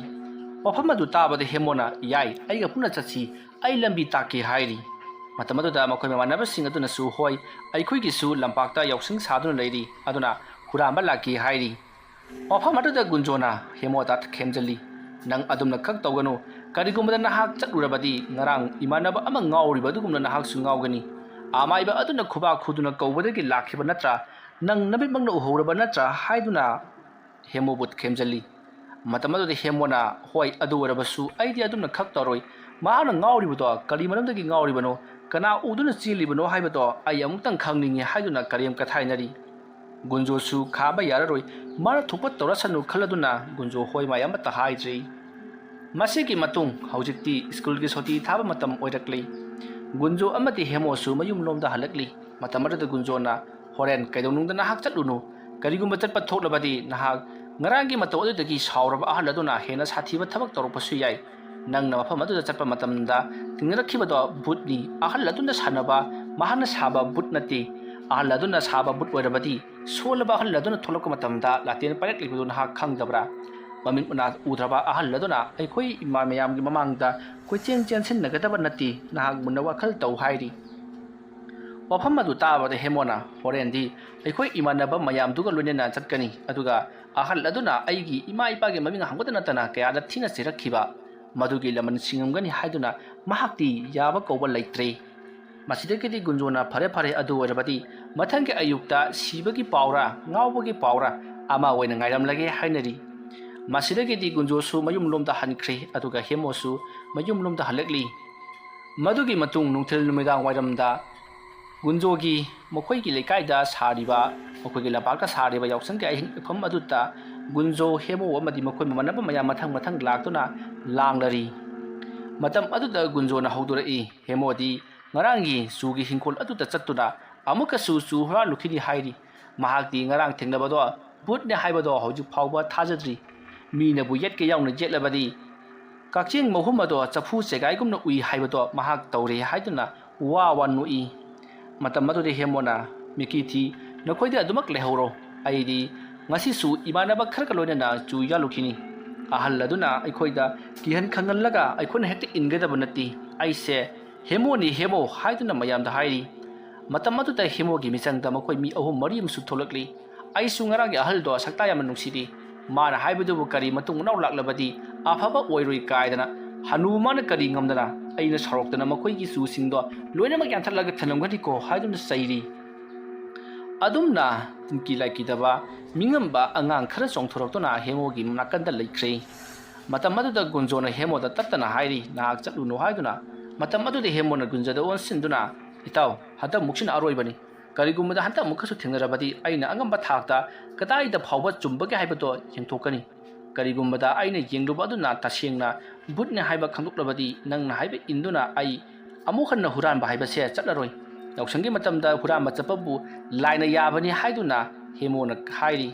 ꯋꯥꯐꯝ ꯑꯗꯨ ꯇꯥꯕꯗ ꯍꯦꯃꯣꯅ, "ꯌꯥꯏ, ꯑꯩꯒ ꯄꯨꯟꯅ ꯆꯠꯁꯤ, ꯑꯩ ꯂꯝꯕꯤ ꯇꯥꯛꯀꯦ" ꯍꯥꯏꯔꯤ꯫ ꯃꯇꯝ ꯑꯗꯨꯗ ꯃꯈꯣꯏ ꯃꯃꯥꯟꯅꯕꯁꯤꯡ ꯑꯗꯨꯅꯁꯨ, "ꯍꯣꯏ, ꯑꯩꯈꯣꯏꯒꯤꯁꯨ ꯂꯝꯄꯥꯛꯇ ꯌꯥꯎꯁꯪ ꯁꯥꯗꯨꯅ ꯂꯩꯔꯤ, ꯑꯗꯨꯅ ꯍꯨꯔꯥꯟꯕ ꯂꯥꯛꯀꯦ" ꯍꯥꯏꯔꯤ꯫ ꯋꯥꯐꯝ ꯑꯗꯨꯗ ꯒꯨꯟꯖꯣꯅ ꯍꯦꯃꯣꯗ ꯊꯦꯝꯖꯤꯜꯂꯤ, "ꯅꯪ ꯑꯗꯨꯝꯅ ꯈꯛ ꯇꯧꯒꯅꯨ꯫ ꯀꯔꯤꯒꯨꯝꯕꯗ ꯅꯍꯥꯛ ꯆꯠꯂꯨꯔꯕꯗꯤ ꯉꯔꯥꯡ ꯏꯃꯥꯟꯅꯕ ꯑꯃ ꯉꯥꯎꯔꯤꯕ ꯑꯗꯨꯒꯨꯝꯅ ꯅꯍꯥꯛꯁꯨ ꯉꯥꯎꯒꯅꯤ꯫ ꯑꯃꯥꯏꯕ ꯑꯗꯨꯅ ꯈꯨꯕꯥꯛ ꯈꯨꯗꯨꯅ ꯀꯧꯕꯗꯒꯤ ꯂꯥꯛꯈꯤꯕ ꯅꯠꯇ꯭ꯔꯥ? ꯅꯪ ꯅꯃꯤꯠꯃꯛꯅ ꯎꯍꯧꯔꯕ ꯅꯠꯇ꯭ꯔꯥ?" ꯍꯥꯏꯗꯨꯅ ꯍꯦꯃꯣꯕꯨ ꯊꯦꯝꯖꯤꯜꯂꯤ꯫ ꯃꯇꯝ ꯑꯗꯨꯗ ꯍꯦꯃꯣꯅ, "ꯍꯣꯏ, ꯑꯗꯨ ꯑꯣꯏꯔꯕꯁꯨ ꯑꯩꯗꯤ ꯑꯗꯨꯝꯅ ꯈꯛ ꯇꯧꯔꯣꯏ꯫ ꯃꯍꯥꯛꯅ ꯉꯥꯎꯔꯤꯕꯗꯣ ꯀꯔꯤ ꯃꯔꯝꯗꯒꯤ ꯉꯥꯎꯔꯤꯕꯅꯣ, ꯀꯅꯥ ꯎꯗꯨꯅ ꯆꯦꯜꯂꯤꯕꯅꯣ ꯍꯥꯏꯕꯗꯣ ꯑꯩ ꯑꯃꯨꯛꯇꯪ ꯈꯪꯅꯤꯡꯉꯤ" ꯍꯥꯏꯗꯨꯅ ꯀꯔꯦꯝ ꯀꯊꯥꯏꯅꯔꯤ꯫ ꯒꯨꯟꯖꯣꯁꯨ ꯈꯥꯕ ꯌꯥꯔꯔꯣꯏ, ꯃꯥꯅ ꯊꯣꯛꯄ ꯇꯧꯔꯁꯅꯨ ꯈꯜꯂꯗꯨꯅ ꯒꯨꯟꯖꯣ ꯍꯣꯏ ꯃꯥꯏ ꯑꯃꯠꯇ ꯍꯥꯏꯗ꯭ꯔꯤ꯫ ꯃꯁꯤꯒꯤ ꯃꯇꯨꯡ ꯍꯧꯖꯤꯛꯇꯤ ꯁ꯭ꯀꯨꯜꯒꯤ ꯁꯨꯇꯤ ꯊꯥꯕ ꯃꯇꯝ ꯑꯣꯏꯔꯛꯂꯤ꯫ ꯒꯨꯟꯖꯣ ꯑꯃꯗꯤ ꯍꯦꯃꯣꯁꯨ ꯃꯌꯨꯝꯂꯣꯝꯗ ꯍꯜꯂꯛꯂꯤ꯫ ꯃꯇꯝ ꯑꯗꯨꯗ ꯒꯨꯟꯖꯣꯅ, "ꯍꯣꯔꯦꯟ ꯀꯩꯗꯧꯅꯨꯡꯗ ꯅꯍꯥꯛ ꯆꯠꯂꯨꯅꯨ꯫ ꯀꯔꯤꯒꯨꯝꯕ ꯆꯠꯄ ꯊꯣꯛꯂꯕꯗꯤ ꯅꯍꯥꯛ ꯉꯔꯥꯡꯒꯤ ꯃꯇꯧ ꯑꯗꯨꯗꯒꯤ ꯁꯥꯎꯔꯕ ꯑꯍꯜ ꯑꯗꯨꯅ ꯍꯦꯟꯅ ꯁꯥꯊꯤꯕ ꯊꯕꯛ ꯇꯧꯔꯛꯄꯁꯨ ꯌꯥꯏ꯫ ꯅꯪꯅ ꯃꯐꯝ ꯑꯗꯨꯗ ꯆꯠꯄ ꯃꯇꯝꯗ ꯊꯦꯡꯅꯔꯛꯈꯤꯕꯗꯣ ꯕꯨꯠꯅꯤ꯫ ꯑꯍꯜ ꯑꯗꯨꯅ ꯁꯥꯟꯅꯕ, ꯃꯍꯥꯛꯅ ꯁꯥꯕ ꯕꯨꯠ ꯅꯠꯇꯦ꯫ ꯑꯍꯜ ꯑꯗꯨꯅ ꯁꯥꯕ ꯕꯨꯠ ꯑꯣꯏꯔꯕꯗꯤ ꯁꯣꯜꯂꯕ ꯑꯍꯜ ꯑꯗꯨꯅ ꯊꯣꯛꯂꯛꯄ ꯃꯇꯝꯗ ꯂꯥꯇꯦꯟ ꯄꯥꯏꯔꯛꯂꯤꯕꯗꯨ ꯅꯍꯥꯛ ꯈꯪꯗꯕ꯭ꯔꯥ? ꯃꯃꯤꯠ ꯃꯅꯥ ꯎꯗ꯭ꯔꯕ ꯑꯍꯜ ꯑꯗꯨꯅ ꯑꯩꯈꯣꯏ ꯏꯃꯥ ꯃꯌꯥꯝꯒꯤ ꯃꯃꯥꯡꯗ ꯀꯣꯏꯆꯦꯟ ꯆꯦꯟꯁꯤꯟꯅꯒꯗꯕ ꯅꯠꯇꯦ꯫ ꯅꯍꯥꯛ ꯃꯨꯟꯅ ꯋꯥꯈꯜ ꯇꯧ" ꯍꯥꯏꯔꯤ꯫ ꯋꯥꯐꯝ ꯑꯗꯨ ꯇꯥꯕꯗ ꯍꯦꯃꯣꯅ, "ꯍꯣꯔꯦꯟꯗꯤ ꯑꯩꯈꯣꯏ ꯏꯃꯥꯟꯅꯕ ꯃꯌꯥꯝꯗꯨꯒ ꯂꯣꯏꯅꯅ ꯆꯠꯀꯅꯤ, ꯑꯗꯨꯒ ꯑꯍꯜ ꯑꯗꯨꯅ ꯑꯩꯒꯤ ꯏꯃꯥ ꯏꯄꯥꯒꯤ ꯃꯃꯤꯡ ꯍꯪꯕꯗ ꯅꯠꯇꯅ ꯀꯌꯥꯗ ꯊꯤꯅ ꯆꯩꯔꯛꯈꯤꯕ, ꯃꯗꯨꯒꯤ ꯂꯃꯟ ꯁꯤꯡꯉꯝꯒꯅꯤ" ꯍꯥꯏꯗꯨꯅ ꯃꯍꯥꯛꯇꯤ ꯌꯥꯕ ꯀꯧꯕ ꯂꯩꯇ꯭ꯔꯦ꯫ ꯃꯁꯤꯗꯒꯤꯗꯤ ꯒꯨꯟꯖꯣꯅ, "ꯐꯔꯦ, ꯐꯔꯦ, ꯑꯗꯨ ꯑꯣꯏꯔꯕꯗꯤ ꯃꯊꯪꯒꯤ ꯑꯌꯨꯛꯇ ꯁꯤꯕꯒꯤ ꯄꯥꯎꯔ, ꯉꯥꯎꯕꯒꯤ ꯄꯥꯎꯔ ꯑꯃ ꯑꯣꯏꯅ ꯉꯥꯏꯔꯝꯂꯒꯦ" ꯍꯥꯏꯅꯔꯤ꯫ ꯃꯁꯤꯗꯒꯤꯗꯤ ꯒꯨꯟꯖꯣꯁꯨ ꯃꯌꯨꯝꯂꯣꯝꯗ ꯍꯟꯈ꯭ꯔꯦ, ꯑꯗꯨꯒ ꯍꯦꯃꯣꯁꯨ ꯃꯌꯨꯝꯂꯣꯝꯗ ꯍꯜꯂꯛꯂꯤ꯫ ꯃꯗꯨꯒꯤ ꯃꯇꯨꯡ ꯅꯨꯡꯊꯤꯜ ꯅꯨꯃꯤꯗꯥꯡ ꯋꯥꯏꯔꯝꯗ ꯒꯨꯟꯖꯣꯒꯤ ꯃꯈꯣꯏꯒꯤ ꯂꯩꯀꯥꯏꯗ ꯁꯥꯔꯤꯕ, ꯃꯈꯣꯏꯒꯤ ꯂꯝꯄꯥꯛꯇ ꯁꯥꯔꯤꯕ ꯌꯥꯎꯁꯪꯒꯤ ꯑꯍꯤꯡ ꯂꯦꯛꯐꯝ ꯑꯗꯨꯗ ꯒꯨꯟꯖꯣ, ꯍꯦꯃꯣ ꯑꯃꯗꯤ ꯃꯈꯣꯏ ꯃꯃꯥꯟꯅꯕ ꯃꯌꯥꯝ ꯃꯊꯪ ꯃꯊꯪ ꯂꯥꯛꯇꯨꯅ ꯂꯥꯡꯂꯔꯤ꯫ ꯃꯇꯝ ꯑꯗꯨꯗ ꯒꯨꯟꯖꯣꯅ ꯍꯧꯗꯣꯔꯛꯏ, ꯍꯦꯃꯣꯗꯤ ꯉꯔꯥꯡꯒꯤ ꯆꯨꯒꯤ ꯍꯤꯡꯈꯣꯜ ꯑꯗꯨꯗ ꯆꯠꯇꯨꯅ ꯑꯃꯨꯛꯀꯁꯨ ꯆꯨ ꯍꯨꯔꯥꯜꯂꯨꯈꯤꯅꯤ ꯍꯥꯏꯔꯤ꯫ ꯃꯍꯥꯛꯇꯤ ꯉꯔꯥꯡ ꯊꯦꯡꯅꯕꯗꯣ ꯚꯨꯠꯅꯦ ꯍꯥꯏꯕꯗꯣ ꯍꯧꯖꯤꯛ ꯐꯥꯎꯕ ꯊꯥꯖꯗ꯭ꯔꯤ꯫ ꯃꯤꯅꯕꯨ ꯌꯦꯠꯀꯦ ꯌꯥꯎꯅ ꯌꯦꯠꯂꯕꯗꯤ ꯀꯛꯆꯦꯡ ꯃꯍꯨꯝ ꯑꯗꯣ ꯆꯐꯨ ꯆꯦꯒꯥꯏꯒꯨꯝꯅ ꯎꯏ ꯍꯥꯏꯕꯗꯣ ꯃꯍꯥꯛ ꯇꯧꯔꯦ ꯍꯥꯏꯗꯨꯅ ꯋꯥ ꯋꯥ ꯅꯣꯛꯏ꯫ ꯃꯇꯝ ꯑꯗꯨꯗ ꯍꯦꯃꯣꯅ, "ꯃꯤꯀꯤ ꯊꯤ, ꯅꯈꯣꯏꯗꯤ ꯑꯗꯨꯃꯛ ꯂꯩꯍꯧꯔꯣ꯫ ꯑꯩꯗꯤ ꯉꯁꯤꯁꯨ ꯏꯃꯥꯟꯅꯕ ꯈꯔꯒ ꯂꯣꯏꯅꯅ ꯆꯨ ꯌꯥꯜꯂꯨꯈꯤꯅꯤ꯫ ꯑꯍꯜ ꯑꯗꯨꯅ ꯑꯩꯈꯣꯏꯗ ꯀꯤꯍꯟ ꯈꯪꯍꯜꯂꯒ ꯑꯩꯈꯣꯏꯅ ꯍꯦꯛꯇ ꯏꯟꯒꯗꯕ ꯅꯠꯇꯦ꯫ ꯑꯩꯁꯦ ꯍꯦꯃꯣꯅꯤ ꯍꯦꯃꯣ" ꯍꯥꯏꯗꯨꯅ ꯃꯌꯥꯝꯗ ꯍꯥꯏꯔꯤ꯫ ꯃꯇꯝ ꯑꯗꯨꯗ ꯍꯦꯃꯣꯒꯤ ꯃꯤꯆꯪꯗ ꯃꯈꯣꯏ ꯃꯤ ꯑꯍꯨꯝ ꯃꯔꯤ ꯑꯃꯁꯨ ꯊꯣꯛꯂꯛꯂꯤ꯫ "ꯑꯩꯁꯨ ꯉꯔꯥꯡꯒꯤ ꯑꯍꯜꯗꯣ ꯁꯛꯇꯥ ꯌꯥꯝꯅ ꯅꯨꯡꯁꯤꯔꯤ꯫ ꯃꯥꯅ ꯍꯥꯏꯕꯗꯨꯕꯨ ꯀꯔꯤ ꯃꯇꯨꯡ ꯃꯅꯥꯎ ꯂꯥꯛꯂꯕꯗꯤ ꯑꯐꯕ ꯑꯣꯏꯔꯣꯏ" ꯀꯥꯏꯗꯅ ꯍꯅꯨ ꯃꯥꯅ ꯀꯔꯤ ꯉꯝꯗꯅ ꯑꯩꯅ ꯁꯥꯎꯔꯛꯇꯅ ꯃꯈꯣꯏꯒꯤ ꯆꯨꯁꯤꯡꯗꯣ ꯂꯣꯏꯅꯃꯛ ꯌꯥꯟꯊꯠꯂꯒ ꯊꯅꯝꯒꯅꯤꯀꯣ ꯍꯥꯏꯗꯨꯅ ꯆꯩꯔꯤ꯫ ꯑꯗꯨꯝꯅ ꯇꯤꯟꯀꯤ ꯂꯥꯏꯀꯤꯗꯕ ꯃꯤꯉꯝꯕ ꯑꯉꯥꯡ ꯈꯔ ꯆꯣꯡꯊꯣꯔꯛꯇꯨꯅ ꯍꯦꯃꯣꯒꯤ ꯅꯥꯀꯟꯗ ꯂꯩꯈ꯭ꯔꯦ꯫ ꯃꯇꯝ ꯑꯗꯨꯗ ꯒꯨꯟꯖꯣꯅ ꯍꯦꯃꯣꯗ ꯇꯠꯇꯅ ꯍꯥꯏꯔꯤ, "ꯅꯍꯥꯛ ꯆꯠꯂꯨꯅꯨ" ꯍꯥꯏꯗꯨꯅ꯫ ꯃꯇꯝ ꯑꯗꯨꯗ ꯍꯦꯃꯣꯅ ꯒꯨꯟꯖꯣꯗ ꯑꯣꯟꯁꯤꯟꯗꯨꯅ, "ꯏꯇꯥꯎ, ꯍꯟꯗꯛ ꯃꯨꯛꯁꯤꯅ ꯑꯔꯣꯏꯕꯅꯤ꯫ ꯀꯔꯤꯒꯨꯝꯕꯗ ꯍꯟꯗꯛ ꯑꯃꯨꯛꯀꯁꯨ ꯊꯦꯡꯅꯔꯕꯗꯤ ꯑꯩꯅ ꯑꯉꯝꯕ ꯊꯥꯛꯇ ꯀꯗꯥꯏꯗ ꯐꯥꯎꯕ ꯆꯨꯝꯕꯒꯦ ꯍꯥꯏꯕꯗꯣ ꯌꯦꯡꯊꯣꯛꯀꯅꯤ꯫ ꯀꯔꯤꯒꯨꯝꯕꯗ ꯑꯩꯅ ꯌꯦꯡꯂꯨꯕ ꯑꯗꯨꯅ ꯇꯁꯦꯡꯅ ꯚꯨꯠꯅꯦ ꯍꯥꯏꯕ ꯈꯪꯗꯣꯛꯂꯕꯗꯤ ꯅꯪꯅ ꯍꯥꯏꯕ ꯏꯟꯗꯨꯅ ꯑꯩ ꯑꯃꯨꯛ ꯍꯟꯅ ꯍꯨꯔꯥꯟꯕ ꯍꯥꯏꯕꯁꯦ ꯆꯠꯂꯔꯣꯏ꯫ ꯌꯥꯎꯁꯪꯒꯤ ꯃꯇꯝꯗ ꯍꯨꯔꯥꯟꯕ ꯆꯠꯄꯕꯨ ꯂꯥꯏꯅ ꯌꯥꯕꯅꯤ" ꯍꯥꯏꯗꯨꯅ ꯍꯦꯃꯣꯅ ꯍꯥꯏꯔꯤ꯫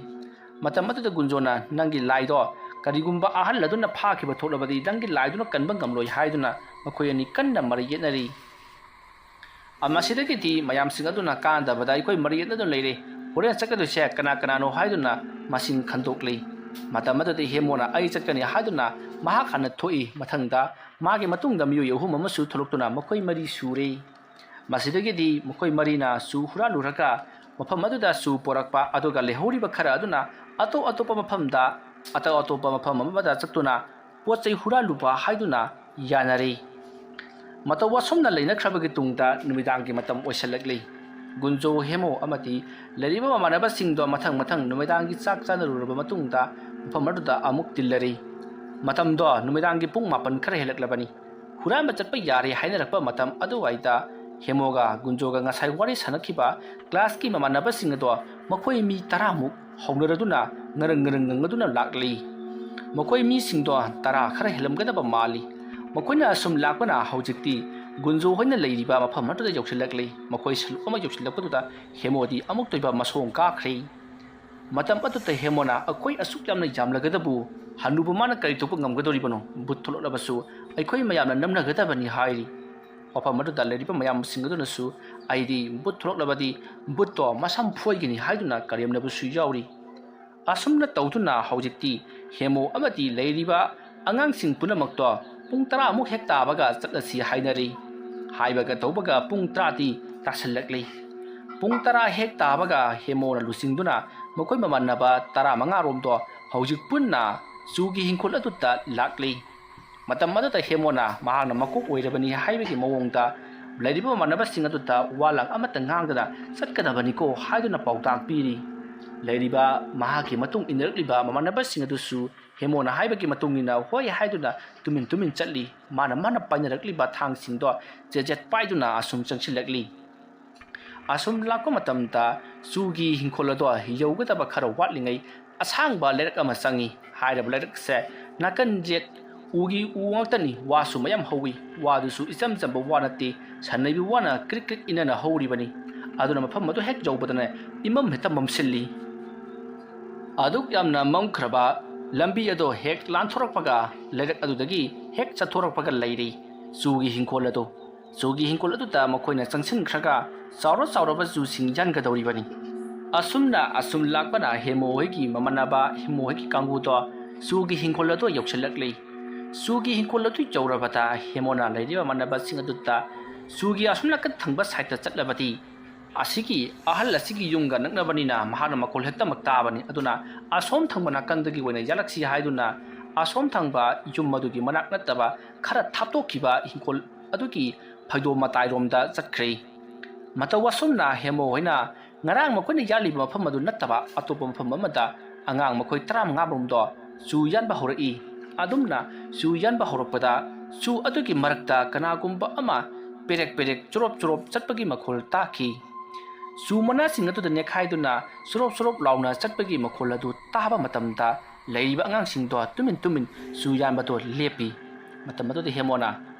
ꯃꯇꯝ ꯑꯗꯨꯗ ꯒꯨꯟꯖꯣꯅ, "ꯅꯪꯒꯤ ꯂꯥꯏꯗꯣ ꯀꯔꯤꯒꯨꯝꯕ ꯑꯍꯜ ꯑꯗꯨꯅ ꯐꯥꯈꯤꯕ ꯊꯣꯛꯂꯕꯗꯤ ꯅꯪꯒꯤ ꯂꯥꯏꯗꯨꯅ ꯀꯟꯕ ꯉꯝꯂꯣꯏ" ꯍꯥꯏꯗꯨꯅ ꯃꯈꯣꯏ ꯑꯅꯤ ꯀꯟꯅ ꯃꯔꯩ ꯌꯦꯠꯅꯔꯤ꯫ ꯑ, ꯃꯁꯤꯗꯒꯤꯗꯤ ꯃꯌꯥꯝꯁꯤꯡ ꯑꯗꯨꯅ ꯀꯥꯟꯗꯕꯗ ꯑꯩꯈꯣꯏ ꯃꯔꯩ ꯌꯦꯠꯅꯗꯨꯅ ꯂꯩꯔꯦ꯫ ꯍꯣꯔꯦꯟ ꯆꯠꯀꯗꯣꯏꯁꯦ ꯀꯅꯥ ꯀꯅꯥꯅꯣ ꯍꯥꯏꯗꯨꯅ ꯃꯁꯤꯡ ꯈꯟꯗꯣꯛꯂꯤ꯫ ꯃꯇꯝ ꯑꯗꯨꯗ ꯍꯦꯃꯣꯅ "ꯑꯩ ꯆꯠꯀꯅꯤ" ꯍꯥꯏꯗꯨꯅ ꯃꯍꯥꯛ ꯍꯥꯟꯅ ꯊꯣꯛꯏ꯫ ꯃꯊꯪꯗ ꯃꯥꯒꯤ ꯃꯇꯨꯡꯗ ꯃꯤꯑꯣꯏ ꯑꯍꯨꯝ ꯑꯃꯁꯨ ꯊꯣꯛꯂꯛꯇꯨꯅ ꯃꯈꯣꯏ ꯃꯔꯤ ꯁꯨꯔꯦ꯫ ꯃꯁꯤꯗꯒꯤꯗꯤ ꯃꯈꯣꯏ ꯃꯔꯤꯅ ꯆꯨ ꯍꯨꯔꯥꯜꯂꯨꯔꯒ ꯃꯐꯝ ꯑꯗꯨꯗ ꯆꯨ ꯄꯣꯔꯛꯄ, ꯑꯗꯨꯒ ꯂꯩꯍꯧꯔꯤꯕ ꯈꯔ ꯑꯗꯨꯅ ꯑꯇꯣꯞ ꯑꯇꯣꯞꯄ ꯃꯐꯝꯗ, ꯑꯇꯣꯞ ꯑꯇꯣꯞꯄ ꯃꯐꯝ ꯑꯃꯗ ꯆꯠꯇꯨꯅ ꯄꯣꯠ ꯆꯩ ꯍꯨꯔꯥꯜꯂꯨꯕ ꯍꯥꯏꯗꯨꯅ ꯌꯥꯅꯔꯤ꯫ ꯃꯇꯧ ꯑꯁꯨꯝꯅ ꯂꯩꯅꯈ꯭ꯔꯕꯒꯤ ꯇꯨꯡꯗ ꯅꯨꯃꯤꯗꯥꯡꯒꯤ ꯃꯇꯝ ꯑꯣꯏꯁꯜꯂꯛꯂꯤ꯫ ꯒꯨꯟꯖꯣ, ꯍꯦꯃꯣ ꯑꯃꯗꯤ ꯂꯩꯔꯤꯕ ꯃꯃꯥꯟꯅꯕꯁꯤꯡꯗꯣ ꯃꯊꯪ ꯃꯊꯪ ꯅꯨꯃꯤꯗꯥꯡꯒꯤ ꯆꯥꯛ ꯆꯥꯅꯔꯨꯔꯕ ꯃꯇꯨꯡꯗ ꯃꯐꯝ ꯑꯗꯨꯗ ꯑꯃꯨꯛ ꯇꯤꯜꯂꯔꯤ꯫ ꯃꯇꯝꯗꯣ ꯅꯨꯃꯤꯗꯥꯡꯒꯤ ꯄꯨꯡ ꯃꯥꯄꯟ ꯈꯔ ꯍꯦꯜꯂꯛꯂꯕꯅꯤ꯫ ꯍꯨꯔꯥꯟꯕ ꯆꯠꯄ ꯌꯥꯔꯦ ꯍꯥꯏꯅꯔꯛꯄ ꯃꯇꯝ ꯑꯗꯨꯋꯥꯏꯗ ꯍꯦꯃꯣꯒ ꯒꯨꯟꯖꯣꯒ ꯉꯁꯥꯏ ꯋꯥꯔꯤ ꯁꯥꯟꯅꯈꯤꯕ ꯀ꯭ꯂꯥꯁꯀꯤ ꯃꯃꯥꯟꯅꯕꯁꯤꯡ ꯑꯗꯣ ꯃꯈꯣꯏ ꯃꯤ ꯇꯔꯥꯃꯨꯛ ꯍꯧꯅꯔꯗꯨꯅ ꯉꯔꯪ ꯉꯔꯪ ꯉꯪꯉꯗꯨꯅ ꯂꯥꯛꯂꯤ꯫ ꯃꯈꯣꯏ ꯃꯤꯁꯤꯡꯗꯣ ꯇꯔꯥ ꯈꯔ ꯍꯦꯜꯂꯝꯒꯗꯕ ꯃꯥꯜꯂꯤ꯫ ꯃꯈꯣꯏꯅ ꯑꯁꯨꯝ ꯂꯥꯛꯄꯅ ꯍꯧꯖꯤꯛꯇꯤ ꯒꯨꯟꯖꯣ ꯍꯣꯏꯅ ꯂꯩꯔꯤꯕ ꯃꯐꯝ ꯑꯗꯨꯗ ꯌꯧꯁꯤꯜꯂꯛꯂꯤ꯫ ꯃꯈꯣꯏ ꯁꯔꯨꯛ ꯑꯃ ꯌꯧꯁꯤꯜꯂꯛꯄꯗꯨꯗ ꯍꯦꯃꯣꯗꯤ ꯑꯃꯨꯛꯇ ꯑꯣꯏꯕ ꯃꯁꯣꯡ ꯀꯥꯈ꯭ꯔꯦ꯫ ꯃꯇꯝ ꯑꯗꯨꯗ ꯍꯦꯃꯣꯅ, "ꯑꯩꯈꯣꯏ ꯑꯁꯨꯛ ꯌꯥꯝꯅ ꯌꯥꯝꯂꯒꯗꯕꯨ ꯍꯅꯨꯕ ꯃꯥꯅ ꯀꯔꯤ ꯇꯧꯕ ꯉꯝꯒꯗꯧꯔꯤꯕꯅꯣ? ꯕꯨꯠ ꯊꯣꯛꯂꯛꯂꯕꯁꯨ ꯑꯩꯈꯣꯏ ꯃꯌꯥꯝꯅ ꯅꯝꯅꯒꯗꯕꯅꯤ" ꯍꯥꯏꯔꯤ꯫ ꯃꯐꯝ ꯑꯗꯨꯗ ꯂꯩꯔꯤꯕ ꯃꯌꯥꯝꯁꯤꯡ ꯑꯗꯨꯅꯁꯨ, "ꯑꯩꯗꯤ ꯕꯨꯠ ꯊꯣꯛꯂꯛꯂꯕꯗꯤ ꯕꯨꯠꯇꯣ ꯃꯁꯝ ꯐꯣꯏꯒꯅꯤ" ꯍꯥꯏꯗꯨꯅ ꯀꯔꯦꯝꯅꯕꯁꯨ ꯌꯥꯎꯔꯤ꯫ ꯑꯁꯨꯝꯅ ꯇꯧꯗꯨꯅ ꯍꯧꯖꯤꯛꯇꯤ ꯍꯦꯃꯣ ꯑꯃꯗꯤ ꯂꯩꯔꯤꯕ ꯑꯉꯥꯡꯁꯤꯡ ꯄꯨꯝꯅꯃꯛꯇꯣ ꯄꯨꯡ ꯇꯔꯥꯃꯨꯛ ꯍꯦꯛ ꯇꯥꯕꯒ ꯆꯠꯂꯁꯤ ꯍꯥꯏꯅꯔꯤ꯫ ꯍꯥꯏꯕꯒ ꯇꯧꯕꯒ ꯄꯨꯡ ꯇꯔꯥꯗꯤ ꯇꯥꯁꯤꯜꯂꯛꯂꯤ꯫ ꯄꯨꯡ ꯇꯔꯥ ꯍꯦꯛ ꯇꯥꯕꯒ ꯍꯦꯃꯣꯅ ꯂꯨꯆꯤꯡꯗꯨꯅ ꯃꯈꯣꯏ ꯃꯃꯥꯟꯅꯕ ꯇꯔꯥꯃꯉꯥ ꯔꯣꯝꯗꯣ ꯍꯧꯖꯤꯛ ꯄꯨꯟꯅ ꯆꯨꯒꯤ ꯍꯤꯡꯈꯣꯜ ꯑꯗꯨꯗ ꯂꯥꯛꯂꯤ꯫ ꯃꯇꯝ ꯑꯗꯨꯗ ꯍꯦꯃꯣꯅ ꯃꯍꯥꯛꯅ ꯃꯀꯣꯛ ꯑꯣꯏꯔꯕꯅꯤ ꯍꯥꯏꯕꯒꯤ ꯃꯑꯣꯡꯗ ꯂꯩꯔꯤꯕ ꯃꯃꯥꯟꯅꯕꯁꯤꯡ ꯑꯗꯨꯗ ꯋꯥ ꯂꯥꯡ ꯑꯃꯠꯇ ꯉꯥꯡꯗꯅ ꯆꯠꯀꯗꯕꯅꯤꯀꯣ ꯍꯥꯏꯗꯨꯅ ꯄꯥꯎꯇꯥꯛ ꯄꯤꯔꯤ꯫ ꯂꯩꯔꯤꯕ ꯃꯍꯥꯛꯀꯤ ꯃꯇꯨꯡ ꯏꯟꯅꯔꯛꯂꯤꯕ ꯃꯃꯥꯟꯅꯕꯁꯤꯡ ꯑꯗꯨꯁꯨ ꯍꯦꯃꯣꯅ ꯍꯥꯏꯕꯒꯤ ꯃꯇꯨꯡ ꯏꯟꯅ ꯍꯣꯏ ꯍꯥꯏꯗꯨꯅ ꯇꯨꯃꯤꯟ ꯇꯨꯃꯤꯟ ꯆꯠꯂꯤ꯫ ꯃꯥꯅ ꯃꯥꯅ ꯄꯥꯏꯅꯔꯛꯂꯤꯕ ꯊꯥꯡꯁꯤꯡꯗꯣ ꯆꯦꯖꯦꯠ ꯄꯥꯏꯗꯨꯅ ꯑꯁꯨꯝ ꯆꯪꯁꯤꯜꯂꯛꯂꯤ꯫ ꯑꯁꯨꯝ ꯂꯥꯛꯄ ꯃꯇꯝꯗ ꯆꯨꯒꯤ ꯍꯤꯡꯈꯣꯜ ꯑꯗꯣ ꯌꯧꯒꯗꯕ ꯈꯔ ꯋꯥꯠꯂꯤꯉꯩ ꯑꯁꯥꯡꯕ ꯂꯩꯔꯛ ꯑꯃ ꯆꯪꯉꯤ꯫ ꯍꯥꯏꯔꯤꯕ ꯂꯩꯔꯛꯁꯦ ꯅꯥꯀꯟ ꯌꯦꯠ ꯎꯒꯤ ꯎ ꯉꯥꯛꯇꯅꯤ꯫ ꯋꯥꯁꯨ ꯃꯌꯥꯝ ꯍꯧꯋꯤ꯫ ꯋꯥꯗꯨꯁꯨ ꯏꯆꯝ ꯆꯝꯕ ꯋꯥ ꯅꯠꯇꯦ, ꯁꯟꯅꯩꯕꯤ ꯋꯥꯅ ꯀ꯭ꯔꯤꯛ ꯀ꯭ꯔꯤꯛ ꯏꯟꯅꯅ ꯍꯧꯔꯤꯕꯅꯤ꯫ ꯑꯗꯨꯅ ꯃꯐꯝ ꯑꯗꯨ ꯍꯦꯛ ꯌꯧꯕꯗꯅꯦ ꯏꯃꯝ ꯍꯦꯛꯇ ꯃꯝꯁꯤꯜꯂꯤ꯫ ꯑꯗꯨꯛ ꯌꯥꯝꯅ ꯃꯝꯈ꯭ꯔꯕ ꯂꯝꯕꯤ ꯑꯗꯣ ꯍꯦꯛ ꯂꯥꯟꯊꯣꯔꯛꯄꯒ ꯂꯩꯔꯛ ꯑꯗꯨꯗꯒꯤ ꯍꯦꯛ ꯆꯠꯊꯣꯔꯛꯄꯒ ꯂꯩꯔꯤ ꯆꯨꯒꯤ ꯍꯤꯡꯈꯣꯜ ꯑꯗꯨ꯫ ꯆꯨꯒꯤ ꯍꯤꯡꯈꯣꯜ ꯑꯗꯨꯗ ꯃꯈꯣꯏꯅ ꯆꯪꯁꯤꯟꯈ꯭ꯔꯒ ꯆꯥꯎꯔ ꯆꯥꯎꯔꯕ ꯆꯨꯁꯤꯡ ꯌꯥꯟꯒꯗꯧꯔꯤꯕꯅꯤ꯫ ꯑꯁꯨꯝꯅ ꯑꯁꯨꯝ ꯂꯥꯛꯄꯅ ꯍꯦꯃꯣ ꯍꯣꯏꯒꯤ ꯃꯃꯥꯟꯅꯕ ꯍꯦꯃꯣ ꯍꯣꯏꯒꯤ ꯀꯥꯡꯕꯨꯗꯣ ꯆꯨꯒꯤ ꯍꯤꯡꯈꯣꯜ ꯑꯗꯨ ꯌꯧꯁꯤꯜꯂꯛꯂꯤ꯫ ꯆꯨꯒꯤ ꯍꯤꯡꯈꯣꯜ ꯑꯗꯨ ꯌꯧꯔꯕꯗ ꯍꯦꯃꯣꯅ ꯂꯩꯔꯤꯕ ꯃꯃꯥꯟꯅꯕꯁꯤꯡ ꯑꯗꯨꯗ ꯆꯨꯒꯤ ꯑꯁꯨꯝ ꯅꯥꯀꯟ ꯊꯪꯕ ꯁꯥꯏꯠꯇ ꯆꯠꯂꯕꯗꯤ ꯑꯁꯤꯒꯤ ꯑꯍꯜ ꯑꯁꯤꯒꯤ ꯌꯨꯝꯒ ꯅꯛꯅꯕꯅꯤꯅ ꯃꯍꯥꯛꯅ ꯃꯈꯣꯜ ꯍꯦꯛꯇꯃꯛ ꯇꯥꯕꯅꯤ꯫ ꯑꯗꯨꯅ ꯑꯁꯣꯝ ꯊꯪꯕ ꯅꯥꯀꯟꯗꯒꯤ ꯑꯣꯏꯅ ꯌꯥꯜꯂꯛꯁꯤ ꯍꯥꯏꯗꯨꯅ ꯑꯁꯣꯝ ꯊꯪꯕ ꯌꯨꯝ ꯑꯗꯨꯒꯤ ꯃꯅꯥꯛ ꯅꯠꯇꯕ ꯈꯔ ꯊꯥꯞꯇꯣꯛꯈꯤꯕ ꯍꯤꯡꯈꯣꯜ ꯑꯗꯨꯒꯤ ꯐꯩꯗꯣꯝ ꯃꯇꯥꯏꯔꯣꯝꯗ ꯆꯠꯈ꯭ꯔꯦ꯫ ꯃꯇꯧ ꯑꯁꯨꯝꯅ ꯍꯦꯃꯣ ꯍꯣꯏꯅ ꯉꯔꯥꯡ ꯃꯈꯣꯏꯅ ꯌꯥꯜꯂꯤꯕ ꯃꯐꯝ ꯑꯗꯨ ꯅꯠꯇꯕ ꯑꯇꯣꯞꯄ ꯃꯐꯝ ꯑꯃꯗ ꯑꯉꯥꯡ ꯃꯈꯣꯏ ꯇꯔꯥꯃꯉꯥ ꯔꯣꯝꯗꯣ ꯆꯨ ꯌꯥꯟꯕ ꯍꯧꯔꯛꯏ꯫ ꯑꯗꯨꯝꯅ ꯆꯨ ꯌꯥꯟꯕ ꯍꯧꯔꯛꯄꯗ ꯆꯨ ꯑꯗꯨꯒꯤ ꯃꯔꯛꯇ ꯀꯅꯥꯒꯨꯝꯕ ꯑꯃ ꯄꯦꯔꯦꯛ ꯄꯦꯔꯦꯛ ꯆꯨꯔꯣꯞ ꯆꯨꯔꯣꯞ ꯆꯠꯄꯒꯤ ꯃꯈꯣꯜ ꯇꯥꯈꯤ꯫ ꯆꯨ ꯃꯅꯥꯁꯤꯡ ꯑꯗꯨꯗ ꯅꯦꯠꯈꯥꯏꯗꯨꯅ ꯆꯨꯔꯣꯞ ꯆꯨꯔꯣꯞ ꯂꯥꯎꯅ ꯆꯠꯄꯒꯤ ꯃꯈꯣꯜ ꯑꯗꯨ ꯇꯥꯕ ꯃꯇꯝꯗ ꯂꯩꯔꯤꯕ ꯑꯉꯥꯡꯁꯤꯡꯗꯣ ꯇꯨꯃꯤꯟ ꯇꯨꯃꯤꯟ ꯆꯨ ꯌꯥꯟꯕꯗꯣ ꯂꯦꯞꯄꯤ꯫ ꯃꯇꯝ ꯑꯗꯨꯗ ꯍꯦꯃꯣꯅ,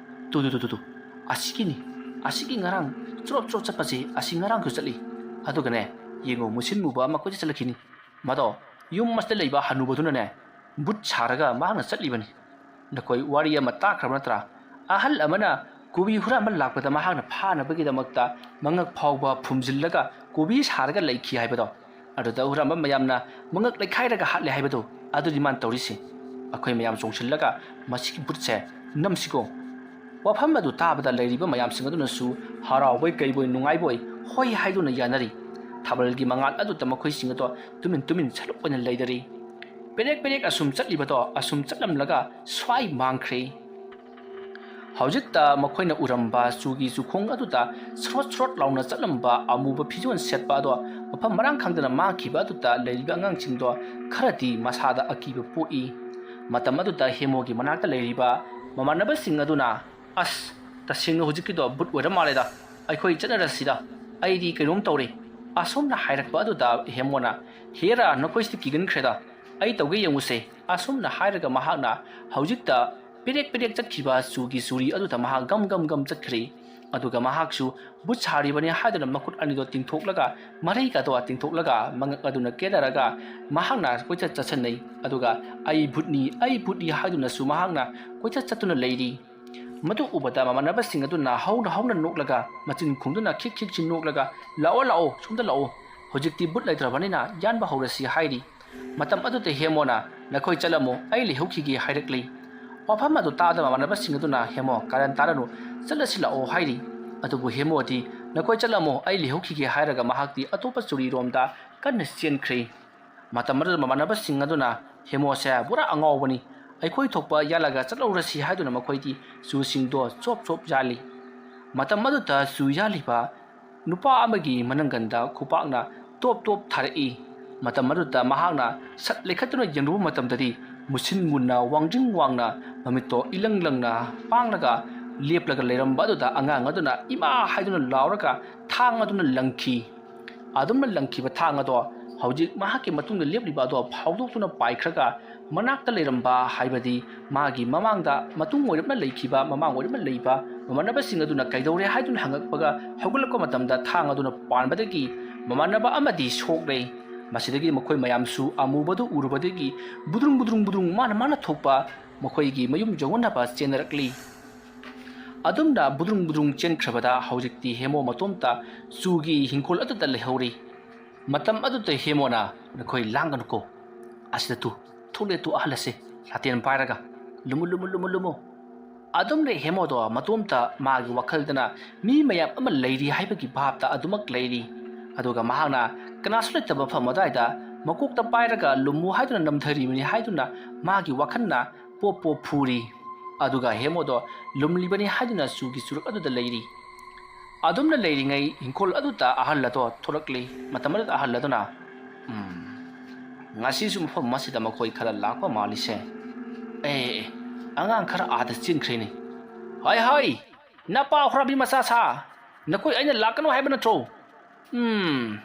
"ꯇꯨ, ꯇꯨ, ꯇꯨ, ꯇꯨ, ꯇꯨ, ꯑꯁꯤꯒꯤꯅꯤ, ꯑꯁꯤꯒꯤ ꯉꯔꯥꯡ ꯆꯨꯔꯣꯞ ꯆꯨꯔꯣꯞ ꯆꯠꯄꯁꯤ ꯑꯁꯤ ꯉꯔꯥꯡꯁꯨ ꯆꯠꯂꯤ꯫ ꯑꯗꯨꯒꯅꯦ, ꯌꯦꯡꯉꯨ, ꯃꯨꯁꯤꯟ ꯃꯨꯕ ꯑꯃ ꯀꯣꯏꯆꯠ ꯆꯠꯂꯛꯈꯤꯅꯤ꯫ ꯃꯗꯣ ꯌꯨꯝ ꯑꯁꯤꯗ ꯂꯩꯕ ꯍꯅꯨꯕꯗꯨꯅꯅꯦ, ꯕꯨꯠ ꯁꯥꯔꯒ ꯃꯍꯥꯛꯅ ꯆꯠꯂꯤꯕꯅꯤ꯫ ꯅꯈꯣꯏ ꯋꯥꯔꯤ ꯑꯃ ꯇꯥꯈ꯭ꯔꯕ ꯅꯠꯇ꯭ꯔꯥ? ꯑꯍꯜ ꯑꯃꯅ ꯀꯣꯕꯤ ꯍꯨꯔꯥꯟꯕ ꯂꯥꯛꯄꯗ ꯃꯍꯥꯛꯅ ꯐꯥꯅꯕꯒꯤꯗꯃꯛꯇ ꯃꯉꯛ ꯐꯥꯎꯕ ꯐꯨꯝꯖꯤꯜꯂꯒ ꯀꯣꯕꯤ ꯁꯥꯔꯒ ꯂꯩꯈꯤ ꯍꯥꯏꯕꯗꯣ꯫ ꯑꯗꯨꯗ ꯍꯨꯔꯥꯟꯕ ꯃꯌꯥꯝꯅ ꯃꯉꯛ ꯂꯩꯈꯥꯏꯔꯒ ꯍꯥꯠꯂꯦ ꯍꯥꯏꯕꯗꯣ꯫ ꯑꯗꯨꯗꯤ ꯃꯥꯅ ꯇꯧꯔꯤꯁꯤ꯫ ꯑꯩꯈꯣꯏ ꯃꯌꯥꯝ ꯆꯣꯡꯁꯤꯜꯂꯒ ꯃꯁꯤꯒꯤ ꯕꯨꯠꯁꯦ ꯅꯝꯁꯤꯀꯣ꯫" ꯋꯥꯐꯝ ꯑꯗꯨ ꯇꯥꯕꯗ ꯂꯩꯔꯤꯕ ꯃꯌꯥꯝꯁꯤꯡ ꯑꯗꯨꯅꯁꯨ ꯍꯔꯥꯎꯕꯣꯏ ꯀꯩꯕꯣꯏ ꯅꯨꯡꯉꯥꯏꯕꯣꯏ ꯍꯣꯏ ꯍꯥꯏꯗꯨꯅ ꯌꯥꯅꯔꯤ꯫ ꯊꯥꯕꯜꯒꯤ ꯃꯉꯥꯜ ꯑꯗꯨꯗ ꯃꯈꯣꯏꯁꯤꯡ ꯑꯗꯣ ꯇꯨꯃꯤꯟ ꯇꯨꯃꯤꯟ ꯁꯂꯨꯛ ꯑꯣꯏꯅ ꯂꯩꯅꯔꯤ꯫ ꯄꯦꯔꯦꯛ ꯄꯦꯔꯦꯛ ꯑꯁꯨꯝ ꯆꯠꯂꯤꯕꯗꯣ ꯑꯁꯨꯝ ꯆꯠꯂꯝꯂꯒ ꯁ꯭ꯋꯥꯏ ꯃꯥꯡꯈ꯭ꯔꯦ꯫ ꯍꯧꯖꯤꯛꯇ ꯃꯈꯣꯏꯅ ꯎꯔꯝꯕ ꯆꯨꯒꯤ ꯆꯨꯈꯣꯡ ꯑꯗꯨꯗ ꯁ꯭ꯔꯣꯠ ꯁ꯭ꯔꯣꯠ ꯂꯥꯎꯅ ꯆꯠꯂꯝꯕ ꯑꯃꯨꯕ ꯐꯤꯖꯣꯜ ꯁꯦꯠꯄ ꯑꯗꯣ ꯃꯐꯝ ꯃꯔꯥꯡ ꯈꯪꯗꯅ ꯃꯥꯡꯈꯤꯕ ꯑꯗꯨꯗ ꯂꯩꯔꯤꯕ ꯑꯉꯥꯡꯁꯤꯡꯗꯣ ꯈꯔꯗꯤ ꯃꯁꯥꯗ ꯑꯀꯤꯕ ꯄꯣꯛꯏ꯫ ꯃꯇꯝ ꯑꯗꯨꯗ ꯍꯦꯃꯣꯒꯤ ꯃꯅꯥꯛꯇ ꯂꯩꯔꯤꯕ ꯃꯃꯥꯟꯅꯕꯁꯤꯡ ꯑꯗꯨꯅ, "ꯑꯁ, ꯇꯁꯦꯡꯅ ꯍꯧꯖꯤꯛꯀꯤꯗꯣ ꯚꯨꯠ ꯑꯣꯏꯔ ꯃꯥꯜꯂꯦꯗ꯫ ꯑꯩꯈꯣꯏ ꯆꯠꯅꯔꯁꯤꯗ꯫ ꯑꯩꯗꯤ ꯀꯩꯅꯣꯝ ꯇꯧꯔꯦ꯫" ꯑꯁꯨꯝꯅ ꯍꯥꯏꯔꯛꯄ ꯑꯗꯨꯗ ꯍꯦꯃꯣꯅ, "ꯍꯦꯔꯥ, ꯅꯈꯣꯏꯁꯤꯗꯤ ꯀꯤꯒꯟꯈ꯭ꯔꯦꯗ꯫ ꯑꯩ ꯇꯧꯒꯦ ꯌꯦꯡꯉꯨꯁꯦ꯫" ꯑꯁꯨꯝꯅ ꯍꯥꯏꯔꯒ ꯃꯍꯥꯛꯅ ꯍꯧꯖꯤꯛꯇ ꯄꯦꯔꯦꯛ ꯄꯦꯔꯦꯛ ꯆꯠꯈꯤꯕ ꯆꯨꯒꯤ ꯆꯨꯔꯤ ꯑꯗꯨꯗ ꯃꯍꯥꯛ ꯒꯝ ꯒꯝ ꯒꯝ ꯆꯠꯈ꯭ꯔꯦ꯫ ꯑꯗꯨꯒ ꯃꯍꯥꯛꯁꯨ ꯚꯨꯠ ꯁꯥꯔꯤꯕꯅꯤ ꯍꯥꯏꯗꯨꯅ ꯃꯈꯨꯠ ꯑꯅꯤꯗꯣ ꯇꯤꯡꯊꯣꯛꯂꯒ, ꯃꯔꯩꯒꯗꯣ ꯇꯤꯡꯊꯣꯛꯂꯒ, ꯃꯉꯛ ꯑꯗꯨꯅ ꯀꯦꯟꯅꯔꯒ ꯃꯍꯥꯛꯅ ꯀꯣꯏꯆꯠ ꯆꯠꯁꯟꯅꯩ꯫ ꯑꯗꯨꯒ "ꯑꯩ ꯚꯨꯠꯅꯤ, ꯑꯩ ꯚꯨꯠꯅꯤ" ꯍꯥꯏꯗꯨꯅꯁꯨ ꯃꯍꯥꯛꯅ ꯀꯣꯏꯆꯠ ꯆꯠꯇꯨꯅ ꯂꯩꯔꯤ꯫ ꯃꯗꯨ ꯎꯕꯗ ꯃꯃꯥꯟꯅꯕꯁꯤꯡ ꯑꯗꯨꯅ ꯍꯧꯅ ꯍꯧꯅ ꯅꯣꯛꯂꯒ, ꯃꯆꯤꯟ ꯈꯨꯝꯗꯨꯅ ꯈꯤꯛ ꯈꯤꯛꯁꯤ ꯅꯣꯛꯂꯒ, "ꯂꯥꯛꯑꯣ, ꯂꯥꯛꯑꯣ, ꯁꯣꯝꯗ ꯂꯥꯛꯑꯣ꯫ ꯍꯧꯖꯤꯛꯇꯤ ꯚꯨꯠ ꯂꯩꯇ꯭ꯔꯕꯅꯤꯅ ꯌꯥꯟꯕ ꯍꯧꯔꯁꯤ" ꯍꯥꯏꯔꯤ꯫ ꯃꯇꯝ ꯑꯗꯨꯗ ꯍꯦꯃꯣꯅ, "ꯅꯈꯣꯏ ꯆꯠꯂꯝꯃꯣ, ꯑꯩ ꯂꯩꯍꯧꯈꯤꯒꯦ" ꯍꯥꯏꯔꯛꯂꯤ꯫ ꯋꯥꯐꯝ ꯑꯗꯨ ꯇꯥꯗꯕ ꯃꯃꯥꯟꯅꯕꯁꯤꯡ ꯑꯗꯨꯅ ꯍꯦꯃꯣ, "ꯀꯥꯔꯟ ꯇꯥꯔꯅꯨ, ꯆꯠꯂꯁꯤ ꯂꯥꯛꯑꯣ" ꯍꯥꯏꯔꯤ꯫ ꯑꯗꯨꯕꯨ ꯍꯦꯃꯣꯗꯤ, "ꯅꯈꯣꯏ ꯆꯠꯂꯝꯃꯣ, ꯑꯩ ꯂꯩꯍꯧꯈꯤꯒꯦ" ꯍꯥꯏꯔꯒ ꯃꯍꯥꯛꯇꯤ ꯑꯇꯣꯞꯄ ꯆꯨꯔꯤꯔꯣꯝꯗ ꯀꯟꯅ ꯆꯦꯟꯈ꯭ꯔꯦ꯫ ꯃꯇꯝ ꯑꯗꯨꯗ ꯃꯃꯥꯟꯅꯕꯁꯤꯡ ꯑꯗꯨꯅ, "ꯍꯦꯃꯣꯁꯦ ꯄꯨꯔꯥ ꯑꯉꯥꯎꯕꯅꯤ, ꯑꯩꯈꯣꯏ ꯊꯣꯛꯄ ꯌꯥꯜꯂꯒ ꯆꯠꯍꯧꯔꯁꯤ" ꯍꯥꯏꯗꯨꯅ ꯃꯈꯣꯏꯗꯤ ꯆꯨꯁꯤꯡꯗꯣ ꯆꯣꯞ ꯆꯣꯞ ꯌꯥꯜꯂꯤ꯫ ꯃꯇꯝ ꯑꯗꯨꯗ ꯆꯨ ꯌꯥꯜꯂꯤꯕ ꯅꯨꯄꯥ ꯑꯃꯒꯤ ꯃꯅꯪꯒꯟꯗ ꯈꯨꯄꯥꯛꯅ ꯇꯣꯞ ꯇꯣꯞ ꯊꯥꯔꯛꯏ꯫ ꯃꯇꯝ ꯑꯗꯨꯗ ꯃꯍꯥꯛꯅ ꯁꯠ ꯂꯩꯈꯠꯇꯨꯅ ꯌꯦꯡꯂꯨꯕ ꯃꯇꯝꯗꯗꯤ ꯃꯨꯁꯤꯟ ꯃꯨꯟꯅ, ꯋꯥꯡꯖꯤꯡ ꯋꯥꯡꯅ, ꯃꯃꯤꯠꯇꯣ ꯏꯂꯪ ꯂꯪꯅ ꯄꯥꯡꯂꯒ ꯂꯦꯞꯂꯒ ꯂꯩꯔꯝꯕ ꯑꯗꯨꯗ ꯑꯉꯥꯡ ꯑꯗꯨꯅ "ꯏꯃꯥ" ꯍꯥꯏꯗꯨꯅ ꯂꯥꯎꯔꯒ ꯊꯥꯡ ꯑꯗꯨꯅ ꯂꯪꯈꯤ꯫ ꯑꯗꯨꯝꯅ ꯂꯪꯈꯤꯕ ꯊꯥꯡ ꯑꯗꯣ ꯍꯧꯖꯤꯛ ꯃꯍꯥꯛꯀꯤ ꯃꯇꯨꯡꯗ ꯂꯦꯞꯂꯤꯕ ꯑꯗꯣ ꯐꯥꯎꯗꯣꯛꯇꯨꯅ ꯄꯥꯏꯈ꯭ꯔꯒ ꯃꯅꯥꯛꯇ ꯂꯩꯔꯝꯕ, ꯍꯥꯏꯕꯗꯤ ꯃꯥꯒꯤ ꯃꯃꯥꯡꯗ ꯃꯇꯨꯡ ꯑꯣꯏꯔꯞꯅ ꯂꯩꯈꯤꯕ, ꯃꯃꯥꯡ ꯑꯣꯏꯔꯞꯅ ꯂꯩꯕ ꯃꯃꯥꯟꯅꯕꯁꯤꯡ ꯑꯗꯨꯅ "ꯀꯩꯗꯧꯔꯦ?" ꯍꯥꯏꯗꯨꯅ ꯍꯪꯉꯛꯄꯒ ꯍꯧꯒꯠꯂꯛꯄ ꯃꯇꯝꯗ ꯊꯥꯡ ꯑꯗꯨꯅ ꯄꯥꯟꯕꯗꯒꯤ ꯃꯃꯥꯟꯅꯕ ꯑꯃꯗꯤ ꯁꯣꯛꯂꯦ꯫ ꯃꯁꯤꯗꯒꯤ ꯃꯈꯣꯏ ꯃꯌꯥꯝꯁꯨ ꯑꯃꯨꯕꯗꯨ ꯎꯔꯨꯕꯗꯒꯤ ꯕꯨꯗ꯭ꯔꯨꯡ ꯕꯨꯗ꯭ꯔꯨꯡ ꯕꯨꯗ꯭ꯔꯨꯡ ꯃꯥꯅ ꯃꯥꯅ ꯊꯣꯛꯄ ꯃꯈꯣꯏꯒꯤ ꯃꯌꯨꯝ ꯌꯧꯅꯅꯕ ꯆꯦꯟꯅꯔꯛꯂꯤ꯫ ꯑꯗꯨꯝꯅ ꯕꯨꯗ꯭ꯔꯨꯡ ꯕꯨꯗ꯭ꯔꯨꯡ ꯆꯦꯟꯈ꯭ꯔꯕꯗ ꯍꯧꯖꯤꯛꯇꯤ ꯍꯦꯃꯣ ꯃꯇꯣꯝꯇ ꯆꯨꯒꯤ ꯍꯤꯡꯈꯣꯜ ꯑꯗꯨꯗ ꯂꯩꯍꯧꯔꯤ꯫ ꯃꯇꯝ ꯑꯗꯨꯗ ꯍꯦꯃꯣꯅ, "ꯅꯈꯣꯏ ꯂꯥꯡꯒꯅꯨꯀꯣ, ꯑꯁꯤꯗ ꯇꯨ, ꯊꯣꯛꯂꯦ ꯇꯨ ꯑꯍꯜ ꯑꯁꯦ ꯂꯥꯇꯦꯟ ꯄꯥꯏꯔꯒ, ꯂꯨꯝꯃꯨ, ꯂꯨꯝꯃꯨ, ꯂꯨꯝꯃꯨ, ꯂꯨꯝꯃꯨ꯫" ꯑꯗꯨꯝꯅ ꯍꯦꯃꯣꯗꯣ ꯃꯇꯣꯝꯇ ꯃꯥꯒꯤ ꯋꯥꯈꯜꯗꯅ ꯃꯤ ꯃꯌꯥꯝ ꯑꯃ ꯂꯩꯔꯤ ꯍꯥꯏꯕꯒꯤ ꯚꯥꯞꯇ ꯑꯗꯨꯃꯛ ꯂꯩꯔꯤ꯫ ꯑꯗꯨꯒ ꯃꯍꯥꯛꯅ ꯀꯅꯥꯁꯨ ꯂꯩꯇꯕ ꯃꯐꯝ ꯑꯗꯨꯋꯥꯏꯗ ꯃꯀꯣꯛꯇ ꯄꯥꯏꯔꯒ ꯂꯨꯝꯃꯨ ꯍꯥꯏꯗꯨꯅ ꯅꯝꯊꯔꯤꯕꯅꯤ ꯍꯥꯏꯗꯨꯅ ꯃꯥꯒꯤ ꯋꯥꯈꯜꯅ ꯄꯣꯞ ꯄꯣꯞ ꯐꯨꯔꯤ꯫ ꯑꯗꯨꯒ ꯍꯦꯃꯣꯗꯣ ꯂꯨꯝꯂꯤꯕꯅꯤ ꯍꯥꯏꯗꯨꯅ ꯆꯨꯒꯤ ꯆꯨꯔꯨꯞ ꯑꯗꯨꯗ ꯂꯩꯔꯤ꯫ ꯑꯗꯨꯝꯅ ꯂꯩꯔꯤꯉꯩ ꯏꯪꯈꯣꯜ ꯑꯗꯨꯗ ꯑꯍꯜ ꯑꯗꯣ ꯊꯣꯔꯛꯂꯤ꯫ ꯃꯇꯝ ꯑꯗꯨꯗ ꯑꯍꯜ ꯑꯗꯨꯅ, "ꯎꯝ, ꯉꯁꯤꯁꯨ ꯃꯐꯝ ꯑꯁꯤꯗ ꯃꯈꯣꯏ ꯈꯔ ꯂꯥꯛꯄ ꯃꯥꯜꯂꯤꯁꯦ꯫ ꯑꯦ, ꯑꯦ, ꯑꯉꯥꯡ ꯈꯔ ꯑꯥꯗ ꯆꯦꯟꯈ꯭ꯔꯦꯅꯦ꯫ ꯍꯥꯏ, ꯍꯥꯏ, ꯅꯄꯥ ꯍꯨꯔꯥꯟꯕꯤ ꯃꯆꯥ ꯁꯥ, ꯅꯈꯣꯏ ꯑꯩꯅ ꯂꯥꯛꯀꯅꯨ ꯍꯥꯏꯕ ꯅꯠꯇ꯭ꯔꯣ? ꯎꯝ,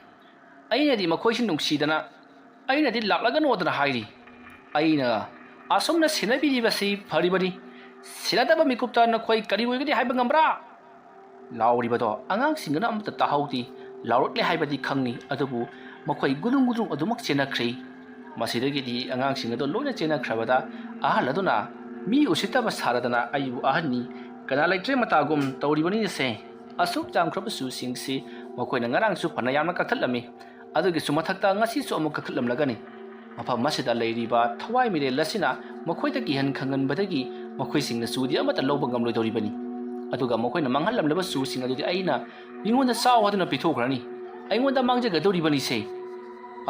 ꯑꯩꯅꯗꯤ ꯃꯈꯣꯏꯁꯤ ꯅꯨꯡꯁꯤꯗꯅ ꯑꯩꯅꯗꯤ ꯂꯥꯛꯂꯒꯅꯣꯗꯅ ꯍꯥꯏꯔꯤ꯫ ꯑꯩꯅ ꯑꯁꯨꯝꯅ ꯁꯦꯟꯅꯕꯤꯔꯤꯕꯁꯤ ꯐꯔꯤꯕꯅꯤ꯫ ꯁꯦꯟꯅꯗꯕ ꯃꯤꯀꯨꯞꯇ ꯅꯈꯣꯏ ꯀꯔꯤ ꯑꯣꯏꯒꯅꯤ ꯍꯥꯏꯕ ꯉꯝꯕ꯭ꯔꯥ?" ꯂꯥꯎꯔꯤꯕꯗꯣ ꯑꯉꯥꯡꯁꯤꯡꯗꯨꯅ ꯑꯃꯠꯇ ꯇꯥꯍꯧꯗꯦ꯫ ꯂꯥꯎꯔꯛꯂꯦ ꯍꯥꯏꯕꯗꯤ ꯈꯪꯏ, ꯑꯗꯨꯕꯨ ꯃꯈꯣꯏ ꯒꯨꯗꯨꯡ ꯒꯨꯗꯨꯡ ꯑꯗꯨꯃꯛ ꯆꯦꯟꯅꯈ꯭ꯔꯦ꯫ ꯃꯁꯤꯗꯒꯤꯗꯤ ꯑꯉꯥꯡꯁꯤꯡ ꯑꯗꯨ ꯂꯣꯏꯅ ꯆꯦꯟꯅꯈ꯭ꯔꯕꯗ ꯑꯍꯜ ꯑꯗꯨꯅ, "ꯃꯤ ꯎꯁꯤꯠꯇꯕ ꯁꯥꯔꯗꯅ ꯑꯩꯕꯨ ꯑꯍꯟꯅꯤ, ꯀꯅꯥ ꯂꯩꯇ꯭ꯔꯦ ꯃꯇꯥꯒꯨꯝ ꯇꯧꯔꯤꯕꯅꯤꯁꯦ꯫ ꯑꯁꯨꯛ ꯌꯥꯝꯈ꯭ꯔꯕ ꯆꯨꯁꯤꯡꯁꯤ ꯃꯈꯣꯏꯅ ꯉꯔꯥꯡꯁꯨ ꯐꯅ ꯌꯥꯝꯅ ꯀꯛꯊꯠꯂꯝꯃꯤ꯫ ꯑꯗꯨꯒꯤꯁꯨ ꯃꯊꯛꯇ ꯉꯁꯤꯁꯨ ꯑꯃꯨꯛ ꯀꯛꯊꯠꯂꯝꯂꯒꯅꯤ꯫ ꯃꯐꯝ ꯑꯁꯤꯗ ꯂꯩꯔꯤꯕ ꯊꯋꯥꯏ ꯃꯤꯔꯦꯜ ꯑꯁꯤꯅ ꯃꯈꯣꯏꯗ ꯀꯤꯍꯟ ꯈꯪꯍꯟꯕꯗꯒꯤ ꯃꯈꯣꯏꯁꯤꯡꯅ ꯆꯨꯗꯤ ꯑꯃꯠꯇ ꯂꯧꯕ ꯉꯝꯂꯣꯏꯗꯧꯔꯤꯕꯅꯤ꯫ ꯑꯗꯨꯒ ꯃꯈꯣꯏꯅ ꯃꯥꯡꯍꯜꯂꯝꯂꯕ ꯆꯨꯁꯤꯡ ꯑꯗꯨꯗꯤ ꯑꯩꯅ ꯃꯤꯉꯣꯟꯗ ꯆꯥꯎ ꯍꯥꯏꯗꯨꯅ ꯄꯤꯊꯣꯛꯈ꯭ꯔꯅꯤ꯫ ꯑꯩꯉꯣꯟꯗ ꯃꯥꯡꯖꯒꯗꯧꯔꯤꯕꯅꯤꯁꯦ꯫"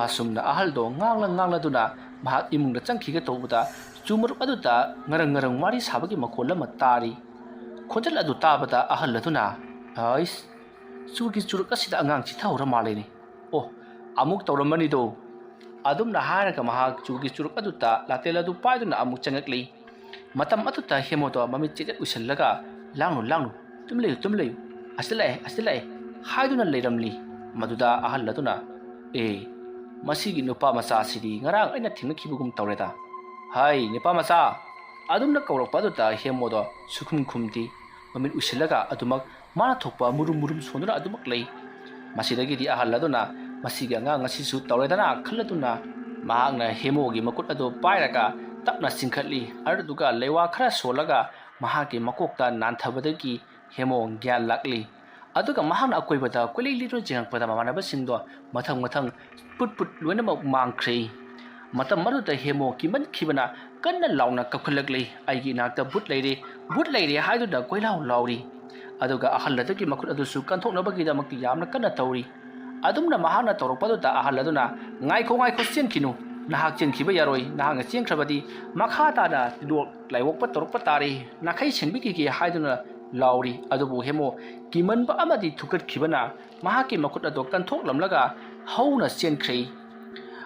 ꯑꯁꯨꯝꯅ ꯑꯍꯜꯗꯣ ꯉꯥꯡꯂ ꯉꯥꯡꯂꯗꯨꯅ ꯃꯍꯥꯛ ꯏꯃꯨꯡꯗ ꯆꯪꯈꯤꯒꯦ ꯇꯧꯕꯗ ꯆꯨ ꯃꯔꯨꯞ ꯑꯗꯨꯗ ꯉꯔꯪ ꯉꯔꯪ ꯋꯥꯔꯤ ꯁꯥꯕꯒꯤ ꯃꯈꯣꯜ ꯑꯃ ꯇꯥꯔꯤ꯫ ꯈꯣꯟꯖꯦꯜ ꯑꯗꯨ ꯇꯥꯕꯗ ꯑꯍꯜ ꯑꯗꯨꯅ, "ꯑꯩꯁ, ꯆꯨꯒꯤ ꯆꯨꯔꯨꯞ ꯑꯁꯤꯗ ꯑꯉꯥꯡ ꯆꯤꯊꯍꯧꯔ ꯃꯥꯜꯂꯦꯅꯦ꯫ ꯑꯣ, ꯑꯃꯨꯛ ꯇꯧꯔꯝꯃꯅꯤꯗꯣ꯫" ꯑꯗꯨꯝꯅ ꯍꯥꯏꯔꯒ ꯃꯍꯥꯛ ꯆꯨꯒꯤ ꯆꯨꯔꯨꯞ ꯑꯗꯨꯗ ꯂꯥꯇꯦꯜ ꯑꯗꯨ ꯄꯥꯏꯗꯨꯅ ꯑꯃꯨꯛ ꯆꯪꯉꯛꯂꯤ꯫ ꯃꯇꯝ ꯑꯗꯨꯗ ꯍꯦꯃꯣꯗꯣ ꯃꯃꯤꯠ ꯆꯦꯠ ꯆꯦꯠ ꯎꯏꯁꯤꯜꯂꯒ, "ꯂꯥꯡꯅꯨ, ꯂꯥꯡꯅꯨ, ꯇꯨꯝ ꯂꯩꯌꯨ, ꯇꯨꯝ ꯂꯩꯌꯨ, ꯑꯁꯤꯗ ꯂꯥꯛꯑꯦ, ꯑꯁꯤꯗ ꯂꯥꯛꯑꯦ" ꯍꯥꯏꯗꯨꯅ ꯂꯩꯔꯝꯂꯤ꯫ ꯃꯗꯨꯗ ꯑꯍꯜ ꯑꯗꯨꯅ, "ꯑꯦ, ꯃꯁꯤꯒꯤ ꯅꯨꯄꯥ ꯃꯆꯥꯁꯤꯗꯤ ꯉꯔꯥꯡ ꯑꯩꯅ ꯊꯦꯡꯅꯈꯤꯕꯒꯨꯝ ꯇꯧꯔꯦꯗ꯫ ꯍꯥꯏ, ꯅꯨꯄꯥ ꯃꯆꯥ!" ꯑꯗꯨꯝꯅ ꯀꯧꯔꯛꯄ ꯑꯗꯨꯗ ꯍꯦꯃꯣꯗꯣ ꯁꯨꯈꯨꯝ ꯈꯨꯝꯗꯦ꯫ ꯃꯃꯤꯠ ꯎꯏꯁꯤꯜꯂꯒ ꯑꯗꯨꯃꯛ ꯃꯥꯅ ꯊꯣꯛꯄ ꯃꯨꯔꯨꯝ ꯃꯨꯔꯨꯝ ꯁꯣꯟꯗꯨꯅ ꯑꯗꯨꯃꯛ ꯂꯩ꯫ ꯃꯁꯤꯗꯒꯤꯗꯤ ꯑꯍꯜ ꯑꯗꯨꯅ ꯃꯁꯤꯒꯤ ꯑꯉꯥꯡ ꯑꯁꯤꯁꯨ ꯇꯧꯔꯦꯗꯅ ꯈꯜꯂꯗꯨꯅ ꯃꯍꯥꯛꯅ ꯍꯦꯃꯣꯒꯤ ꯃꯈꯨꯠ ꯑꯗꯨ ꯄꯥꯏꯔꯒ ꯇꯞꯅ ꯆꯤꯡꯈꯠꯂꯤ꯫ ꯑꯗꯨꯗꯨꯒ ꯂꯩꯋꯥ ꯈꯔ ꯁꯣꯜꯂꯒ ꯃꯍꯥꯛꯀꯤ ꯃꯀꯣꯛꯇ ꯅꯥꯟꯊꯕꯗꯒꯤ ꯍꯦꯃꯣ ꯒ꯭ꯌꯥꯟ ꯂꯥꯛꯂꯤ꯫ ꯑꯗꯨꯒ ꯃꯍꯥꯛꯅ ꯑꯀꯣꯏꯕꯗ ꯀꯣꯏꯂꯩ ꯂꯩꯗꯨꯅ ꯌꯦꯡꯉꯛꯄꯗ ꯃꯃꯥꯟꯅꯕꯁꯤꯡꯗꯣ ꯃꯊꯪ ꯃꯊꯪ ꯄꯨꯠ ꯄꯨꯠ ꯂꯣꯏꯅꯃꯛ ꯃꯥꯡꯈ꯭ꯔꯦ꯫ ꯃꯇꯝ ꯑꯗꯨꯗ ꯍꯦꯃꯣ ꯀꯤꯃꯟꯈꯤꯕꯅ ꯀꯟꯅ ꯂꯥꯎꯅ ꯀꯞꯈꯠꯂꯛꯂꯤ꯫ "ꯑꯩꯒꯤ ꯏꯅꯥꯛꯇ ꯚꯨꯠ ꯂꯩꯔꯦ, ꯚꯨꯠ ꯂꯩꯔꯦ" ꯍꯥꯏꯗꯨꯅ ꯀꯣꯏꯂꯥꯎ ꯂꯥꯎꯔꯤ꯫ ꯑꯗꯨꯒ ꯑꯍꯜ ꯑꯗꯨꯒꯤ ꯃꯈꯨꯠ ꯑꯗꯨꯁꯨ ꯀꯟꯊꯣꯛꯅꯕꯒꯤꯗꯃꯛꯇ ꯌꯥꯝꯅ ꯀꯟꯅ ꯇꯧꯔꯤ꯫ ꯑꯗꯨꯝꯅ ꯃꯍꯥꯛꯅ ꯇꯧꯔꯛꯄꯗꯨꯗ ꯑꯍꯜ ꯑꯗꯨꯅ, "ꯉꯥꯏꯈꯣ, ꯉꯥꯏꯈꯣ, ꯆꯦꯟꯈꯤꯅꯨ꯫ "ꯅꯍꯥꯛ ꯆꯦꯟꯈꯤꯕ ꯌꯥꯔꯣꯏ, ꯅꯍꯥꯛꯅ ꯆꯦꯟꯈ꯭ꯔꯕꯗꯤ ꯃꯈꯥ ꯇꯥꯅ ꯇꯤꯜꯂꯣꯛ ꯂꯥꯏꯑꯣꯛꯄ ꯇꯧꯔꯛꯄ ꯇꯥꯔꯦ, ꯅꯥꯈꯩ ꯁꯦꯡꯕꯤꯈꯤꯒꯦ" ꯍꯥꯏꯗꯨꯅ ꯂꯥꯎꯔꯤ꯫ ꯑꯗꯨꯕꯨ ꯍꯦꯃꯣ ꯀꯤꯃꯟꯕ ꯑꯃꯗꯤ ꯊꯨꯀꯠꯈꯤꯕꯅ ꯃꯍꯥꯛꯀꯤ ꯃꯈꯨꯠ ꯑꯗꯨ ꯀꯟꯊꯣꯛꯂꯝꯂꯒ ꯍꯧꯅ ꯆꯦꯟꯈ꯭ꯔꯦ꯫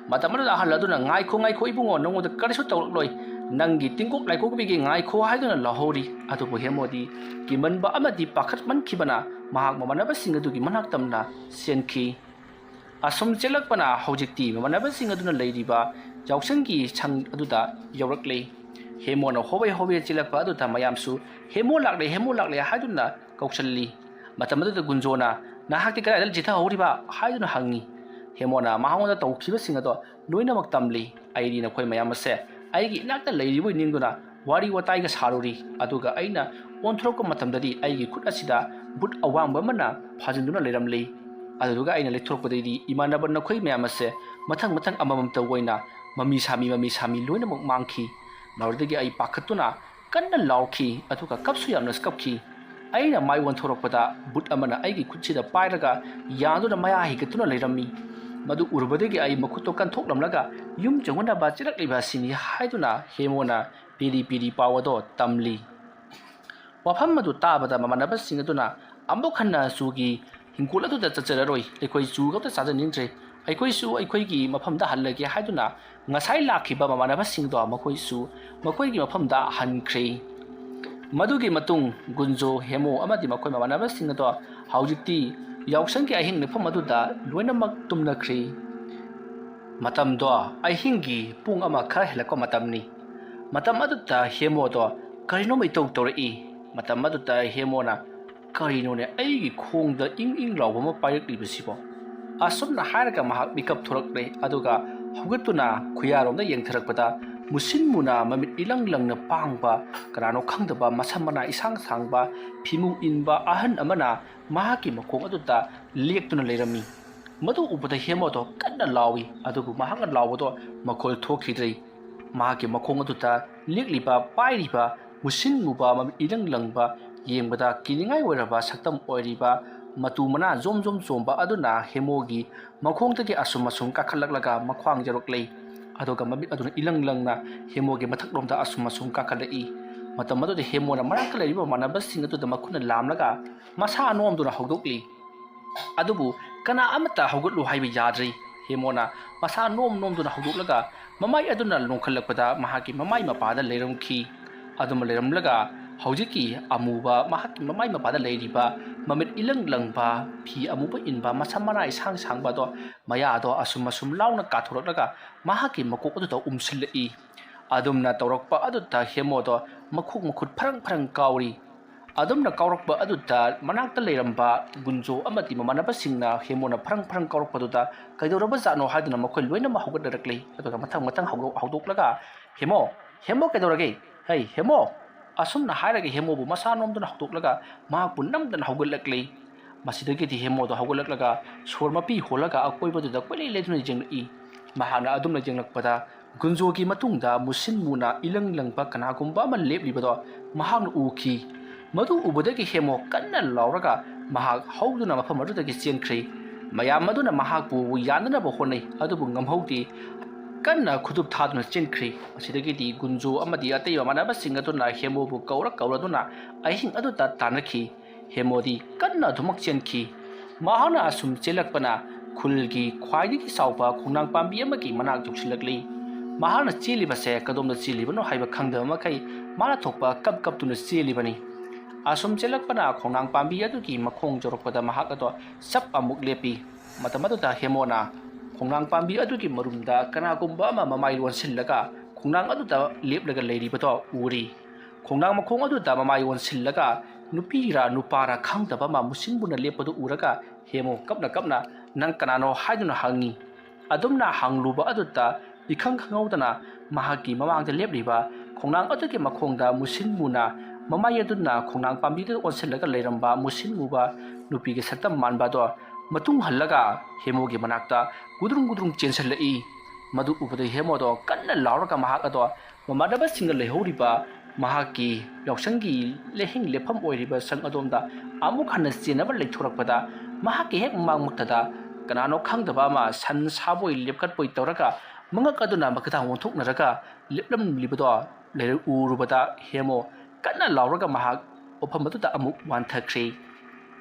ꯃꯇꯝ ꯑꯗꯨꯗ ꯑꯍꯜ ꯑꯗꯨꯅ, "ꯉꯥꯏꯈꯣ, ꯉꯥꯏꯈꯣ ꯏꯕꯨꯡꯉꯣ, ꯅꯉꯣꯟꯗ ꯀꯔꯤꯁꯨ ꯇꯧꯔꯛꯂꯣꯏ, ꯅꯪꯒꯤ ꯇꯤꯡꯀꯣꯛ ꯂꯥꯏꯀꯣꯛꯄꯤꯒꯦ, ꯉꯥꯏꯈꯣ" ꯍꯥꯏꯗꯨꯅ ꯂꯥꯎꯍꯧꯔꯤ꯫ ꯑꯗꯨꯕꯨ ꯍꯦꯃꯣꯗꯤ ꯀꯤꯃꯟꯕ ꯑꯃꯗꯤ ꯄꯥꯈꯠꯃꯟꯈꯤꯕꯅ ꯃꯍꯥꯛ ꯃꯃꯥꯟꯅꯕꯁꯤꯡ ꯑꯗꯨꯒꯤ ꯃꯅꯥꯛ ꯇꯝꯅ ꯆꯦꯟꯈꯤ꯫ ꯑꯁꯨꯝ ꯆꯦꯜꯂꯛꯄꯅ ꯍꯧꯖꯤꯛꯇꯤ ꯃꯃꯥꯟꯅꯕꯁꯤꯡ ꯑꯗꯨꯅ ꯂꯩꯔꯤꯕ ꯌꯥꯎꯁꯪꯒꯤ ꯁꯪ ꯑꯗꯨꯗ ꯌꯧꯔꯛꯂꯦ꯫ ꯍꯦꯃꯣꯅ ꯍꯣꯕꯦ ꯍꯣꯕꯦ ꯆꯦꯜꯂꯛꯄ ꯑꯗꯨꯗ ꯃꯌꯥꯝꯁꯨ, "ꯍꯦꯃꯣ ꯂꯥꯛꯂꯦ, ꯍꯦꯃꯣ ꯂꯥꯛꯂꯦ" ꯍꯥꯏꯗꯨꯅ ꯀꯧꯁꯜꯂꯤ꯫ ꯃꯇꯝ ꯑꯗꯨꯗ ꯒꯨꯟꯖꯣꯅ, "ꯅꯍꯥꯛꯇꯤ ꯀꯗꯥꯏꯗ ꯆꯤꯊꯍꯧꯔꯤꯕ?" ꯍꯥꯏꯗꯨꯅ ꯍꯪꯉꯤ꯫ ꯍꯦꯃꯣꯅ ꯃꯉꯣꯟꯗ ꯇꯧꯈꯤꯕꯁꯤꯡ ꯑꯗꯣ ꯂꯣꯏꯅꯃꯛ ꯇꯝꯂꯤ꯫ "ꯑꯩꯗꯤ ꯅꯈꯣꯏ ꯃꯌꯥꯝ ꯑꯁꯦ ꯑꯩꯒꯤ ꯏꯅꯥꯛꯇ ꯂꯩꯔꯤꯕꯣꯏ ꯅꯤꯡꯗꯨꯅ ꯋꯥꯔꯤ ꯋꯥꯇꯥꯏꯒ ꯁꯥꯔꯨꯔꯤ, ꯑꯗꯨꯒ ꯑꯩꯅ ꯑꯣꯟꯊꯣꯔꯛꯄ ꯃꯇꯝꯗꯗꯤ ꯑꯩꯒꯤ ꯈꯨꯠ ꯑꯁꯤꯗ ꯕꯨꯠ ꯑꯋꯥꯡꯕ ꯑꯃꯅ ꯐꯥꯖꯤꯟꯗꯨꯅ ꯂꯩꯔꯝꯂꯤ꯫ ꯑꯗꯨꯗꯨꯒ ꯑꯩꯅ ꯂꯩꯊꯣꯔꯛꯄꯗꯩꯗꯤ ꯏꯃꯥꯟꯅꯕ ꯅꯈꯣꯏ ꯃꯌꯥꯝ ꯑꯁꯦ ꯃꯊꯪ ꯃꯊꯪ ꯑꯃꯃꯝꯇ ꯑꯣꯏꯅ ꯃꯃꯤ ꯁꯥꯃꯤ, ꯃꯃꯤ ꯁꯥꯃꯤ ꯂꯣꯏꯅꯃꯛ ꯃꯥꯡꯈꯤ꯫ ꯃꯗꯨꯗꯒꯤ ꯑꯩ ꯄꯥꯈꯠꯇꯨꯅ ꯀꯟꯅ ꯂꯥꯎꯈꯤ, ꯑꯗꯨꯒ ꯀꯞꯁꯨ ꯌꯥꯝꯅ ꯀꯞꯈꯤ꯫ ꯑꯩꯅ ꯃꯥꯏ ꯑꯣꯟꯊꯣꯔꯛꯄꯗ ꯕꯨꯠ ꯑꯃꯅ ꯑꯩꯒꯤ ꯈꯨꯠꯁꯤꯗ ꯄꯥꯏꯔꯒ ꯌꯥꯟꯗꯨꯅ ꯃꯌꯥ ꯍꯤꯒꯠꯇꯨꯅ ꯂꯩꯔꯝꯃꯤ꯫ ꯃꯗꯨ ꯎꯔꯨꯕꯗꯒꯤ ꯑꯩ ꯃꯈꯨꯠꯇꯣ ꯀꯟꯊꯣꯛꯂꯝꯂꯒ ꯌꯨꯝ ꯌꯧꯅꯅꯕ ꯆꯦꯜꯂꯛꯂꯤꯕ ꯑꯁꯤꯅꯤ" ꯍꯥꯏꯗꯨꯅ ꯍꯦꯃꯣꯅ ꯄꯦꯔꯤ ꯄꯦꯔꯤ ꯄꯥꯎ ꯑꯗꯣ ꯇꯝꯂꯤ꯫ ꯋꯥꯐꯝ ꯑꯗꯨ ꯇꯥꯕꯗ ꯃꯃꯥꯟꯅꯕꯁꯤꯡ ꯑꯗꯨꯅ, "ꯑꯃꯨꯛ ꯍꯟꯅ ꯆꯨꯒꯤ ꯍꯤꯡꯒꯣꯜ ꯑꯗꯨꯗ ꯆꯠꯆꯔꯔꯣꯏ, ꯑꯩꯈꯣꯏ ꯆꯨ ꯈꯛꯇ ꯆꯥꯖꯅꯤꯡꯗ꯭ꯔꯦ, ꯑꯩꯈꯣꯏꯁꯨ ꯑꯩꯈꯣꯏꯒꯤ ꯃꯐꯝꯗ ꯍꯜꯂꯒꯦ" ꯍꯥꯏꯗꯨꯅ ꯉꯁꯥꯏ ꯂꯥꯛꯈꯤꯕ ꯃꯃꯥꯟꯅꯕꯁꯤꯡꯗꯣ ꯃꯈꯣꯏꯁꯨ ꯃꯈꯣꯏꯒꯤ ꯃꯐꯝꯗ ꯍꯟꯈ꯭ꯔꯦ꯫ ꯃꯗꯨꯒꯤ ꯃꯇꯨꯡ ꯒꯨꯟꯖꯣ, ꯍꯦꯃꯣ ꯑꯃꯗꯤ ꯃꯈꯣꯏ ꯃꯃꯥꯟꯅꯕꯁꯤꯡ ꯑꯗꯣ ꯍꯧꯖꯤꯛꯇꯤ ꯌꯥꯎꯁꯪꯒꯤ ꯑꯍꯤꯡ ꯂꯦꯛꯐꯝ ꯑꯗꯨꯗ ꯂꯣꯏꯅꯃꯛ ꯇꯨꯝꯅꯈ꯭ꯔꯦ꯫ ꯃꯇꯝꯗꯣ ꯑꯍꯤꯡꯒꯤ ꯄꯨꯡ ꯑꯃ ꯈꯔ ꯍꯦꯜꯂꯛꯄ ꯃꯇꯝꯅꯤ꯫ ꯃꯇꯝ ꯑꯗꯨꯗ ꯍꯦꯃꯣꯗꯣ ꯀꯔꯤꯅꯣꯝꯃ ꯏꯇꯧ ꯇꯧꯔꯛꯏ꯫ ꯃꯇꯝ ꯑꯗꯨꯗ ꯍꯦꯃꯣꯅ, "ꯀꯔꯤꯅꯣꯅꯦ ꯑꯩꯒꯤ ꯈꯣꯡꯗ ꯏꯪ ꯏꯪ ꯂꯥꯎꯕ ꯑꯃ ꯄꯥꯏꯔꯛꯂꯤꯕꯁꯤꯕꯣ?" ꯑꯁꯨꯝꯅ ꯍꯥꯏꯔꯒ ꯃꯍꯥꯛ ꯃꯤꯀꯞ ꯊꯣꯔꯛꯂꯦ, ꯑꯗꯨꯒ ꯍꯧꯒꯠꯇꯨꯅ ꯈꯨꯌꯥꯔꯣꯝꯗ ꯌꯦꯡꯊꯔꯛꯄꯗ ꯃꯨꯁꯤꯟ ꯃꯨꯅ ꯃꯃꯤꯠ ꯏꯂꯪ ꯂꯪꯅ ꯄꯥꯡꯕ, ꯀꯅꯥꯅꯣ ꯈꯪꯗꯕ ꯃꯁꯝ ꯃꯅꯥ ꯏꯁꯥꯡ ꯁꯥꯡꯕ, ꯐꯤꯃꯨ ꯏꯟꯕ ꯑꯍꯟ ꯑꯃꯅ ꯃꯍꯥꯛꯀꯤ ꯃꯈꯣꯡ ꯑꯗꯨꯗ ꯂꯦꯛꯇꯨꯅ ꯂꯩꯔꯝꯃꯤ꯫ ꯃꯗꯨ ꯎꯕꯗ ꯍꯦꯃꯣꯗꯣ ꯀꯟꯅ ꯂꯥꯎꯏ, ꯑꯗꯨꯕꯨ ꯃꯍꯥꯛꯅ ꯂꯥꯎꯕꯗꯣ ꯃꯈꯣꯜ ꯊꯣꯛꯈꯤꯗ꯭ꯔꯦ꯫ ꯃꯍꯥꯛꯀꯤ ꯃꯈꯣꯡ ꯑꯗꯨꯗ ꯂꯦꯛꯂꯤꯕ, ꯄꯥꯏꯔꯤꯕ, ꯃꯨꯁꯤꯟ ꯃꯨꯕ, ꯃꯃꯤꯠ ꯏꯂꯪ ꯂꯪꯕ, ꯌꯦꯡꯕꯗ ꯀꯤꯅꯤꯡꯉꯥꯏ ꯑꯣꯏꯔꯕ ꯁꯛꯇꯝ ꯑꯣꯏꯔꯤꯕ, ꯃꯇꯨ ꯃꯅꯥ ꯖꯣꯝ ꯖꯣꯝ ꯆꯣꯝꯕ ꯑꯗꯨꯅ ꯍꯦꯃꯣꯒꯤ ꯃꯈꯣꯡꯗꯒꯤ ꯑꯁꯨꯝ ꯑꯁꯨꯝ ꯀꯥꯈꯠꯂꯛꯂꯒ ꯃꯈ꯭ꯋꯥꯡ ꯌꯧꯔꯛꯂꯦ꯫ ꯑꯗꯨꯒ ꯃꯃꯤꯠ ꯑꯗꯨꯅ ꯏꯂꯪ ꯂꯪꯅ ꯍꯦꯃꯣꯒꯤ ꯃꯊꯛꯂꯣꯝꯗ ꯑꯁꯨꯝ ꯑꯁꯨꯝ ꯀꯥꯈꯠꯂꯛꯏ꯫ ꯃꯇꯝ ꯑꯗꯨꯗ ꯍꯦꯃꯣꯅ ꯃꯅꯥꯛꯇ ꯂꯩꯔꯤꯕ ꯃꯃꯥꯟꯅꯕꯁꯤꯡ ꯑꯗꯨꯗ ꯃꯈꯨꯠꯅ ꯂꯥꯝꯂꯒ ꯃꯁꯥ ꯅꯣꯝꯗꯨꯅ ꯍꯧꯗꯣꯛꯂꯤ꯫ ꯑꯗꯨꯕꯨ ꯀꯅꯥ ꯑꯃꯠꯇ ꯍꯧꯒꯠꯂꯨ ꯍꯥꯏꯕ ꯌꯥꯗ꯭ꯔꯤ꯫ ꯍꯦꯃꯣꯅ ꯃꯁꯥ ꯅꯣꯝ ꯅꯣꯝꯗꯨꯅ ꯍꯧꯗꯣꯛꯂꯒ ꯃꯃꯥꯏ ꯑꯗꯨꯅ ꯂꯣꯡꯈꯠꯂꯛꯄꯗ ꯃꯍꯥꯛꯀꯤ ꯃꯃꯥꯏ ꯃꯄꯥꯗ ꯂꯩꯔꯝꯈꯤ꯫ ꯑꯗꯨꯃ ꯂꯩꯔꯝꯂꯒ ꯍꯧꯖꯤꯛꯀꯤ ꯑꯃꯨꯕ ꯃꯍꯥꯛꯀꯤ ꯃꯃꯥꯏ ꯃꯄꯥꯗ ꯂꯩꯔꯤꯕ ꯃꯃꯤꯠ ꯏꯂꯪ ꯂꯪꯕ, ꯐꯤ ꯑꯃꯨꯕ ꯏꯟꯕ, ꯃꯁꯝ ꯃꯅꯥ ꯏꯁꯥꯡ ꯁꯥꯡꯕ ꯑꯗꯣ ꯃꯌꯥꯗꯣ ꯑꯁꯨꯝ ꯑꯁꯨꯝ ꯂꯥꯎꯅ ꯀꯥꯊꯣꯔꯛꯂꯒ ꯃꯍꯥꯛꯀꯤ ꯃꯀꯣꯛ ꯑꯗꯨꯗ ꯎꯝꯁꯤꯜꯂꯛꯏ꯫ ꯑꯗꯨꯝꯅ ꯇꯧꯔꯛꯄ ꯑꯗꯨꯗ ꯍꯦꯃꯣꯗꯣ ꯃꯈꯣꯡ ꯃꯈꯨꯠ ꯐꯔꯪ ꯐꯔꯪ ꯀꯥꯎꯔꯤ꯫ ꯑꯗꯨꯝꯅ ꯀꯥꯎꯔꯛꯄ ꯑꯗꯨꯗ ꯃꯅꯥꯛꯇ ꯂꯩꯔꯝꯕ ꯒꯨꯟꯖꯣ ꯑꯃꯗꯤ ꯃꯃꯥꯟꯅꯕꯁꯤꯡꯅ ꯍꯦꯃꯣꯅ ꯐꯔꯪ ꯐꯔꯪ ꯀꯥꯎꯔꯛꯄꯗꯨꯗ ꯀꯩꯗꯧꯔꯕ ꯖꯥꯠꯅꯣ ꯍꯥꯏꯗꯨꯅ ꯃꯈꯣꯏ ꯂꯣꯏꯅꯃꯛ ꯍꯧꯒꯠꯅꯔꯛꯂꯤ꯫ ꯑꯗꯨꯒ ꯃꯊꯪ ꯃꯊꯪ ꯍꯧꯗꯣꯛ-, ꯍꯧꯗꯣꯛꯂꯒ, "ꯍꯦꯃꯣ, ꯍꯦꯃꯣ ꯀꯩꯗꯧꯔꯒꯦ? ꯍꯩ, ꯍꯦꯃꯣ!" ꯑꯁꯨꯝꯅ ꯍꯥꯏꯔꯒ ꯍꯦꯃꯣꯕꯨ ꯃꯁꯥ ꯅꯣꯝꯗꯨꯅ ꯍꯧꯗꯣꯛꯂꯒ ꯃꯍꯥꯛꯄꯨ ꯅꯝꯗꯅ ꯍꯧꯒꯠꯂꯛꯂꯤ꯫ ꯃꯁꯤꯗꯒꯤꯗꯤ ꯍꯦꯃꯣꯗꯣ ꯍꯧꯒꯠꯂꯛꯂꯒ ꯁꯣꯔ ꯃꯄꯤ ꯍꯣꯜꯂꯒ ꯑꯀꯣꯏꯕꯗꯨꯗ ꯀꯣꯏꯂꯩ ꯂꯩꯗꯨꯅ ꯌꯦꯡꯂꯛꯏ꯫ ꯃꯍꯥꯛꯅ ꯑꯗꯨꯝꯅ ꯌꯦꯡꯂꯛꯄꯗ ꯒꯨꯟꯖꯣꯒꯤ ꯃꯇꯨꯡꯗ ꯃꯨꯁꯤꯟ ꯃꯨꯅ ꯏꯂꯪ ꯂꯪꯕ ꯀꯅꯥꯒꯨꯝꯕ ꯑꯃ ꯂꯦꯞꯂꯤꯕꯗꯣ ꯃꯍꯥꯛꯅ ꯎꯈꯤ꯫ ꯃꯗꯨ ꯎꯕꯗꯒꯤ ꯍꯦꯃꯣ ꯀꯟꯅ ꯂꯥꯎꯔꯒ ꯃꯍꯥꯛ ꯍꯧꯗꯨꯅ ꯃꯐꯝ ꯑꯗꯨꯗꯒꯤ ꯆꯦꯟꯈ꯭ꯔꯦ꯫ ꯃꯌꯥꯝ ꯑꯗꯨꯅ ꯃꯍꯥꯛꯄꯨ ꯌꯥꯟꯅꯅꯕ ꯍꯣꯠꯅꯩ, ꯑꯗꯨꯕꯨ ꯉꯝꯍꯧꯗꯦ꯫ ꯀꯟꯅ ꯈꯨꯗꯨꯞ ꯊꯥꯗꯨꯅ ꯆꯦꯟꯈ꯭ꯔꯦ꯫ ꯃꯁꯤꯗꯒꯤꯗꯤ ꯒꯨꯟꯖꯣ ꯑꯃꯗꯤ ꯑꯇꯩ ꯃꯃꯥꯟꯅꯕꯁꯤꯡ ꯑꯗꯨꯅ ꯍꯦꯃꯣꯕꯨ ꯀꯧꯔ ꯀꯧꯔꯗꯨꯅ ꯑꯍꯤꯡ ꯑꯗꯨꯗ ꯇꯥꯟꯅꯈꯤ꯫ ꯍꯦꯃꯣꯗꯤ ꯀꯟꯅ ꯑꯗꯨꯃꯛ ꯆꯦꯟꯈꯤ꯫ ꯃꯍꯥꯛꯅ ꯑꯁꯨꯝ ꯆꯦꯜꯂꯛꯄꯅ ꯈꯨꯜꯒꯤ ꯈ꯭ꯋꯥꯏꯗꯒꯤ ꯆꯥꯎꯕ ꯈꯣꯡꯅꯥꯡ ꯄꯥꯝꯕꯤ ꯑꯃꯒꯤ ꯃꯅꯥꯛ ꯌꯧꯁꯤꯜꯂꯛꯂꯤ꯫ ꯃꯍꯥꯛꯅ ꯆꯦꯜꯂꯤꯕꯁꯦ ꯀꯗꯣꯝꯗ ꯆꯦꯜꯂꯤꯕꯅꯣ ꯍꯥꯏꯕ ꯈꯪꯗꯕ ꯃꯈꯩ ꯃꯥꯅ ꯊꯣꯛꯄ ꯀꯞ ꯀꯞꯇꯨꯅ ꯆꯦꯜꯂꯤꯕꯅꯤ꯫ ꯑꯁꯨꯝ ꯆꯦꯜꯂꯛꯄꯅ ꯈꯣꯡꯅꯥꯡ ꯄꯥꯝꯕꯤ ꯑꯗꯨꯒꯤ ꯃꯈꯣꯡ ꯌꯧꯔꯛꯄꯗ ꯃꯍꯥꯛ ꯑꯗꯣ ꯆꯞ ꯑꯃꯨꯛ ꯂꯦꯞꯄꯤ꯫ ꯃꯇꯝ ꯑꯗꯨꯗ ꯍꯦꯃꯣꯅ ꯈꯣꯡꯅꯥꯡ ꯄꯥꯝꯕꯤ ꯑꯗꯨꯒꯤ ꯃꯔꯨꯝꯗ ꯀꯅꯥꯒꯨꯝꯕ ꯑꯃ ꯃꯃꯥꯏ ꯂꯣꯟꯁꯤꯜꯂꯒ ꯈꯣꯡꯅꯥꯡ ꯑꯗꯨꯗ ꯂꯦꯞꯂꯒ ꯂꯩꯔꯤꯕꯗꯣ ꯎꯔꯤ꯫ ꯈꯣꯡꯅꯥꯡ ꯃꯈꯣꯡ ꯑꯗꯨꯗ ꯃꯃꯥꯏ ꯑꯣꯟꯁꯤꯜꯂꯒ ꯅꯨꯄꯤꯔꯥ ꯅꯨꯄꯥꯔꯥ ꯈꯪꯗꯕ ꯑꯃ ꯃꯨꯁꯤꯟ ꯃꯨꯅ ꯂꯦꯞꯄꯗꯨ ꯎꯔꯒ ꯍꯦꯃꯣ ꯀꯞꯅ ꯀꯞꯅ, "ꯅꯪ ꯀꯅꯥꯅꯣ?" ꯍꯥꯏꯗꯨꯅ ꯍꯪꯉꯤ꯫ ꯑꯗꯨꯝꯅ ꯍꯪꯂꯨꯕ ꯑꯗꯨꯗ ꯏꯈꯪ ꯈꯪꯍꯧꯗꯅ ꯃꯍꯥꯛꯀꯤ ꯃꯃꯥꯡꯗ ꯂꯦꯞꯂꯤꯕ ꯈꯣꯡꯅꯥꯡ ꯑꯗꯨꯒꯤ ꯃꯈꯣꯡꯗ ꯃꯨꯁꯤꯟ ꯃꯨꯅ ꯃꯃꯥꯏ ꯑꯗꯨꯅ ꯈꯣꯡꯅꯥꯡ ꯄꯥꯝꯕꯤꯗꯨꯗ ꯑꯣꯟꯁꯤꯜꯂꯒ ꯂꯩꯔꯝꯕ ꯃꯨꯁꯤꯟ ꯃꯨꯕ ꯅꯨꯄꯤꯒꯤ ꯁꯛꯇꯝ ꯃꯥꯟꯕ ꯑꯗꯣ ꯃꯇꯨꯡ ꯍꯜꯂꯒ ꯍꯦꯃꯣꯒꯤ ꯃꯅꯥꯛꯇ ꯒꯨꯗ꯭ꯔꯨꯡ ꯒꯨꯗ꯭ꯔꯨꯡ ꯆꯦꯟꯁꯤꯜꯂꯛꯏ꯫ ꯃꯗꯨ ꯎꯕꯗ ꯍꯦꯃꯣꯗꯣ ꯀꯟꯅ ꯂꯥꯎꯔꯒ ꯃꯍꯥꯛ ꯑꯗꯣ ꯃꯃꯥꯟꯅꯕꯁꯤꯡꯒ ꯂꯩꯍꯧꯔꯤꯕ ꯃꯍꯥꯛꯀꯤ ꯌꯥꯎꯁꯪꯒꯤ ꯂꯩꯍꯤꯡ ꯂꯦꯞꯐꯝ ꯑꯣꯏꯔꯤꯕ ꯁꯪ ꯑꯗꯣꯝꯗ ꯑꯃꯨꯛ ꯍꯟꯅ ꯆꯦꯟꯅꯕ ꯂꯩꯊꯣꯔꯛꯄꯗ, ꯃꯍꯥꯛꯀꯤ ꯍꯦꯛ ꯃꯃꯥꯡꯃꯛꯇꯗ ꯀꯅꯥꯅꯣ ꯈꯪꯗꯕ ꯑꯃ ꯁꯟ ꯁꯥꯕꯣꯏ ꯂꯦꯞꯀꯠꯄꯣꯏ ꯇꯧꯔꯒ ꯃꯉꯛ ꯑꯗꯨꯅ ꯃꯈꯥꯗ ꯑꯣꯟꯊꯣꯛꯅꯔꯒ ꯂꯦꯞꯂꯝꯂꯤꯕꯗꯣ ꯂꯩꯔ-, ꯎꯔꯨꯕꯗ ꯍꯦꯃꯣ ꯀꯟꯅ ꯂꯥꯎꯔꯒ ꯃꯍꯥꯛ ꯃꯐꯝ ꯑꯗꯨꯗ ꯑꯃꯨꯛ ꯋꯥꯟꯊꯈ꯭ꯔꯦ꯫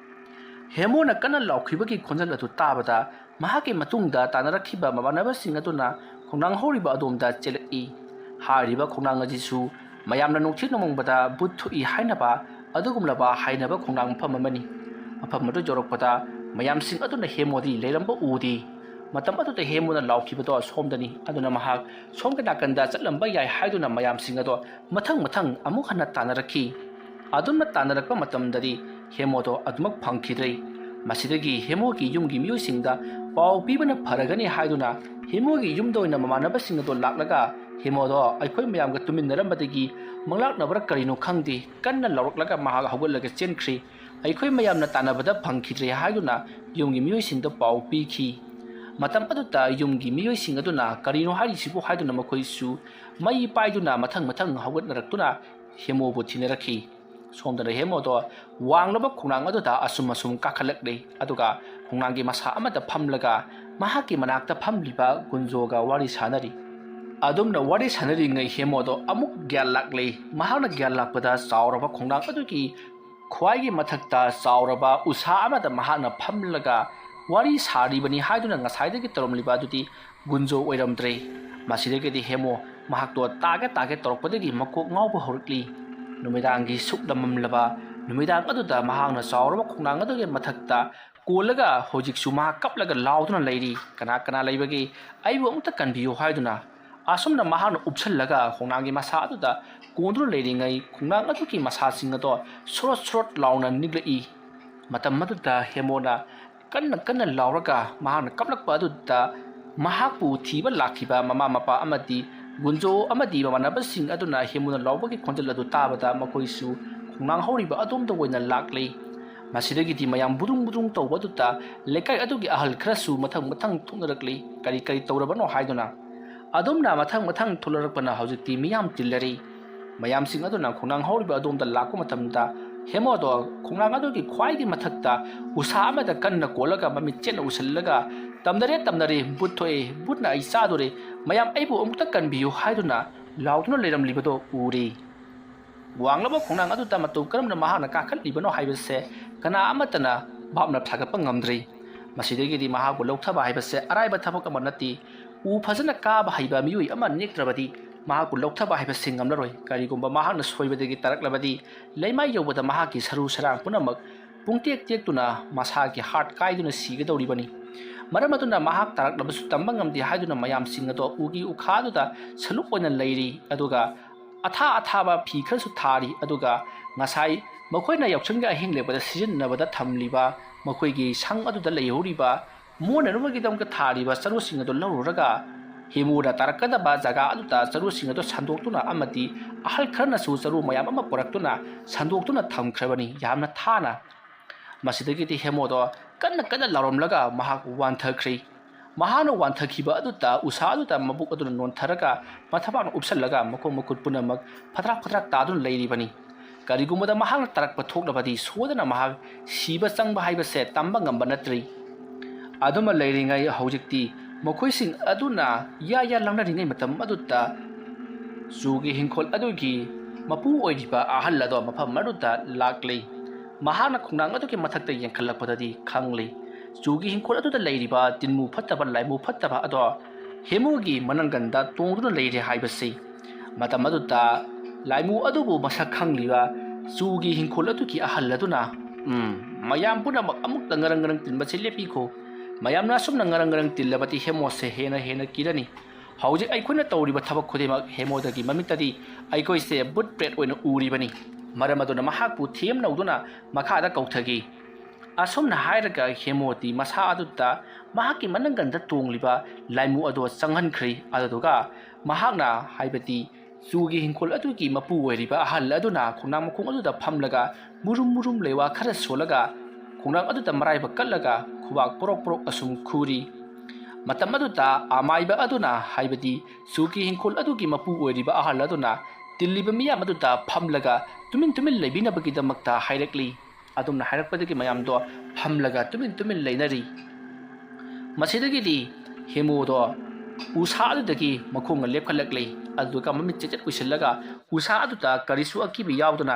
ꯍꯦꯃꯣꯅ ꯀꯟꯅ ꯂꯥꯎꯈꯤꯕꯒꯤ ꯈꯣꯟꯖꯦꯜ ꯑꯗꯨ ꯇꯥꯕꯗ ꯃꯍꯥꯛꯀꯤ ꯃꯇꯨꯡꯗ ꯇꯥꯟꯅꯔꯛꯈꯤꯕ ꯃꯃꯥꯟꯅꯕꯁꯤꯡ ꯑꯗꯨꯅ ꯈꯣꯡꯅꯥꯡ ꯍꯧꯔꯤꯕ ꯑꯗꯣꯝꯗ ꯆꯦꯜꯂꯛꯏ꯫ ꯍꯥꯏꯔꯤꯕ ꯈꯣꯡꯅꯥꯡ ꯑꯁꯤꯁꯨ ꯃꯌꯥꯝꯅ ꯅꯣꯛꯊꯤ ꯅꯣꯡꯃꯣꯡꯕꯗ ꯚꯨꯠ ꯊꯣꯛꯏ ꯍꯥꯏꯅꯕ ꯑꯗꯨꯒꯨꯝꯂꯕ ꯍꯥꯏꯅꯕ ꯈꯣꯡꯅꯥꯡ ꯃꯐꯝ ꯑꯃꯅꯤ꯫ ꯃꯐꯝ ꯑꯗꯨ ꯌꯧꯔꯛꯄꯗ ꯃꯌꯥꯝꯁꯤꯡ ꯑꯗꯨꯅ ꯍꯦꯃꯣꯗꯤ ꯂꯩꯔꯝꯕ ꯎꯗꯦ꯫ ꯃꯇꯝ ꯑꯗꯨꯗ ꯍꯦꯃꯣꯅ ꯂꯥꯎꯈꯤꯕꯗꯣ ꯑꯁꯣꯝꯗꯅꯤ꯫ ꯑꯗꯨꯅ ꯃꯍꯥꯛ ꯁꯣꯝꯒꯤ ꯅꯥꯀꯟꯗ ꯆꯠꯂꯝꯕ ꯌꯥꯏ ꯍꯥꯏꯗꯨꯅ ꯃꯌꯥꯝꯁꯤꯡ ꯑꯗꯣ ꯃꯊꯪ ꯃꯊꯪ ꯑꯃꯨꯛ ꯍꯟꯅ ꯇꯥꯟꯅꯔꯛꯈꯤ꯫ ꯑꯗꯨꯝꯅ ꯇꯥꯟꯅꯔꯛꯄ ꯃꯇꯝꯗꯗꯤ ꯍꯦꯃꯣꯗꯣ ꯑꯗꯨꯃꯛ ꯐꯪꯈꯤꯗ꯭ꯔꯦ꯫ ꯃꯁꯤꯗꯒꯤ ꯍꯦꯃꯣꯒꯤ ꯌꯨꯝꯒꯤ ꯃꯤꯑꯣꯏꯁꯤꯡꯗ ꯄꯥꯎ ꯄꯤꯕꯅ ꯐꯔꯒꯅꯤ ꯍꯥꯏꯗꯨꯅ ꯍꯦꯃꯣꯒꯤ ꯌꯨꯝꯗ ꯑꯣꯏꯅ ꯃꯃꯥꯟꯅꯕꯁꯤꯡ ꯑꯗꯣ ꯂꯥꯛꯂꯒ ꯍꯦꯃꯣꯗꯣ ꯑꯩꯈꯣꯏ ꯃꯌꯥꯝꯒ ꯇꯨꯃꯤꯟꯅꯔꯝꯕꯗꯒꯤ ꯃꯪꯂꯥꯛꯅꯕ꯭ꯔꯥ ꯀꯔꯤꯅꯣ ꯈꯪꯗꯦ, ꯀꯟꯅ ꯂꯥꯎꯔꯛꯂꯒ ꯃꯍꯥꯛ ꯍꯧꯒꯠꯂꯒ ꯆꯦꯟꯈ꯭ꯔꯦ꯫ ꯑꯩꯈꯣꯏ ꯃꯌꯥꯝꯅ ꯇꯥꯟꯅꯕꯗ ꯐꯪꯈꯤꯗ꯭ꯔꯦ ꯍꯥꯏꯗꯨꯅ ꯌꯨꯝꯒꯤ ꯃꯤꯑꯣꯏꯁꯤꯡꯗ ꯄꯥꯎ ꯄꯤꯈꯤ꯫ ꯃꯇꯝ ꯑꯗꯨꯗ ꯌꯨꯝꯒꯤ ꯃꯤꯑꯣꯏꯁꯤꯡ ꯑꯗꯨꯅ "ꯀꯔꯤꯅꯣ ꯍꯥꯏꯔꯤꯁꯤꯕꯨ?" ꯍꯥꯏꯗꯨꯅ ꯃꯈꯣꯏꯁꯨ ꯃꯩ ꯄꯥꯏꯗꯨꯅ ꯃꯊꯪ ꯃꯊꯪ ꯍꯧꯒꯠꯅꯔꯛꯇꯨꯅ ꯍꯦꯃꯣꯕꯨ ꯊꯤꯅꯔꯛꯈꯤ꯫ ꯁꯣꯝꯗꯅ ꯍꯦꯃꯣꯗꯣ ꯋꯥꯡꯂꯕ ꯈꯣꯡꯅꯥꯡ ꯑꯗꯨꯗ ꯑꯁꯨꯝ ꯑꯁꯨꯝ ꯀꯥꯈꯠꯂꯛꯂꯦ꯫ ꯑꯗꯨꯒ ꯈꯣꯡꯅꯥꯡꯒꯤ ꯃꯁꯥ ꯑꯃꯗ ꯐꯝꯂꯒ ꯃꯍꯥꯛꯀꯤ ꯃꯅꯥꯛꯇ ꯐꯝꯂꯤꯕ ꯒꯨꯟꯖꯣꯒ ꯋꯥꯔꯤ ꯁꯥꯅꯔꯤ꯫ ꯑꯗꯨꯝꯅ ꯋꯥꯔꯤ ꯁꯥꯅꯔꯤꯉꯩ ꯍꯦꯃꯣꯗꯣ ꯑꯃꯨꯛ ꯒ꯭ꯌꯥꯟ ꯂꯥꯛꯂꯦ꯫ ꯃꯍꯥꯛꯅ ꯒ꯭ꯌꯥꯟ ꯂꯥꯛꯄꯗ ꯆꯥꯎꯔꯕ ꯈꯣꯡꯅꯥꯡ ꯑꯗꯨꯒꯤ ꯈ꯭ꯋꯥꯏꯒꯤ ꯃꯊꯛꯇ ꯆꯥꯎꯔꯕ ꯎꯁꯥ ꯑꯃꯗ ꯃꯍꯥꯛꯅ ꯐꯝꯂꯒ ꯋꯥꯔꯤ ꯁꯥꯔꯤꯕꯅꯤ ꯍꯥꯏꯗꯨꯅ ꯉꯁꯥꯏꯗꯒꯤ ꯇꯧꯔꯝꯂꯤꯕ ꯑꯗꯨꯗꯤ ꯒꯨꯟꯖꯣ ꯑꯣꯏꯔꯝꯗ꯭ꯔꯦ꯫ ꯃꯁꯤꯗꯒꯤꯗꯤ ꯍꯦꯃꯣ ꯃꯍꯥꯛꯇꯣ ꯇꯥꯒꯦ ꯇꯥꯒꯦ ꯇꯧꯔꯛꯄꯗꯒꯤ ꯃꯀꯣꯛ ꯉꯥꯎꯕ ꯍꯧꯔꯛꯂꯤ꯫ ꯅꯨꯃꯤꯗꯥꯡꯒꯤ ꯁꯨꯛꯂꯝꯃꯝꯂꯕ ꯅꯨꯃꯤꯗꯥꯡ ꯑꯗꯨꯗ ꯃꯍꯥꯛꯅ ꯆꯥꯎꯔꯕ ꯈꯣꯡꯅꯥꯡ ꯑꯗꯨꯒꯤ ꯃꯊꯛꯇ ꯀꯣꯜꯂꯒ ꯍꯧꯖꯤꯛꯁꯨ ꯃꯍꯥꯛ ꯀꯞꯂꯒ ꯂꯥꯎꯗꯨꯅ ꯂꯩꯔꯤ꯫ "ꯀꯅꯥ ꯀꯅꯥ ꯂꯩꯕꯒꯦ? ꯑꯩꯕꯨ ꯑꯃꯨꯛꯇ ꯀꯟꯕꯤꯌꯨ" ꯍꯥꯏꯗꯨꯅ꯫ ꯑꯁꯨꯝꯅ ꯃꯍꯥꯛꯅ ꯎꯞꯁꯜꯂꯒ ꯈꯣꯡꯅꯥꯡꯒꯤ ꯃꯁꯥ ꯑꯗꯨꯗ ꯀꯣꯟꯗꯨꯅ ꯂꯩꯔꯤꯉꯩ ꯈꯣꯡꯅꯥꯡ ꯑꯗꯨꯒꯤ ꯃꯁꯥꯁꯤꯡ ꯑꯗꯣ ꯁ꯭ꯔꯣꯠ ꯁ꯭ꯔꯣꯠ ꯂꯥꯎꯅ ꯅꯤꯛꯂꯛꯏ꯫ ꯃꯇꯝ ꯑꯗꯨꯗ ꯍꯦꯃꯣꯅ ꯀꯟꯅ ꯀꯟꯅ ꯂꯥꯎꯔꯒ ꯃꯍꯥꯛꯅ ꯀꯞꯂꯛꯄ ꯑꯗꯨꯗ ꯃꯍꯥꯛꯄꯨ ꯊꯤꯕ ꯂꯥꯛꯈꯤꯕ ꯃꯃꯥ ꯃꯄꯥ ꯑꯃꯗꯤ ꯒꯨꯟꯖꯣ ꯑꯃꯗꯤ ꯃꯃꯥꯟꯅꯕꯁꯤꯡ ꯑꯗꯨꯅ ꯍꯦꯃꯣꯅ ꯂꯥꯎꯕꯒꯤ ꯈꯣꯟꯖꯦꯜ ꯑꯗꯨ ꯇꯥꯕꯗ ꯃꯈꯣꯏꯁꯨ ꯈꯣꯡꯅꯥꯡ ꯍꯧꯔꯤꯕ ꯑꯗꯣꯝꯗ ꯑꯣꯏꯅ ꯂꯥꯛꯂꯦ꯫ ꯃꯁꯤꯗꯒꯤꯗꯤ ꯃꯌꯥꯝ ꯕꯨꯗꯨꯡ ꯕꯨꯗꯨꯡ ꯇꯧꯕ ꯑꯗꯨꯗ ꯂꯩꯀꯥꯏ ꯑꯗꯨꯒꯤ ꯑꯍꯜ ꯈꯔꯁꯨ ꯃꯊꯪ ꯃꯊꯪ ꯊꯣꯛꯅꯔꯛꯂꯤ꯫ "ꯀꯔꯤ ꯀꯔꯤ ꯇꯧꯔꯕꯅꯣ?" ꯍꯥꯏꯗꯨꯅ꯫ ꯑꯗꯨꯝꯅ ꯃꯊꯪ ꯃꯊꯪ ꯊꯣꯛꯂꯔꯛꯄꯅ ꯍꯧꯖꯤꯛꯇꯤ ꯃꯤꯌꯥꯝ ꯇꯤꯜꯂꯔꯤ꯫ ꯃꯌꯥꯝꯁꯤꯡ ꯑꯗꯨꯅ ꯈꯣꯡꯅꯥꯡ ꯍꯧꯔꯤꯕ ꯑꯗꯣꯝꯗ ꯂꯥꯛꯄ ꯃꯇꯝꯗ ꯍꯦꯃꯣꯗꯣ ꯈꯣꯡꯅꯥꯡ ꯑꯗꯨꯒꯤ ꯈ꯭ꯋꯥꯏꯒꯤ ꯃꯊꯛꯇ ꯎꯁꯥ ꯑꯃꯗ ꯀꯟꯅ ꯀꯣꯜꯂꯒ ꯃꯃꯤꯠ ꯆꯦꯠꯅ ꯎꯁꯤꯜꯂꯒ, "ꯇꯝꯅꯔꯦ, ꯇꯝꯅꯔꯦ, ꯚꯨꯠ ꯊꯣꯛꯑꯦ, ꯚꯨꯠꯅ ꯑꯩ ꯆꯥꯗꯣꯔꯦ, ꯃꯌꯥꯝ ꯑꯩꯕꯨ ꯑꯃꯨꯛꯇ ꯀꯟꯕꯤꯌꯨ ꯍꯥꯏꯗꯨꯅ ꯂꯥꯎꯗꯨꯅ ꯂꯩꯔꯝꯂꯤꯕꯗꯣ ꯎꯔꯦ꯫ ꯋꯥꯡꯂꯕ ꯈꯣꯡꯅꯥꯡ ꯑꯗꯨꯗ ꯃꯇꯧ ꯀꯔꯝꯅ ꯃꯍꯥꯛꯅ ꯀꯥꯈꯠꯂꯤꯕꯅꯣ ꯍꯥꯏꯕꯁꯦ ꯀꯅꯥ ꯑꯃꯠꯇꯅ ꯚꯥꯞꯅ ꯐꯥꯒꯠꯄ ꯉꯝꯗ꯭ꯔꯤ꯫ ꯃꯁꯤꯗꯒꯤꯗꯤ ꯃꯍꯥꯛꯄꯨ ꯂꯧꯊꯕ ꯍꯥꯏꯕꯁꯦ ꯑꯔꯥꯏꯕ ꯊꯕꯛ ꯑꯃ ꯅꯠꯇꯦ꯫ ꯎ ꯐꯖꯅ ꯀꯥꯕ ꯍꯩꯕ ꯃꯤꯑꯣꯏ ꯑꯃ ꯅꯦꯛꯇ꯭ꯔꯕꯗꯤ ꯃꯍꯥꯛꯄꯨ ꯂꯧꯊꯕ ꯍꯥꯏꯕꯁꯤ ꯉꯝꯂꯔꯣꯏ꯫ ꯀꯔꯤꯒꯨꯝꯕ ꯃꯍꯥꯛꯅ ꯁꯣꯏꯕꯗꯒꯤ ꯇꯥꯔꯛꯂꯕꯗꯤ ꯂꯩꯃꯥꯏ ꯌꯧꯕꯗ ꯃꯍꯥꯛꯀꯤ ꯁꯔꯨ ꯁꯔꯥꯡ ꯄꯨꯝꯅꯃꯛ ꯄꯨꯡꯇꯦꯛ ꯇꯦꯛꯇꯨꯅ ꯃꯁꯥꯒꯤ ꯍꯥꯔꯠ ꯀꯥꯏꯗꯨꯅ ꯁꯤꯒꯗꯧꯔꯤꯕꯅꯤ꯫ ꯃꯔꯝ ꯑꯗꯨꯅ ꯃꯍꯥꯛ ꯇꯥꯔꯛꯂꯕꯁꯨ ꯇꯝꯕ ꯉꯝꯗꯦ ꯍꯥꯏꯗꯨꯅ ꯃꯌꯥꯝꯁꯤꯡ ꯑꯗꯣ ꯎꯒꯤ ꯎꯈꯥꯗꯨꯗ ꯁꯂꯨꯛ ꯑꯣꯏꯅ ꯂꯩꯔꯤ꯫ ꯑꯗꯨꯒ ꯑꯊꯥ ꯑꯊꯥꯕ ꯐꯤ ꯈꯔꯁꯨ ꯊꯥꯔꯤ꯫ ꯑꯗꯨꯒ ꯉꯁꯥꯏ ꯃꯈꯣꯏꯅ ꯌꯥꯎꯁꯪꯒꯤ ꯑꯍꯤꯡ ꯂꯦꯛꯄꯗ ꯁꯤꯖꯤꯟꯅꯕꯗ ꯊꯝꯂꯤꯕ ꯃꯈꯣꯏꯒꯤ ꯁꯪ ꯑꯗꯨꯗ ꯂꯩꯍꯧꯔꯤꯕ ꯃꯣꯟꯅꯅꯕꯒꯤꯗꯃꯛꯇ ꯊꯥꯔꯤꯕ ꯆꯔꯨꯁꯤꯡ ꯑꯗꯨ ꯂꯧꯔꯨꯔꯒ ꯍꯦꯃꯨꯅ ꯇꯥꯔꯛꯀꯗꯕ ꯖꯒꯥ ꯑꯗꯨꯗ ꯆꯔꯨꯁꯤꯡ ꯑꯗꯨ ꯁꯟꯗꯣꯛꯇꯨꯅ ꯑꯃꯗꯤ ꯑꯍꯜ ꯈꯔꯅꯁꯨ ꯆꯔꯨ ꯃꯌꯥꯝ ꯑꯃ ꯄꯨꯔꯛꯇꯨꯅ ꯁꯟꯗꯣꯛꯇꯨꯅ ꯊꯝꯈ꯭ꯔꯕꯅꯤ ꯌꯥꯝꯅ ꯊꯥꯅ꯫ ꯃꯁꯤꯗꯒꯤꯗꯤ ꯍꯦꯃꯣꯗꯣ ꯀꯟꯅ ꯀꯟꯅ ꯂꯥꯎꯔꯝꯂꯒ ꯃꯍꯥꯛ ꯋꯥꯟꯊꯈ꯭ꯔꯤ꯫ ꯃꯍꯥꯛꯅ ꯋꯥꯟꯊꯈꯤꯕ ꯑꯗꯨꯗ ꯎꯁꯥ ꯑꯗꯨꯗ ꯃꯕꯨꯛ ꯑꯗꯨꯅ ꯅꯣꯟꯊꯔꯒ ꯃꯊꯕꯥꯛꯅ ꯎꯞꯁꯜꯂꯒ ꯃꯈꯣꯡ ꯃꯈꯨꯠ ꯄꯨꯝꯅꯃꯛ ꯐꯗ꯭ꯔꯥꯛ ꯐꯗ꯭ꯔꯥꯛ ꯇꯥꯗꯨꯅ ꯂꯩꯔꯤꯕꯅꯤ꯫ ꯀꯔꯤꯒꯨꯝꯕꯗ ꯃꯍꯥꯛꯅ ꯇꯥꯔꯛꯄ ꯊꯣꯛꯂꯕꯗꯤ ꯁꯣꯏꯗꯅ ꯃꯍꯥꯛ ꯁꯤꯕ ꯆꯪꯕ ꯍꯥꯏꯕꯁꯦ ꯇꯝꯕ ꯉꯝꯕ ꯅꯠꯇ꯭ꯔꯤ꯫ ꯑꯗꯨꯃ ꯂꯩꯔꯤꯉꯩ ꯍꯧꯖꯤꯛꯇꯤ ꯃꯈꯣꯏꯁꯤꯡ ꯑꯗꯨꯅ ꯌꯥ ꯌꯥ ꯂꯥꯡꯅꯔꯤꯉꯩ ꯃꯇꯝ ꯑꯗꯨꯗ ꯆꯨꯒꯤ ꯍꯤꯡꯈꯣꯜ ꯑꯗꯨꯒꯤ ꯃꯄꯨ ꯑꯣꯏꯔꯤꯕ ꯑꯍꯜ ꯑꯗꯣ ꯃꯐꯝ ꯑꯗꯨꯗ ꯂꯥꯛꯂꯤ꯫ ꯃꯍꯥꯛꯅ ꯈꯣꯡꯅꯥꯡ ꯑꯗꯨꯒꯤ ꯃꯊꯛꯇ ꯌꯦꯡꯈꯠꯂꯛꯄꯗꯗꯤ ꯈꯪꯂꯤ꯫ ꯆꯨꯒꯤ ꯍꯤꯡꯈꯣꯜ ꯑꯗꯨꯗ ꯂꯩꯔꯤꯕ ꯇꯤꯟꯃꯨ ꯐꯠꯇꯕ ꯂꯥꯏꯃꯨ ꯐꯠꯇꯕ ꯑꯗꯣ ꯍꯦꯃꯨꯒꯤ ꯃꯅꯪꯒꯟꯗ ꯇꯣꯡꯗꯨꯅ ꯂꯩꯔꯦ ꯍꯥꯏꯕꯁꯤ꯫ ꯃꯇꯝ ꯑꯗꯨꯗ ꯂꯥꯏꯃꯨ ꯑꯗꯨꯕꯨ ꯃꯁꯛ ꯈꯪꯂꯤꯕ ꯆꯨꯒꯤ ꯍꯤꯡꯈꯣꯜ ꯑꯗꯨꯒꯤ ꯑꯍꯜ ꯑꯗꯨꯅ, "ꯎꯝ, ꯃꯌꯥꯝ ꯄꯨꯝꯅꯃꯛ ꯑꯃꯨꯛꯇ ꯉꯔꯪ ꯉꯔꯪ ꯇꯤꯟꯕꯁꯤ ꯂꯦꯞꯄꯤꯈꯣ꯫ ꯃꯌꯥꯝꯅ ꯑꯁꯨꯝꯅ ꯉꯔꯪ ꯉꯔꯪ ꯇꯤꯜꯂꯕꯗꯤ ꯍꯦꯃꯣꯁꯦ ꯍꯦꯟꯅ ꯍꯦꯟꯅ ꯀꯤꯔꯅꯤ꯫ ꯍꯧꯖꯤꯛ ꯑꯩꯈꯣꯏꯅ ꯇꯧꯔꯤꯕ ꯊꯕꯛ ꯈꯨꯗꯤꯡꯃꯛ ꯍꯦꯃꯣꯗꯒꯤ ꯃꯃꯤꯠꯇꯗꯤ ꯑꯩꯈꯣꯏꯁꯦ ꯕꯨꯠ ꯄ꯭ꯔꯦꯠ ꯑꯣꯏꯅ ꯎꯔꯤꯕꯅꯤ꯫ ꯃꯔꯝ ꯑꯗꯨꯅ ꯃꯍꯥꯛꯄꯨ ꯊꯦꯝꯅꯧꯗꯨꯅ ꯃꯈꯥꯗ ꯀꯧꯊꯈꯤ꯫" ꯑꯁꯨꯝꯅ ꯍꯥꯏꯔꯒ ꯍꯦꯃꯣꯗꯤ ꯃꯁꯥ ꯑꯗꯨꯗ ꯃꯍꯥꯛꯀꯤ ꯃꯅꯪꯒꯟꯗ ꯇꯣꯡꯂꯤꯕ ꯂꯥꯏꯃꯨ ꯑꯗꯨ ꯆꯪꯍꯟꯈ꯭ꯔꯦ꯫ ꯑꯗꯨꯗꯨꯒ ꯃꯍꯥꯛꯅ, ꯍꯥꯏꯕꯗꯤ ꯆꯨꯒꯤ ꯍꯤꯡꯈꯣꯜ ꯑꯗꯨꯒꯤ ꯃꯄꯨ ꯑꯣꯏꯔꯤꯕ ꯑꯍꯜ ꯑꯗꯨꯅ ꯈꯣꯡꯅꯥꯡ ꯃꯈꯣꯡ ꯑꯗꯨꯗ ꯐꯝꯂꯒ ꯃꯨꯔꯨꯝ ꯃꯨꯔꯨꯝ ꯂꯩꯋꯥ ꯈꯔ ꯁꯣꯜꯂꯒ ꯈꯣꯡꯅꯥꯡ ꯑꯗꯨꯗ ꯃꯔꯥꯏꯕꯛ ꯀꯠꯂꯒ ꯈꯨꯕꯥꯛ ꯄꯣꯔꯣꯛ ꯄꯣꯔꯣꯛ ꯑꯁꯨꯝ ꯈꯨꯔꯤ꯫ ꯃꯇꯝ ꯑꯗꯨꯗ ꯑꯃꯥꯏꯕ ꯑꯗꯨꯅ, ꯍꯥꯏꯕꯗꯤ ꯆꯨꯒꯤ ꯍꯤꯡꯈꯣꯜ ꯑꯗꯨꯒꯤ ꯃꯄꯨ ꯑꯣꯏꯔꯤꯕ ꯑꯍꯜ ꯑꯗꯨꯅ ꯇꯤꯜꯂꯤꯕ ꯃꯤꯌꯥꯝ ꯑꯗꯨꯗ ꯐꯝꯂꯒ ꯇꯨꯃꯤꯟ ꯇꯨꯃꯤꯟ ꯂꯩꯕꯤꯅꯕꯒꯤꯗꯃꯛꯇ ꯍꯥꯏꯔꯛꯂꯤ꯫ ꯑꯗꯨꯝꯅ ꯍꯥꯏꯔꯛꯄꯗꯒꯤ ꯃꯌꯥꯝꯗꯣ ꯐꯝꯂꯒ ꯇꯨꯃꯤꯟ ꯇꯨꯃꯤꯟ ꯂꯩꯅꯔꯤ꯫ ꯃꯁꯤꯗꯒꯤꯗꯤ ꯍꯦꯃꯨꯗꯣ ꯎꯁꯥ ꯑꯗꯨꯗꯒꯤ ꯃꯈꯣꯡꯅ ꯂꯦꯞꯈꯠꯂꯛꯂꯤ꯫ ꯑꯗꯨꯒ ꯃꯃꯤꯠ ꯆꯦꯠꯆꯦꯠ ꯎꯏꯁꯤꯜꯂꯒ ꯎꯁꯥ ꯑꯗꯨꯗ ꯀꯔꯤꯁꯨ ꯑꯀꯤꯕ ꯌꯥꯎꯗꯅ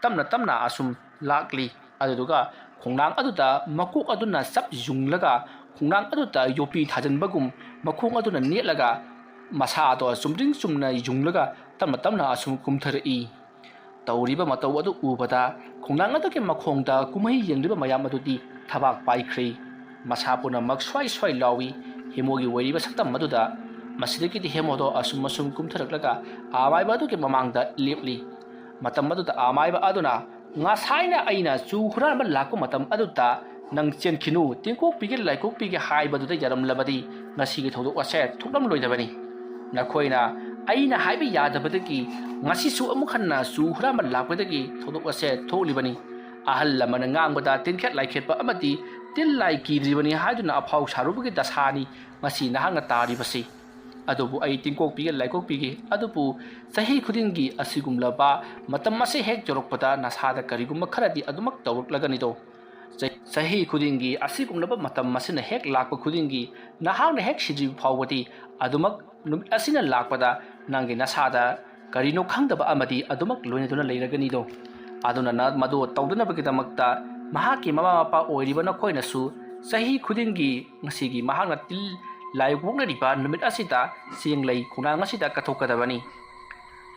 ꯇꯞꯅ ꯇꯞꯅ ꯑꯁꯨꯝ ꯂꯥꯛꯂꯤ꯫ ꯑꯗꯨꯗꯨꯒ ꯈꯣꯡꯅꯥꯡ ꯑꯗꯨꯗ ꯃꯀꯣꯛ ꯑꯗꯨꯅ ꯆꯞ ꯌꯨꯡꯂꯒ ꯈꯣꯡꯅꯥꯡ ꯑꯗꯨꯗ ꯌꯣꯠꯄꯤ ꯊꯥꯖꯤꯟꯕꯒꯨꯝ ꯃꯈꯣꯡ ꯑꯗꯨꯅ ꯅꯦꯠꯂꯒ ꯃꯁꯥꯗꯣ ꯆꯨꯝꯗ꯭ꯔꯤꯡ ꯆꯨꯝꯅ ꯌꯨꯡꯂꯒ ꯇꯞꯅ ꯇꯞꯅ ꯑꯁꯨꯝ ꯀꯨꯝꯊꯔꯛꯏ꯫ ꯇꯧꯔꯤꯕ ꯃꯇꯧ ꯑꯗꯨ ꯎꯕꯗ ꯈꯣꯡꯅꯥꯡ ꯑꯗꯨꯒꯤ ꯃꯈꯣꯡꯗ ꯀꯨꯝꯍꯩ ꯌꯦꯡꯂꯤꯕ ꯃꯌꯥꯝ ꯑꯗꯨꯗꯤ ꯊꯕꯥꯛ ꯄꯥꯏꯈ꯭ꯔꯦ꯫ ꯃꯁꯥ ꯄꯨꯝꯅꯃꯛ ꯁ꯭ꯋꯥꯏ ꯁ꯭ꯋꯥꯏ ꯂꯥꯎꯏ꯫ ꯍꯦꯃꯣꯒꯤ ꯑꯣꯏꯔꯤꯕ ꯁꯛꯇꯝ ꯑꯗꯨꯗ꯫ ꯃꯁꯤꯗꯒꯤꯗꯤ ꯍꯦꯃꯣꯗꯣ ꯑꯁꯨꯝ ꯑꯁꯨꯝ ꯀꯨꯝꯊꯔꯛꯂꯒ ꯑꯃꯥꯏꯕ ꯑꯗꯨꯒꯤ ꯃꯃꯥꯡꯗ ꯂꯦꯞꯂꯤ꯫ ꯃꯇꯝ ꯑꯗꯨꯗ ꯑꯃꯥꯏꯕ ꯑꯗꯨꯅ, "ꯉꯁꯥꯏꯅ ꯑꯩꯅ ꯆꯨ ꯍꯨꯔꯥꯟꯕ ꯂꯥꯛꯄ ꯃꯇꯝ ꯑꯗꯨꯗ ꯅꯪ ꯆꯦꯟꯈꯤꯅꯨ, ꯇꯦꯡꯀꯣꯛꯄꯤꯒꯦ ꯂꯥꯏꯀꯣꯛꯄꯤꯒꯦ ꯍꯥꯏꯕꯗꯨꯗ ꯌꯥꯔꯝꯂꯕꯗꯤ ꯉꯁꯤꯒꯤ ꯊꯧꯗꯣꯛ ꯑꯁꯦ ꯊꯣꯛꯂꯝꯂꯣꯏꯗꯕꯅꯤ꯫ ꯅꯈꯣꯏꯅ ꯑꯩꯅ ꯍꯥꯏꯕ ꯌꯥꯗꯕꯗꯒꯤ ꯉꯁꯤꯁꯨ ꯑꯃꯨꯛ ꯍꯟꯅ ꯆꯨ ꯍꯨꯔꯥꯟꯕ ꯂꯥꯛꯄꯗꯒꯤ ꯊꯧꯗꯣꯛ ꯑꯁꯦ ꯊꯣꯛꯂꯤꯕꯅꯤ꯫ ꯑꯍꯜ ꯂꯃꯟꯅ ꯉꯥꯡꯕꯗ ꯇꯤꯟꯈꯦꯠ ꯂꯥꯏꯈꯦꯠꯄ ꯑꯃꯗꯤ ꯇꯤꯜ ꯂꯥꯏ ꯀꯤꯗ꯭ꯔꯤꯕꯅꯤ ꯍꯥꯏꯗꯨꯅ ꯑꯐꯥꯎ ꯁꯥꯔꯨꯕꯒꯤ ꯗꯁꯥꯅꯤ ꯉꯁꯤ ꯅꯍꯥꯛꯅ ꯇꯥꯔꯤꯕꯁꯤ꯫ ꯑꯗꯨꯕꯨ ꯑꯩ ꯇꯤꯡꯀꯣꯛꯄꯤꯒꯦ ꯂꯥꯏꯀꯣꯛꯄꯤꯒꯦ, ꯑꯗꯨꯕꯨ ꯆꯍꯤ ꯈꯨꯗꯤꯡꯒꯤ ꯑꯁꯤꯒꯨꯝꯂꯕ ꯃꯇꯝ ꯑꯁꯤ ꯍꯦꯛ ꯌꯧꯔꯛꯄꯗ ꯅꯁꯥꯗ ꯀꯔꯤꯒꯨꯝꯕ ꯈꯔꯗꯤ ꯑꯗꯨꯃꯛ ꯇꯧꯔꯛꯂꯒꯅꯤꯗꯣ꯫ ꯆ-, ꯆꯍꯤ ꯈꯨꯗꯤꯡꯒꯤ ꯑꯁꯤꯒꯨꯝꯂꯕ ꯃꯇꯝ ꯑꯁꯤꯅ ꯍꯦꯛ ꯂꯥꯛꯄ ꯈꯨꯗꯤꯡꯒꯤ ꯅꯍꯥꯛꯅ ꯍꯦꯛ ꯁꯤꯗ꯭ꯔꯤꯕ ꯐꯥꯎꯕꯗꯤ ꯑꯗꯨꯃꯛ ꯅꯨꯃꯤꯠ ꯑꯁꯤꯅ ꯂꯥꯛꯄꯗ ꯅꯪꯒꯤ ꯅꯁꯥꯗ ꯀꯔꯤꯅꯣ ꯈꯪꯗꯕ ꯑꯃꯗꯤ ꯑꯗꯨꯃꯛ ꯂꯣꯏꯅꯗꯨꯅ ꯂꯩꯔꯒꯅꯤꯗꯣ꯫ ꯑꯗꯨꯅ ꯅ-, ꯃꯗꯨ ꯇꯧꯗꯅꯕꯒꯤꯗꯃꯛꯇ ꯃꯍꯥꯛꯀꯤ ꯃꯃꯥ ꯃꯄꯥ ꯑꯣꯏꯔꯤꯕ ꯅꯈꯣꯏꯅꯁꯨ ꯆꯍꯤ ꯈꯨꯗꯤꯡꯒꯤ ꯉꯁꯤꯒꯤ ꯃꯍꯥꯛꯅ ꯇꯤꯜ ꯂꯥꯏ ꯑꯣꯛꯅꯔꯤꯕ ꯅꯨꯃꯤꯠ ꯑꯁꯤꯗ ꯆꯦꯡ ꯂꯩ ꯈꯣꯡꯅꯥꯡ ꯑꯁꯤꯗ ꯀꯠꯊꯣꯛꯀꯗꯕꯅꯤ꯫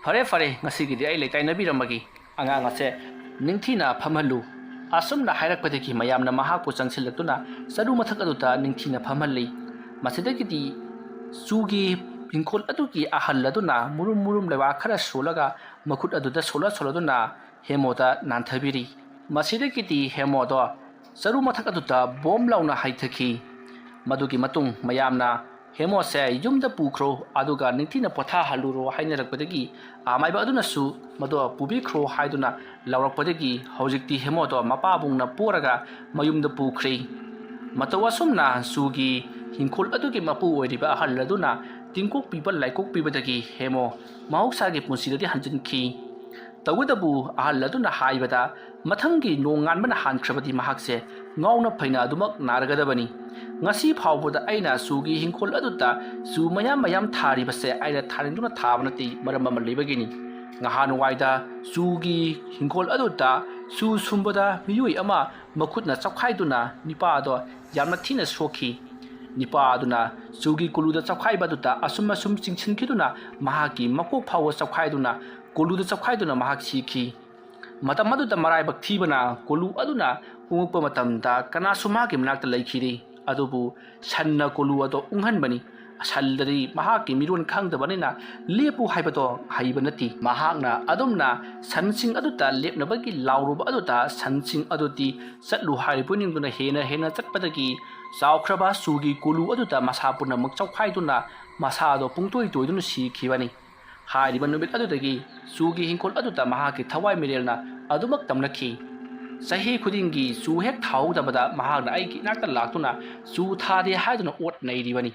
ꯐꯔꯦ, ꯐꯔꯦ, ꯉꯁꯤꯒꯤꯗꯤ ꯑꯩ ꯂꯩꯇꯥꯏꯅꯕꯤꯔꯝꯃꯒꯦ꯫ ꯑꯉꯥꯡ ꯑꯁꯦ ꯅꯤꯡꯊꯤꯅ ꯐꯝꯍꯜꯂꯨ꯫ ꯑꯁꯨꯝꯅ ꯍꯥꯏꯔꯛꯄꯗꯒꯤ ꯃꯌꯥꯝꯅ ꯃꯍꯥꯛꯄꯨ ꯆꯪꯁꯤꯜꯂꯛꯇꯨꯅ ꯆꯔꯨ ꯃꯊꯛ ꯑꯗꯨꯗ ꯅꯤꯡꯊꯤꯅ ꯐꯝꯍꯜꯂꯤ꯫ ꯃꯁꯤꯗꯒꯤꯗꯤ ꯆꯨꯒꯤ ꯏꯪꯈꯣꯜ ꯑꯗꯨꯒꯤ ꯑꯍꯜ ꯑꯗꯨꯅ ꯃꯨꯔꯨꯝ ꯃꯨꯔꯨꯝ ꯂꯩꯕꯥꯛ ꯈꯔ ꯁꯣꯜꯂꯒ ꯃꯈꯨꯠ ꯑꯗꯨꯗ ꯁꯣꯜꯂ ꯁꯣꯜꯂꯗꯨꯅ ꯍꯦꯃꯣꯗ ꯅꯥꯟꯊꯕꯤꯔꯤ꯫ ꯃꯁꯤꯗꯒꯤꯗꯤ ꯍꯦꯃꯣꯗꯣ ꯆꯔꯨ ꯃꯊꯛ ꯑꯗꯨꯗ ꯕꯣꯝ ꯂꯥꯎꯅ ꯍꯥꯏꯊꯈꯤ꯫ ꯃꯗꯨꯒꯤ ꯃꯇꯨꯡ ꯃꯌꯥꯝꯅ "ꯍꯦꯃꯣꯁꯦ ꯌꯨꯝꯗ ꯄꯨꯈ꯭ꯔꯣ, ꯑꯗꯨꯒ ꯅꯤꯡꯊꯤꯅ ꯄꯣꯊꯥꯍꯜꯂꯨꯔꯣ" ꯍꯥꯏꯅꯔꯛꯄꯗꯒꯤ ꯑꯃꯥꯏꯕ ꯑꯗꯨꯅꯁꯨ "ꯃꯗꯣ ꯄꯨꯕꯤꯈ꯭ꯔꯣ" ꯍꯥꯏꯗꯨꯅ ꯂꯥꯎꯔꯛꯄꯗꯒꯤ ꯍꯧꯖꯤꯛꯇꯤ ꯍꯦꯃꯣꯗꯣ ꯃꯄꯥꯕꯨꯡꯅ ꯄꯣꯔꯒ ꯃꯌꯨꯝꯗ ꯄꯨꯈ꯭ꯔꯦ꯫ ꯃꯇꯧ ꯑꯁꯨꯝꯅ ꯆꯨꯒꯤ ꯍꯤꯡꯈꯣꯜ ꯑꯗꯨꯒꯤ ꯃꯄꯨ ꯑꯣꯏꯔꯤꯕ ꯑꯍꯜ ꯑꯗꯨꯅ ꯇꯤꯡꯀꯣꯛꯄꯤꯕ ꯂꯥꯏꯀꯣꯛꯄꯤꯕꯗꯒꯤ ꯍꯦꯃꯣ ꯃꯍꯧꯁꯥꯒꯤ ꯄꯨꯟꯁꯤꯗꯗꯤ ꯍꯟꯖꯤꯟꯈꯤ꯫ ꯇꯧꯕꯇꯕꯨ ꯑꯍꯜ ꯑꯗꯨꯅ ꯍꯥꯏꯕꯗ, ꯃꯊꯪꯒꯤ ꯅꯣꯡꯉꯥꯟꯕꯅ ꯍꯥꯟꯈ꯭ꯔꯕꯗꯤ ꯃꯍꯥꯛꯁꯦ ꯉꯥꯎꯅ ꯐꯩꯅ ꯑꯗꯨꯃꯛ ꯅꯥꯔꯒꯗꯕꯅꯤ꯫ ꯉꯁꯤ ꯐꯥꯎꯕꯗ ꯑꯩꯅ ꯆꯨꯒꯤ ꯍꯤꯡꯈꯣꯜ ꯑꯗꯨꯗ ꯆꯨ ꯃꯌꯥꯝ ꯃꯌꯥꯝ ꯊꯥꯔꯤꯕꯁꯦ ꯑꯩꯅ ꯊꯥꯅꯤꯡꯗꯨꯅ ꯊꯥꯕ ꯅꯠꯇꯦ, ꯃꯔꯝ ꯑꯃ ꯂꯩꯕꯒꯤꯅꯤ꯫ ꯉꯍꯥꯟꯋꯥꯏꯗ ꯆꯨꯒꯤ ꯍꯤꯡꯈꯣꯜ ꯑꯗꯨꯗ ꯆꯨ ꯁꯨꯝꯕꯗ ꯃꯤꯑꯣꯏ ꯑꯃ ꯃꯈꯨꯠꯅ ꯆꯞꯈꯥꯏꯗꯨꯅ ꯅꯤꯄꯥ ꯑꯗꯣ ꯌꯥꯝꯅ ꯊꯤꯅ ꯁꯣꯛꯈꯤ꯫ ꯅꯤꯄꯥ ꯑꯗꯨꯅ ꯆꯨꯒꯤ ꯀꯣꯂꯨꯗ ꯆꯞꯈꯥꯏꯕ ꯑꯗꯨꯗ ꯑꯁꯨꯝ ꯑꯁꯨꯝ ꯆꯤꯡꯁꯤꯟꯈꯤꯗꯨꯅ ꯃꯍꯥꯛꯀꯤ ꯃꯀꯣꯛ ꯐꯥꯎꯕ ꯆꯞꯈꯥꯏꯗꯨꯅ ꯀꯣꯂꯨꯗ ꯆꯞꯈꯥꯏꯗꯨꯅ ꯃꯍꯥꯛ ꯁꯤꯈꯤ꯫ ꯃꯇꯝ ꯑꯗꯨꯗ ꯃꯔꯥꯏꯕꯛ ꯊꯤꯕꯅ ꯀꯣꯂꯨ ꯑꯗꯨꯅ ꯎꯪꯉꯛꯄ ꯃꯇꯝꯗ ꯀꯅꯥꯁꯨ ꯃꯍꯥꯛꯀꯤ ꯃꯅꯥꯛꯇ ꯂꯩꯈꯤꯗꯦ꯫ ꯑꯗꯨꯕꯨ ꯁꯟꯅ ꯀꯣꯂꯨ ꯑꯗꯣ ꯎꯪꯍꯟꯕꯅꯤ꯫ ꯁꯟꯗꯗꯤ ꯃꯍꯥꯛꯀꯤ ꯃꯤꯔꯣꯟ ꯈꯪꯗꯕꯅꯤꯅ ꯂꯦꯞꯄꯨ ꯍꯥꯏꯕꯗꯣ ꯍꯩꯕ ꯅꯠꯇꯦ꯫ ꯃꯍꯥꯛꯅ ꯑꯗꯨꯝꯅ ꯁꯟꯁꯤꯡ ꯑꯗꯨꯗ ꯂꯦꯞꯅꯕꯒꯤ ꯂꯥꯎꯔꯨꯕ ꯑꯗꯨꯗ ꯁꯟꯁꯤꯡ ꯑꯗꯨꯗꯤ ꯆꯠꯂꯨ ꯍꯥꯏꯔꯤꯕ ꯅꯤꯡꯗꯨꯅ ꯍꯦꯟꯅ ꯍꯦꯟꯅ ꯆꯠꯄꯗꯒꯤ ꯆꯥꯎꯈ꯭ꯔꯕ ꯆꯨꯒꯤ ꯀꯣꯂꯨ ꯑꯗꯨꯗ ꯃꯁꯥ ꯄꯨꯝꯅꯃꯛ ꯆꯥꯎꯈꯥꯏꯗꯨꯅ ꯃꯁꯥ ꯑꯗꯣ ꯄꯨꯡꯇꯣꯏ ꯇꯣꯏꯗꯨꯅ ꯁꯤꯈꯤꯕꯅꯤ꯫ ꯍꯥꯏꯔꯤꯕ ꯅꯨꯃꯤꯠ ꯑꯗꯨꯗꯒꯤ ꯆꯨꯒꯤ ꯍꯤꯡꯈꯣꯜ ꯑꯗꯨꯗ ꯃꯍꯥꯛꯀꯤ ꯊꯋꯥꯏ ꯃꯤꯔꯦꯜꯅ ꯑꯗꯨꯃꯛ ꯇꯝꯅꯈꯤ꯫ ꯆꯍꯤ ꯈꯨꯗꯤꯡꯒꯤ ꯆꯨ ꯍꯦꯛ ꯊꯥꯍꯧꯗꯕꯗ ꯃꯍꯥꯛꯅ ꯑꯩꯒꯤ ꯏꯅꯥꯛꯇ ꯂꯥꯛꯇꯨꯅ ꯆꯨ ꯊꯥꯗꯦ ꯍꯥꯏꯗꯨꯅ ꯑꯣꯠ ꯅꯩꯔꯤꯕꯅꯤ꯫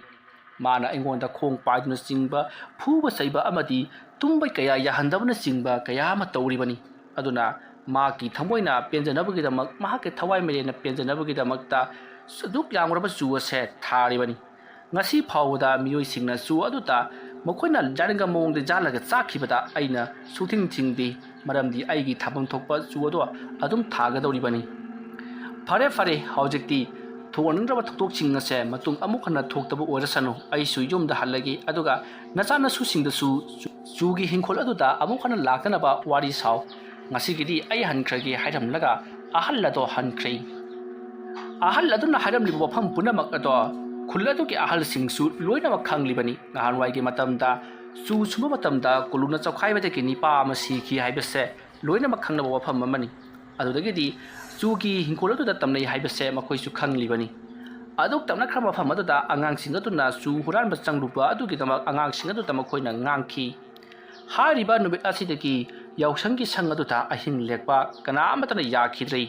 ꯃꯥꯅ ꯑꯩꯉꯣꯟꯗ ꯈꯣꯡ ꯄꯥꯏꯗꯨꯅ ꯆꯤꯡꯕ, ꯐꯨꯕ ꯆꯩꯕ ꯑꯃꯗꯤ ꯇꯨꯝꯕ ꯀꯌꯥ ꯌꯥꯍꯟꯗꯕꯅꯆꯤꯡꯕ ꯀꯌꯥ ꯑꯃ ꯇꯧꯔꯤꯕꯅꯤ꯫ ꯑꯗꯨꯅ ꯃꯍꯥꯛꯀꯤ ꯊꯃꯣꯏꯅ ꯄꯦꯟꯖꯅꯕꯒꯤꯗꯃꯛ, ꯃꯍꯥꯛꯀꯤ ꯊꯋꯥꯏ ꯃꯤꯔꯦꯜꯅ ꯄꯦꯟꯖꯅꯕꯒꯤꯗꯃꯛꯇ ꯑꯗꯨꯛ ꯌꯥꯝꯈ꯭ꯔꯕ ꯆꯨ ꯑꯁꯦ ꯊꯥꯔꯤꯕꯅꯤ꯫ ꯉꯁꯤ ꯐꯥꯎꯕꯗ ꯃꯤꯑꯣꯏꯁꯤꯡꯅ ꯆꯨ ꯑꯗꯨꯗ ꯃꯈꯣꯏꯅ ꯌꯥꯅꯤꯡꯕ ꯃꯑꯣꯡꯗ ꯌꯥꯜꯂꯒ ꯆꯥꯈꯤꯕꯗ ꯑꯩꯅ ꯁꯨꯛꯊꯤꯡ ꯊꯤꯡꯗꯦ, ꯃꯔꯝꯗꯤ ꯑꯩꯒꯤ ꯊꯥꯐꯝ ꯊꯣꯛꯄ ꯆꯨ ꯑꯗꯣ ꯑꯗꯨꯝ ꯊꯥꯒꯗꯧꯔꯤꯕꯅꯤ꯫ ꯐꯔꯦ, ꯐꯔꯦ, ꯍꯧꯖꯤꯛꯇꯤ ꯊꯣꯛꯍꯟꯅꯤꯡꯗ꯭ꯔꯕ ꯊꯧꯗꯣꯛꯁꯤꯡ ꯑꯁꯦ ꯃꯇꯨꯡ ꯑꯃꯨꯛ ꯍꯟꯅ ꯊꯣꯛꯇꯕ ꯑꯣꯏꯔꯁꯅꯨ꯫ ꯑꯩꯁꯨ ꯌꯨꯝꯗ ꯍꯜꯂꯒꯦ, ꯑꯗꯨꯒ ꯅꯆꯥꯅꯁꯨꯁꯤꯡꯗꯁꯨ ꯆꯨ-, ꯆꯨꯒꯤ ꯍꯤꯡꯈꯣꯜ ꯑꯗꯨꯗ ꯑꯃꯨꯛ ꯍꯟꯅ ꯂꯥꯛꯇꯅꯕ ꯋꯥꯔꯤ ꯁꯥꯎ꯫ ꯉꯁꯤꯒꯤꯗꯤ ꯑꯩ ꯍꯟꯈ꯭ꯔꯒꯦ ꯍꯥꯏꯔꯝꯂꯒ ꯑꯍꯜ ꯑꯗꯣ ꯍꯟꯈ꯭ꯔꯦ꯫ ꯑꯍꯜ ꯑꯗꯨꯅ ꯍꯥꯏꯔꯝꯂꯤꯕ ꯋꯥꯐꯝ ꯄꯨꯝꯅꯃꯛ ꯑꯗꯣ ꯈꯨꯜ ꯑꯗꯨꯒꯤ ꯑꯍꯜꯁꯤꯡꯁꯨ ꯂꯣꯏꯅꯃꯛ ꯈꯪꯂꯤꯕꯅꯤ꯫ ꯅꯍꯥꯟꯋꯥꯏꯒꯤ ꯃꯇꯝꯗ ꯆꯨ ꯁꯨꯕ ꯃꯇꯝꯗ ꯀꯣꯂꯨꯅ ꯆꯞꯈꯥꯏꯕꯗꯒꯤ ꯅꯤꯄꯥ ꯑꯃ ꯁꯤꯈꯤ ꯍꯥꯏꯕꯁꯦ ꯂꯣꯏꯅꯃꯛ ꯈꯪꯅꯕ ꯋꯥꯐꯝ ꯑꯃꯅꯤ꯫ ꯑꯗꯨꯗꯒꯤꯗꯤ ꯆꯨꯒꯤ ꯍꯤꯡꯈꯣꯜ ꯑꯗꯨꯗ ꯇꯝꯅꯩ ꯍꯥꯏꯕꯁꯦ ꯃꯈꯣꯏꯁꯨ ꯈꯪꯂꯤꯕꯅꯤ꯫ ꯑꯗꯨ ꯇꯝꯅꯈ꯭ꯔꯕ ꯃꯐꯝ ꯑꯗꯨꯗ ꯑꯉꯥꯡꯁꯤꯡ ꯑꯗꯨꯅ ꯆꯨ ꯍꯨꯔꯥꯟꯕ ꯆꯪꯂꯨꯕ ꯑꯗꯨꯒꯤꯗꯃꯛ ꯑꯉꯥꯡꯁꯤꯡ ꯑꯗꯨꯗ ꯃꯈꯣꯏꯅ ꯉꯥꯡꯈꯤ꯫ ꯍꯥꯏꯔꯤꯕ ꯅꯨꯃꯤꯠ ꯑꯁꯤꯗꯒꯤ ꯌꯥꯎꯁꯪꯒꯤ ꯁꯪ ꯑꯗꯨꯗ ꯑꯍꯤꯡ ꯂꯦꯛꯄ ꯀꯅꯥ ꯑꯃꯠꯇꯅ ꯌꯥꯈꯤꯗ꯭ꯔꯦ꯫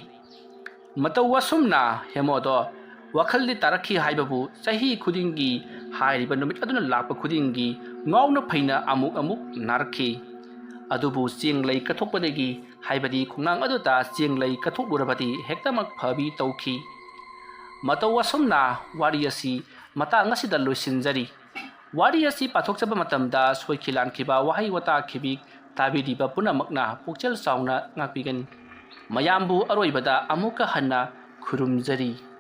ꯃꯇꯧ ꯑꯁꯨꯝꯅ ꯍꯦꯃꯣꯗꯣ ꯋꯥꯈꯜꯗꯤ ꯇꯥꯔꯛꯈꯤ ꯍꯥꯏꯕꯕꯨ ꯆꯍꯤ ꯈꯨꯗꯤꯡꯒꯤ ꯍꯥꯏꯔꯤꯕ ꯅꯨꯃꯤꯠ ꯑꯗꯨꯅ ꯂꯥꯛꯄ ꯈꯨꯗꯤꯡꯒꯤ ꯉꯥꯎꯅ ꯐꯩꯅ ꯑꯃꯨꯛ ꯑꯃꯨꯛ ꯅꯥꯔꯛꯈꯤ꯫ ꯑꯗꯨꯕꯨ ꯆꯦꯡ ꯂꯩ ꯀꯠꯊꯣꯛꯄꯗꯒꯤ, ꯍꯥꯏꯕꯗꯤ ꯈꯣꯡꯅꯥꯡ ꯑꯗꯨꯗ ꯆꯦꯡ ꯂꯩ ꯀꯠꯊꯣꯛꯂꯨꯔꯕꯗꯤ ꯍꯦꯛꯇꯃꯛ ꯐꯕꯤ ꯇꯧꯈꯤ꯫ ꯃꯇꯧ ꯑꯁꯨꯝꯅ ꯋꯥꯔꯤ ꯑꯁꯤ ꯃꯇꯥꯡ ꯑꯁꯤꯗ ꯂꯣꯏꯁꯤꯟꯖꯔꯤ꯫ ꯋꯥꯔꯤ ꯑꯁꯤ ꯄꯥꯊꯣꯛꯆꯕ ꯃꯇꯝꯗ ꯁꯣꯏꯈꯤ ꯂꯥꯟꯈꯤꯕ ꯋꯥꯍꯩ ꯋꯥꯇꯥ ꯈꯤꯕꯤ ꯇꯥꯕꯤꯔꯤꯕ ꯄꯨꯝꯅꯃꯛꯅ ꯄꯨꯛꯆꯦꯜ ꯆꯥꯎꯅ ꯉꯥꯛꯄꯤꯒꯅꯤ꯫ ꯃꯌꯥꯝꯕꯨ ꯑꯔꯣꯏꯕꯗ ꯑꯃꯨꯛꯀ ꯍꯟꯅ ꯈꯨꯔꯨꯝꯖꯔꯤ꯫